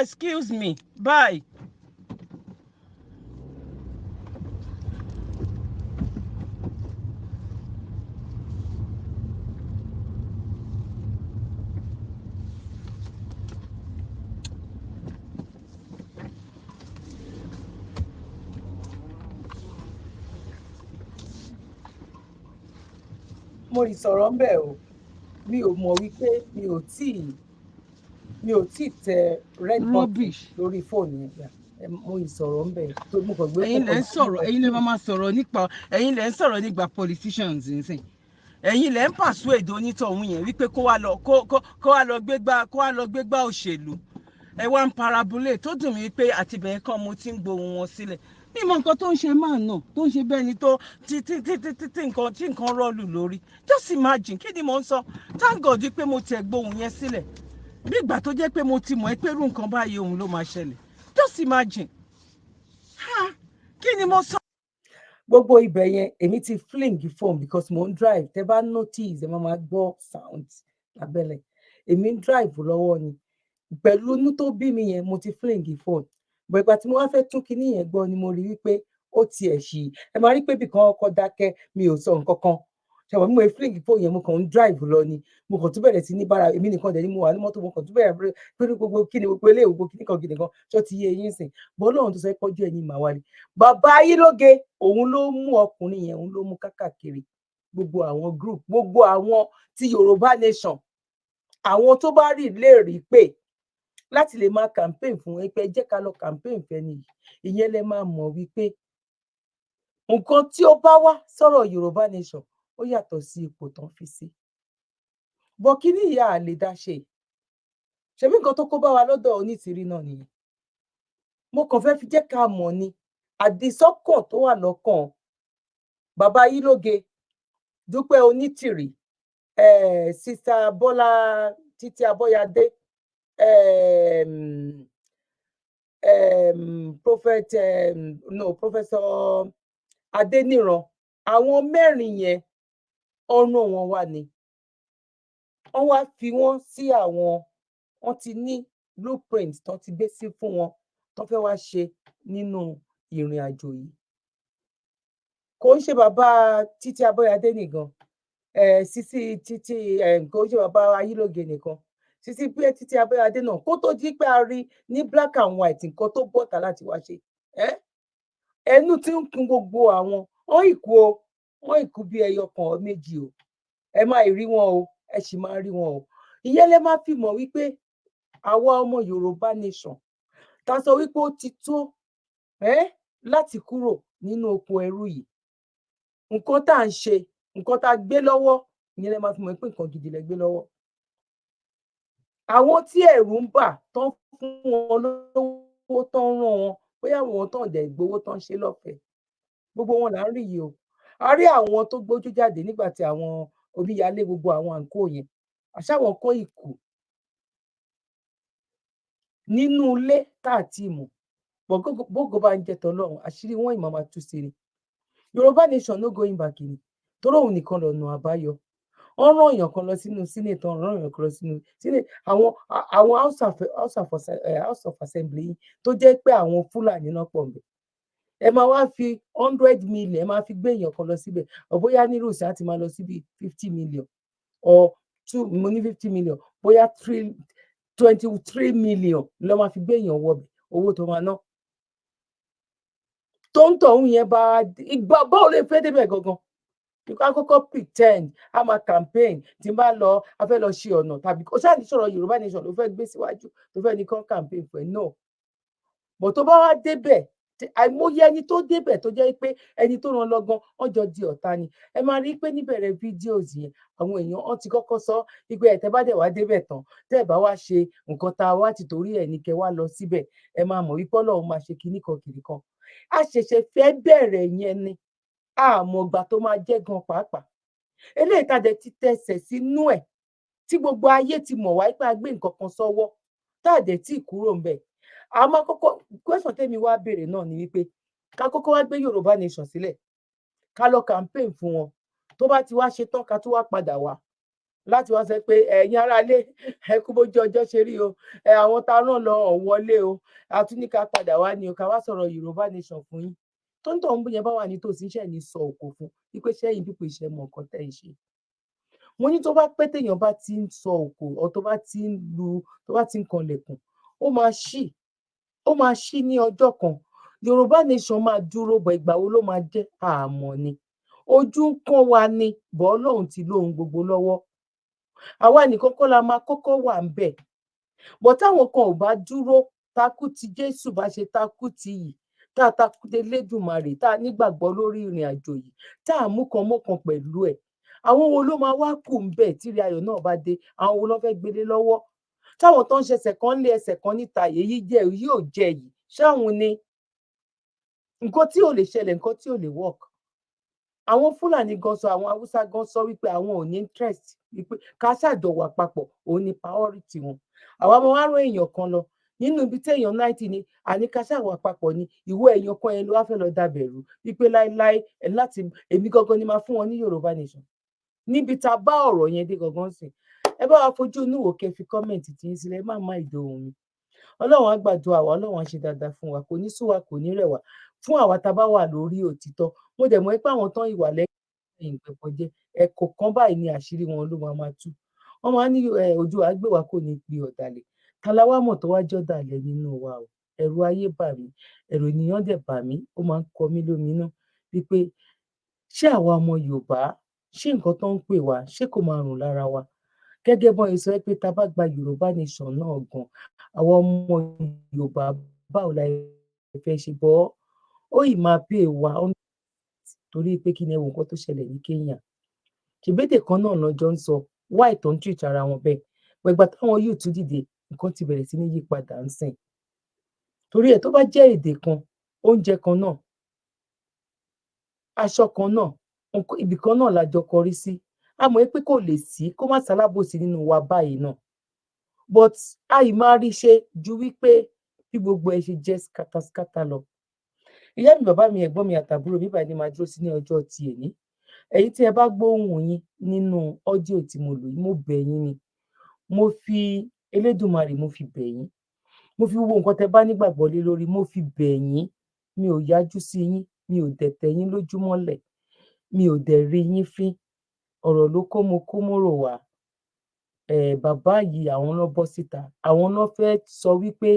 Excuse me, bye. Mo ì sọ̀rọ̀ ń bẹ̀ o. Mi ò mọ̀ wípé mi ò tíì tẹ red button Rubbish. lórí fóònù yẹn. Yeah. Mo ì sọ̀rọ̀ ń bẹ̀ tó mo kàn gbé Ẹ̀yin mo lẹ kàn ń sọ̀rọ̀, ẹ̀yin lẹ máa sọ̀rọ̀ nípa, ẹ̀yin lẹ ń sọ̀rọ̀ nípa politicians nsìn. Ẹ̀yin lẹ ń persuade onítọ̀hún yẹn wípé kó wá lọ kó wá lọ gbégbá, kó wá lọ gbégbá òṣèlú. Ẹ wá ń parabolé tó dùn mí pé àtibẹ̀ kan mo ti ń gbohùn wọn sílẹ̀. Mi mọ nǹkan tó ń ṣe máa nà tó ń ṣe bẹ́ẹ̀ ni tó tí tí tí tí tí tí nǹkan tí nǹkan rọ́ọ̀lù lórí. Just imagine, kí ni mò ń sọ? Thank God pé mo tiẹ̀ gbohùn yẹn sílẹ̀. Bí ìgbà tó jẹ́ pé mo ti mọ̀ ẹ́ pé irú nǹkan báyìí òun ló máa ṣẹlẹ̀. Just imagine. Ha! Kí ni mo sọ? Gbogbo ibẹ̀ yẹn, èmi ti fling phone because mo ń drive. Tẹ bá notice, ẹ máa gbọ́ sound lábẹ́lẹ̀. Èmi ń drive lọ́wọ́ ni. Pẹ̀lú inú tó bí mi yẹn, mo ti fling phone, but ìgbà tí mo wá fẹ́ tún kinní yẹn gbọ́ ni mo rí wípé ó tiẹ̀ ṣì, ẹ máa rí pé ibì kan ọkọ̀ dákẹ́, mi ò sọ nǹkan kan. Ṣàwọn bí mo fling phone yẹn, mo kàn ń drive lọ ni. Mo kàn tún bẹ̀rẹ̀ sí ní bára èmi nìkan dẹ̀ ni mo wà ní mọ́tò. Mo kàn tún bẹ̀rẹ̀ pé gbogbo kí ni gbogbo eléyìí, gbogbo kíní kan kíní kan. Ṣó ti yé eyín sìn bọ́? Ọlọ́run tó sọ pé ọjọ́ ẹni màá wá ni bàbá Ayílóge, òun ló mú ọkùnrin yẹn, òun ló mú kákàkiri gbogbo àwọn group, gbogbo àwọn tí Yorùbá Nation, àwọn tó bá rí lè rí pé láti lè máa campaign fún ẹ pé ẹ jẹ́ ká lọ campaign fẹ́ nìyí. Ìyẹn lẹ máa mọ̀ wípé nǹkan tí ó bá wá sọ̀rọ̀ Yorùbá Nation, ó yàtọ̀ sí ipò tán fi sí bọ́. Kíní ìyá àlè dá ṣe? Ṣebí nǹkan tó kó bá wa lọ́dọ̀ Onítìrí náà nìyẹn. Mo kàn fẹ́ fi jẹ́ ká mọ̀ ni àdìsọ́kàn tó wà lọ́kàn bàbá Ayílóge, Dúpẹ́ Onítìrí, Sister Bọ́lá Títí Abọ́yadé, prophet, no, Professor Adéníran. Àwọn mẹ́rin yẹn, ọ̀nà wọn wà ní wọ́n wá fi wọ́n sí àwọn, wọ́n ti ní blueprint tán ti gbé sí fún wọn tán fẹ́ wá ṣe nínú ìrìn àjò yìí. Kò ń ṣe bàbá Títí Abọ́yadé nìkan, Sisi Títí, kò ń ṣe bàbá Ayílóge nìkan, Sisi pé Títí Abọ́yadé náà, kó tó di pé a rí ní black and white nǹkan tó bọ́ta láti wá ṣe, ẹnu tí ń kun gbogbo àwọn wọn ìkú o, wọn ìkú bí ẹyọ kan ọ méjì o. Ẹ máa rí wọn o, ẹ sì máa rí wọn o. Ìyẹn lẹ máa fi mọ̀ wípé àwa ọmọ Yorùbá Nation ta sọ wípé ó ti tó láti kúrò nínú oko ẹrú yìí, nǹkan tá à ń ṣe, nǹkan tá a gbé lọ́wọ́, ìyẹn lẹ máa fi mọ̀ pé nǹkan gidi lẹ gbé lọ́wọ́. Àwọn tí ẹ̀rù ń bà tán fún wọn lówó, tán rán wọn, bóyá àwọn tán dẹ̀ gbowó, tán ṣe lọ́fẹ̀ẹ́, gbogbo wọn là ń rí yìí o. A rí àwọn tó gbójú jáde nígbà tí àwọn omíyalé, gbogbo àwọn àǹkó yẹn, àṣàwọn kọ́ ìkù nínú ilé tá à ti mọ̀. Bógo bá ń jẹ tọlọ́run, àṣírí wọn ìmọ̀ máa tú sí ni. Yorùbá Nation, no going back ni, torí òun nìkan lọ́nà àbáyọ. Wọ́n rán èèyàn kan lọ sínú Senate, wọ́n rán èèyàn kan lọ sínú Senate, àwọn House of Assembly yìí tó jẹ́ pé àwọn Fúlàní náà pọ̀ ńbẹ̀. Ẹ máa wá fi 100 million, ẹ máa fi gbé èèyàn kan lọ síbẹ̀, ọ̀ bóyá ní rúùsì á ti máa lọ síbi 50 million or two, mo ní 50 million, bóyá 3 23 million ló máa fi gbé èèyàn wọbẹ̀. Owó tó máa ná tó ń tọ̀hún yẹn bá ìgbà báwo lè fẹ́ débẹ̀ gangan? Because a kọ́kọ́ pretend, a máa campaign. Tí n bá lọ, a fẹ́ lọ ṣe ọ̀nà, tàbí ó ṣáà ní sọ̀rọ̀ Yorùbá Nation ló fẹ́ gbé síwájú, tó fẹ́ ní kán campaign fún ẹ náà. But tó bá wá débẹ̀, Àìmọye ẹni tó débẹ̀ tó jẹ́ pé ẹni tó ràn lọ gan, wọ́n jọ di ọ̀tá ni. Ẹ máa rí i pé níbẹ̀rẹ̀ videos yẹn, àwọn èèyàn wọ́n ti kọ́kọ́ sọ wípé ẹ̀ tẹ́ bá dẹ̀ wá débẹ̀ tán, tẹ́ ẹ̀ bá wá ṣe nǹkan tá a wá ti torí ẹ̀ ní kẹ́ wá lọ síbẹ̀, ẹ máa mọ̀ wípé Ọlọ́run máa ṣe kinní kan kìnní kan. A ṣẹ̀ṣẹ̀ fẹ́ bẹ̀rẹ̀ yẹn ni, àmọ́ ìgbà tó máa jẹ́ gan pàápàá. Eléyìí tá a dẹ̀ ti tẹsẹ̀ sínú ẹ̀, tí gbogbo ayé ti mọ̀ wá pé a gbé nǹkan kan sọ́wọ́, tá a dẹ̀ tí ì kúrò ńbẹ̀. A máa kọ́kọ́, question tèmi wá béèrè náà ni wípé ká kọ́kọ́ wá gbé Yorùbá Nation sílẹ̀, ká lọ campaign fún wọn. Tó bá ti wá ṣe tán, ká tún wá padà wá láti wá sọ pé, "Ẹ̀yin aráalé, ẹ kú bójú ọjọ́ ṣe rí o. Ẹ àwọn tá a rán lọ ọ̀ wọlé o. A tún ní ká padà wá ní o, ká wá sọ̀rọ̀ Yorùbá Nation fún yín." Tó ń tọ̀ ń yẹn bá wà nítòsí, iṣẹ́ ní sọ òkò fún wípé sẹ́yìn pípé iṣẹ́ mọ̀ nǹkan tẹ́ ń ṣe. Mo ní tó bá pẹ́, téèyàn bá ti ń sọ òkò ọ, tó bá ti ń lu, tó bá ti ń kanlẹ̀kùn, ó máa ṣí, ó máa ṣí ní ọjọ́ kan. Yorùbá Nation máa dúró bọ̀. Ìgbà wo ló máa jẹ́, àmọ́ ni ojú ń kán wa ni bọ́. Ọlọ́run ti lóhun gbogbo lọ́wọ́. Àwa nìkan kọ́ la máa kọ́kọ́ wà ń bẹ̀ bọ́. Táwọn kan ò bá dúró takú ti Jésù, bá ṣe takú ti yìí, tá a takú dé Lédùmarè, tá a nígbàgbọ́ lórí ìrìn àjò yìí, tá a mú kan mọ́kan pẹ̀lú ẹ̀, àwọn wo ló máa wá kù ń bẹ̀ tí ìrìn ayọ̀ náà bá dé? Àwọn wo ló fẹ́ gbélé lọ́wọ́, táwọn tó ń ṣẹṣẹ̀ kan lé ẹsẹ̀ kan níta, èyí jẹ́ èyí ò jẹ́ yìí ṣáwọn ni? Nǹkan tí ò lè ṣẹlẹ̀, nǹkan tí ò lè work. Àwọn Fúlàní gan sọ, àwọn Haúsá gan sọ wípé àwọn ò ní interest wípé ká ṣàjọ wà papọ̀, òun ni priority wọn. Àwa máa wá rán èèyàn kan lọ nínú ibi tí èèyàn 90 ni àní ká ṣàwà papọ̀ ni. Ìwọ èèyàn kan yẹn ló wá fẹ́ lọ dàbẹ̀rù wípé láéláé ẹ̀ láti èmi gangan ni máa fún wọn ní Yorùbá Nation. Níbi tá a bá ọ̀rọ̀ yẹn dé gangan sìn, ẹ bá wa fojú inú wò, kẹ́ fi comment tí yín sílẹ̀. Ẹ má má ìdòwò mi. Ọlọ́run á gbàdúrà wa, Ọlọ́run á ṣe dáadáa fún wa, kò ní sú wa, kò ní rẹ̀ wá fún àwa tá a bá wà lórí òtítọ́. Mo dẹ̀ mọ̀ pé àwọn tán ìwà lẹ́yìn ìpẹ̀pọ̀jẹ́ ẹ̀kọ́ kan báyìí ni àṣírí wọn ló máa máa tú. Wọ́n máa ń ní ojú àgbèwà kò ní pe ọ̀dàlẹ̀. Ta la wá mọ̀ tó wá jọ́dàlẹ̀ nínú wa o? Ẹ̀rù ayé bà mí, ẹ̀rù ènìyàn dẹ̀ bà mí. Ó máa ń kọ mí lóminú wípé ṣé àwa ọmọ Yorùbá, ṣé nǹkan tó ń pè wá, ṣé kò máa rùn lára wa? Gẹ́gẹ́ bọ́n ṣe sọ pé tá a bá gba Yorùbá Nation náà gan, àwọn ọmọ Yorùbá, báwo la fẹ́ ṣe bọ́? Ó yìí máa pè wá, torí pé kí ni? Ẹ wo nǹkan tó ṣẹlẹ̀ ní Kenya. Ṣèbédè kan náà lọ́jọ́ ń sọ, why tó ń treat ara wọn bẹ́ẹ̀? Gbẹ̀gbà táwọn youth dìde, nǹkan ti bẹ̀rẹ̀ sí ní yí padà ń sìn. Torí ẹ̀, tó bá jẹ́ èdè kan, oúnjẹ kan náà, aṣọ kan náà, ibì kan náà la jọ kọrí sí, a mọ̀ pé kò lè sí kó má sálábòsí nínú wa báyìí náà, but àì máa rí ṣe ju wípé bí gbogbo ẹ ṣe jẹ́ scatter lọ. Ìyá mi, bàbá mi, ẹ̀gbọ́n mi àtàbúrò mi, báyìí ni màá dúró sí ní ọjọ́ ti èní. Ẹ̀yin tí ẹ bá gbóhùn yín nínú audio tí mo lò yìí, mo bẹ̀ yín ni. Mo fi Elédùmarè, mo fi bẹ̀ yín. Mo fi gbogbo nǹkan tẹ́ bá nígbàgbọ́ lé lórí, mo fi bẹ̀ yín. Mi ò yájú sí yín, mi ò dẹ̀ tẹ̀ yín lójúmọ́lẹ̀, mi ò dẹ̀ rí yín fín. Ọ̀rọ̀ ló kó mo kó mọ́rò wá. Bàbá yìí, àwọn náà bọ́ síta, àwọn náà fẹ́ sọ wípé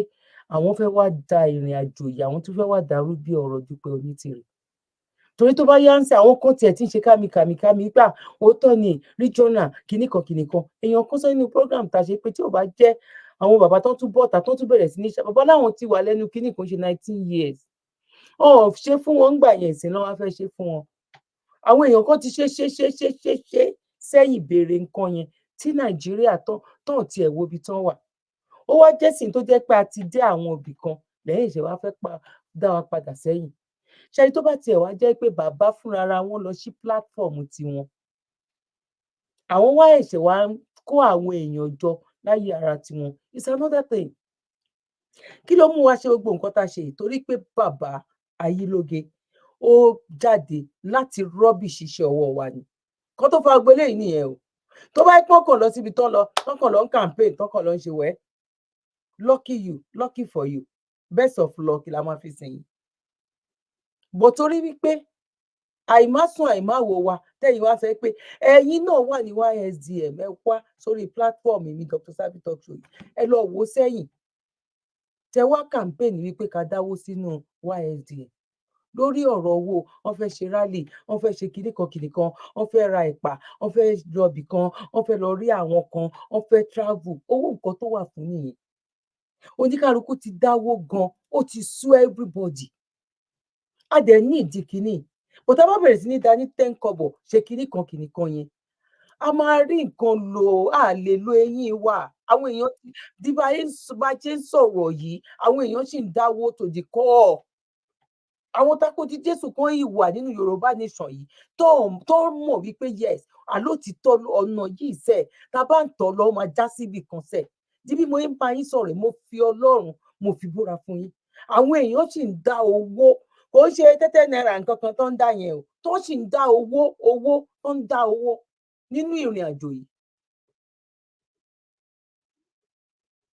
àwọn fẹ́ wá da ìrìn àjò yìí, àwọn tó fẹ́ wá dàrú bí ọ̀rọ̀ Dúpẹ́ Onítìrì. Torí tó bá yá ń sẹ, àwọn kan tiẹ̀ ti ń ṣe kámikàmikàmí gbà, òótọ́ ni regional kìnnìkan kìnnìkan. Èèyàn kan sọ nínú program tá a ṣe pé tí ò bá jẹ́ àwọn bàbá tó tún bọ́ta, tó tún bẹ̀rẹ̀ sí ní ṣe, bàbá láwọn ti wà lẹ́nu kìnnì kan ṣe 19 years, ọ̀ ṣe fún wọn ńgbà yẹn, ìsìn náà wá fẹ́ ṣe fún wọn. Àwọn èèyàn kan ti ṣe ṣe ṣe ṣe ṣe ṣe sẹ́yìn, béèrè nǹkan yẹn tí Nàìjíríà tán tán tiẹ̀ wo ibi tán wà. Ó wá jẹ́sìn tó jẹ́ pé a ti dé àwọn ibì kan lẹ́yìn ìṣẹ̀ wá fẹ́ pa dá wa padà sẹ́yìn. Ṣẹ́ni tó bá tiẹ̀ wá jẹ́ pé bàbá fúnra wọn lọ sí platform tiwọn, àwọn wá ẹ̀ṣẹ̀ wá ń kó àwọn èèyàn jọ láyé ara tiwọn, it's another thing. Kí ló mú wa ṣe gbogbo nǹkan tá a ṣe yìí? Torí pé bàbá Ayílóge ó jáde láti rubbish iṣẹ́ ọwọ́ wa ni. Kó tó fa gbélé yìí nìyẹn o. Tó bá pọ́n kàn lọ síbi tán lọ, tán kàn lọ ń campaign, tán kàn lọ ń ṣe wẹ́, lucky you, lucky for you, best of luck la máa fi sìn yín bọ̀. Torí wípé àìmásùn àìmáwo wa, tẹ́yìn wá sọ pé ẹ̀yin náà wà ní YSDM, ẹ wá sórí platform mi, Dr. Zabby Talk Show, ẹ lọ wò ó sẹ́yìn, tẹ wá campaign wípé ká dáwó sínú YSDM lórí ọ̀rọ̀ owó. Wọ́n fẹ́ ṣe rally, wọ́n fẹ́ ṣe kinní kan kinní kan, wọ́n fẹ́ ra ẹ̀pà, wọ́n fẹ́ lọ ibì kan, wọ́n fẹ́ lọ rí àwọn kan, wọ́n fẹ́ travel. Owó nǹkan tó wà fún nìyẹn. Oníkálukú ti dáwó gan, ó ti sú everybody. A dẹ̀ ní ìdí kínní, bó tá a bá bẹ̀rẹ̀ sí ní dání 10 kọ́bọ̀ ṣe kínní kan kínní kan yẹn, a máa rí nǹkan lò. Á lè lo eyín wa. Àwọn èèyàn bí bá ṣe ń sọ̀rọ̀ yìí, àwọn èèyàn sì ń dáwó to the core. Àwọn takoti Jésù kan yìí wà nínú Yorùbá Nation yìí tó mọ̀ wípé yes, àlótìtọ́ ọ̀nà yìí sẹ̀, tá a bá ń tọ̀ lọ, máa já síbì kan sẹ̀. Di bí mo ń bá yín sọ̀rọ̀, mo fi Ọlọ́run, mo fi búra fún yín, àwọn èèyàn sì ń dá owó. Kò ń ṣe tẹ́tẹ́ náírà nǹkan kan tó ń dá yẹn o, tó sì ń dá owó, owó tó ń dá owó nínú ìrìn àjò yìí,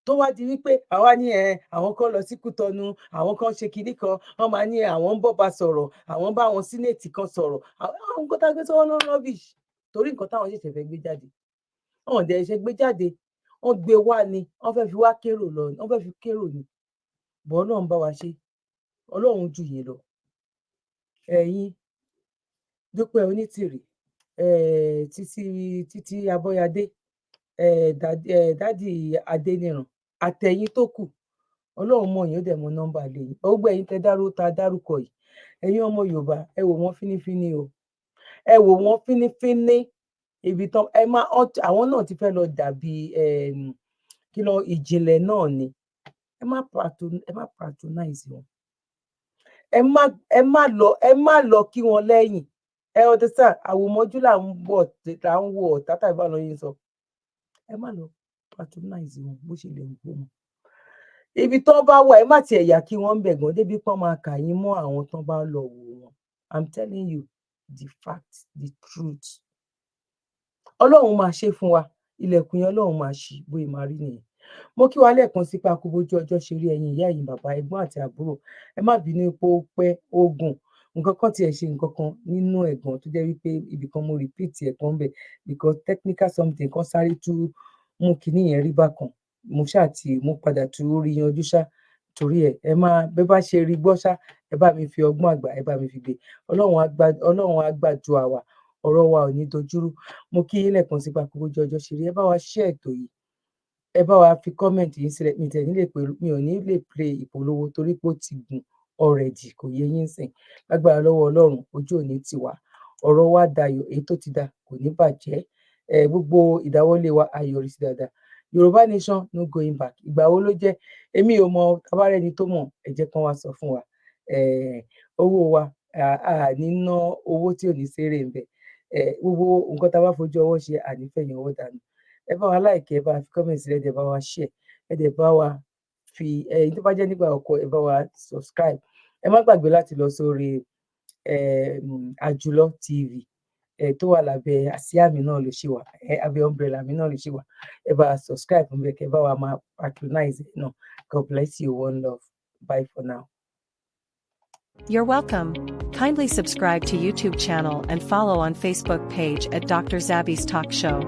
tó wá di wípé àwa ní ẹ, àwọn kan lọ sí Kútọnu, àwọn kan ṣe kinní kan, wọn máa ní àwọn ń bọba sọ̀rọ̀, àwọn bá àwọn Senate kan sọ̀rọ̀, àwọn nǹkan tá a gbé sọ́wọ́ ló ń rubbish, torí nǹkan táwọn ṣẹ̀ṣẹ̀ fẹ́ gbé jáde, wọn ò dẹ̀ ṣe gbé jáde, wọ́n gbé wá ni, wọ́n fẹ́ fi wá kérò lọ, wọ́n fẹ́ fi kérò ni bọ́. Ọlọ́run bá wa ṣe, Ọlọ́run jù yín lọ. Ẹ̀yin Dúpẹ́ Onítìrì, Títí, Títí Abọ́yadé, Daddy Adéníran, àtẹ̀yìn tó kù, Ọlọ́run mọ̀ yín, ó dẹ̀ mọ nọ́mbà lé yín. Gbogbo ẹ̀yin tẹ́ dárú ta dárúkọ yìí, ẹ̀yin ọmọ Yorùbá, ẹ wò wọ́n fínífíní o, ẹ wò wọ́n fínífíní. Ibi tán ẹ má, àwọn náà ti fẹ́ lọ dàbí kí lọ ìjìnlẹ̀ náà ni. Ẹ má patronize wọn. Ẹ má lọ, ẹ má lọ kí wọn lẹ́yìn. Ẹ understand? Àwòmọ́jú là ń bọ̀, là ń wo ọ̀tá tàbí báwọn yín sọ. Ẹ má lọ patronize wọn bó ṣe lè wù kó mọ. Ibi tán bá wà, ẹ má tiẹ̀ yà kí wọ́n ń bẹ̀ gan débi pọ́n máa kà yín mọ́ àwọn tán bá lọ wò wọ́n. I'm telling you the fact, the truth. Ọlọ́run máa ṣe fún wa. Ilẹ̀kùn yẹn, Ọlọ́run máa ṣí. Bóyá máa rí nìyẹn. Mo kí wa lẹ́ẹ̀kan sí pa kó bójú ọjọ́ ṣe rí. Ẹ̀yin ìyá, ẹ̀yin bàbá, ẹ̀gbọ́n àti àbúrò, ẹ má bínú pé ó pẹ́, ó gùn. Nǹkan kan tiẹ̀ ṣe nǹkan kan nínú ẹ̀gbọ́n tó jẹ́ wípé ibì kan mo repeat ẹ̀ kan bẹ̀ because technical something kan sáré tú mú kinní yẹn rí bákan. Mo ṣáà ti mo padà tún rí yanjú ṣá. Torí ẹ, ẹ má bẹ́ bá ṣe rí gbọ́ ṣá, ẹ bá mi fi ọgbọ́n àgbà, ẹ bá mi fi gbé. Ọlọ́run á gbàdúrà wa, ọ̀rọ̀ wa ò ní dojúrú. Mo kí yín lẹ́ẹ̀kan sí pa kó bójú ọjọ́ ṣe rí. Ẹ bá wa share ètò yìí, ẹ bá wa fi comment yín sílẹ̀. Mi tẹ̀ ní lè pè, mi ò ní lè play ìpolówó torí pé ó ti gùn already, kò yé yín sìn. Lágbára lọ́wọ́ Ọlọ́run, ojú ò ní tì wá, ọ̀rọ̀ wa dayọ̀, èyí tó ti da kò ní bàjẹ́. Ẹ gbogbo ìdáwọ́lé wa á yọrí sí dáadáa. Yorùbá Nation, no going back. Ìgbà wo ló jẹ́? Èmi ò mọ. Tabarẹ́ni tó mọ̀, ẹ jẹ́ kán wá sọ fún wa. Owó wa, a ní ná owó tí ò ní sérè ń bẹ̀. Gbogbo nǹkan tá a bá fojú ọwọ́ ṣe, ànífẹ̀yìn ọwọ́ dànù. Ẹ bá wa like, ẹ bá wa fi comment sílẹ̀, ẹ dẹ̀ bá wa share, ẹ dẹ̀ bá wa fi ẹ̀yin tó bá jẹ́ nígbà ọkọ, ẹ bá wa subscribe. Ẹ má gbàgbé láti lọ sórí Àjùlọ TV tó wà lábẹ́ àsíá mi náà ló ṣì wà, abẹ́ umbrella mi náà ló ṣì wà. Ẹ bá wa subscribe níbẹ̀, kẹ́ bá wa máa patronize ẹ náà. God bless you. One love. Bye for now. You're welcome. Kindly subscribe to YouTube channel and follow on Facebook page at Dr. Zabby's Talk Show.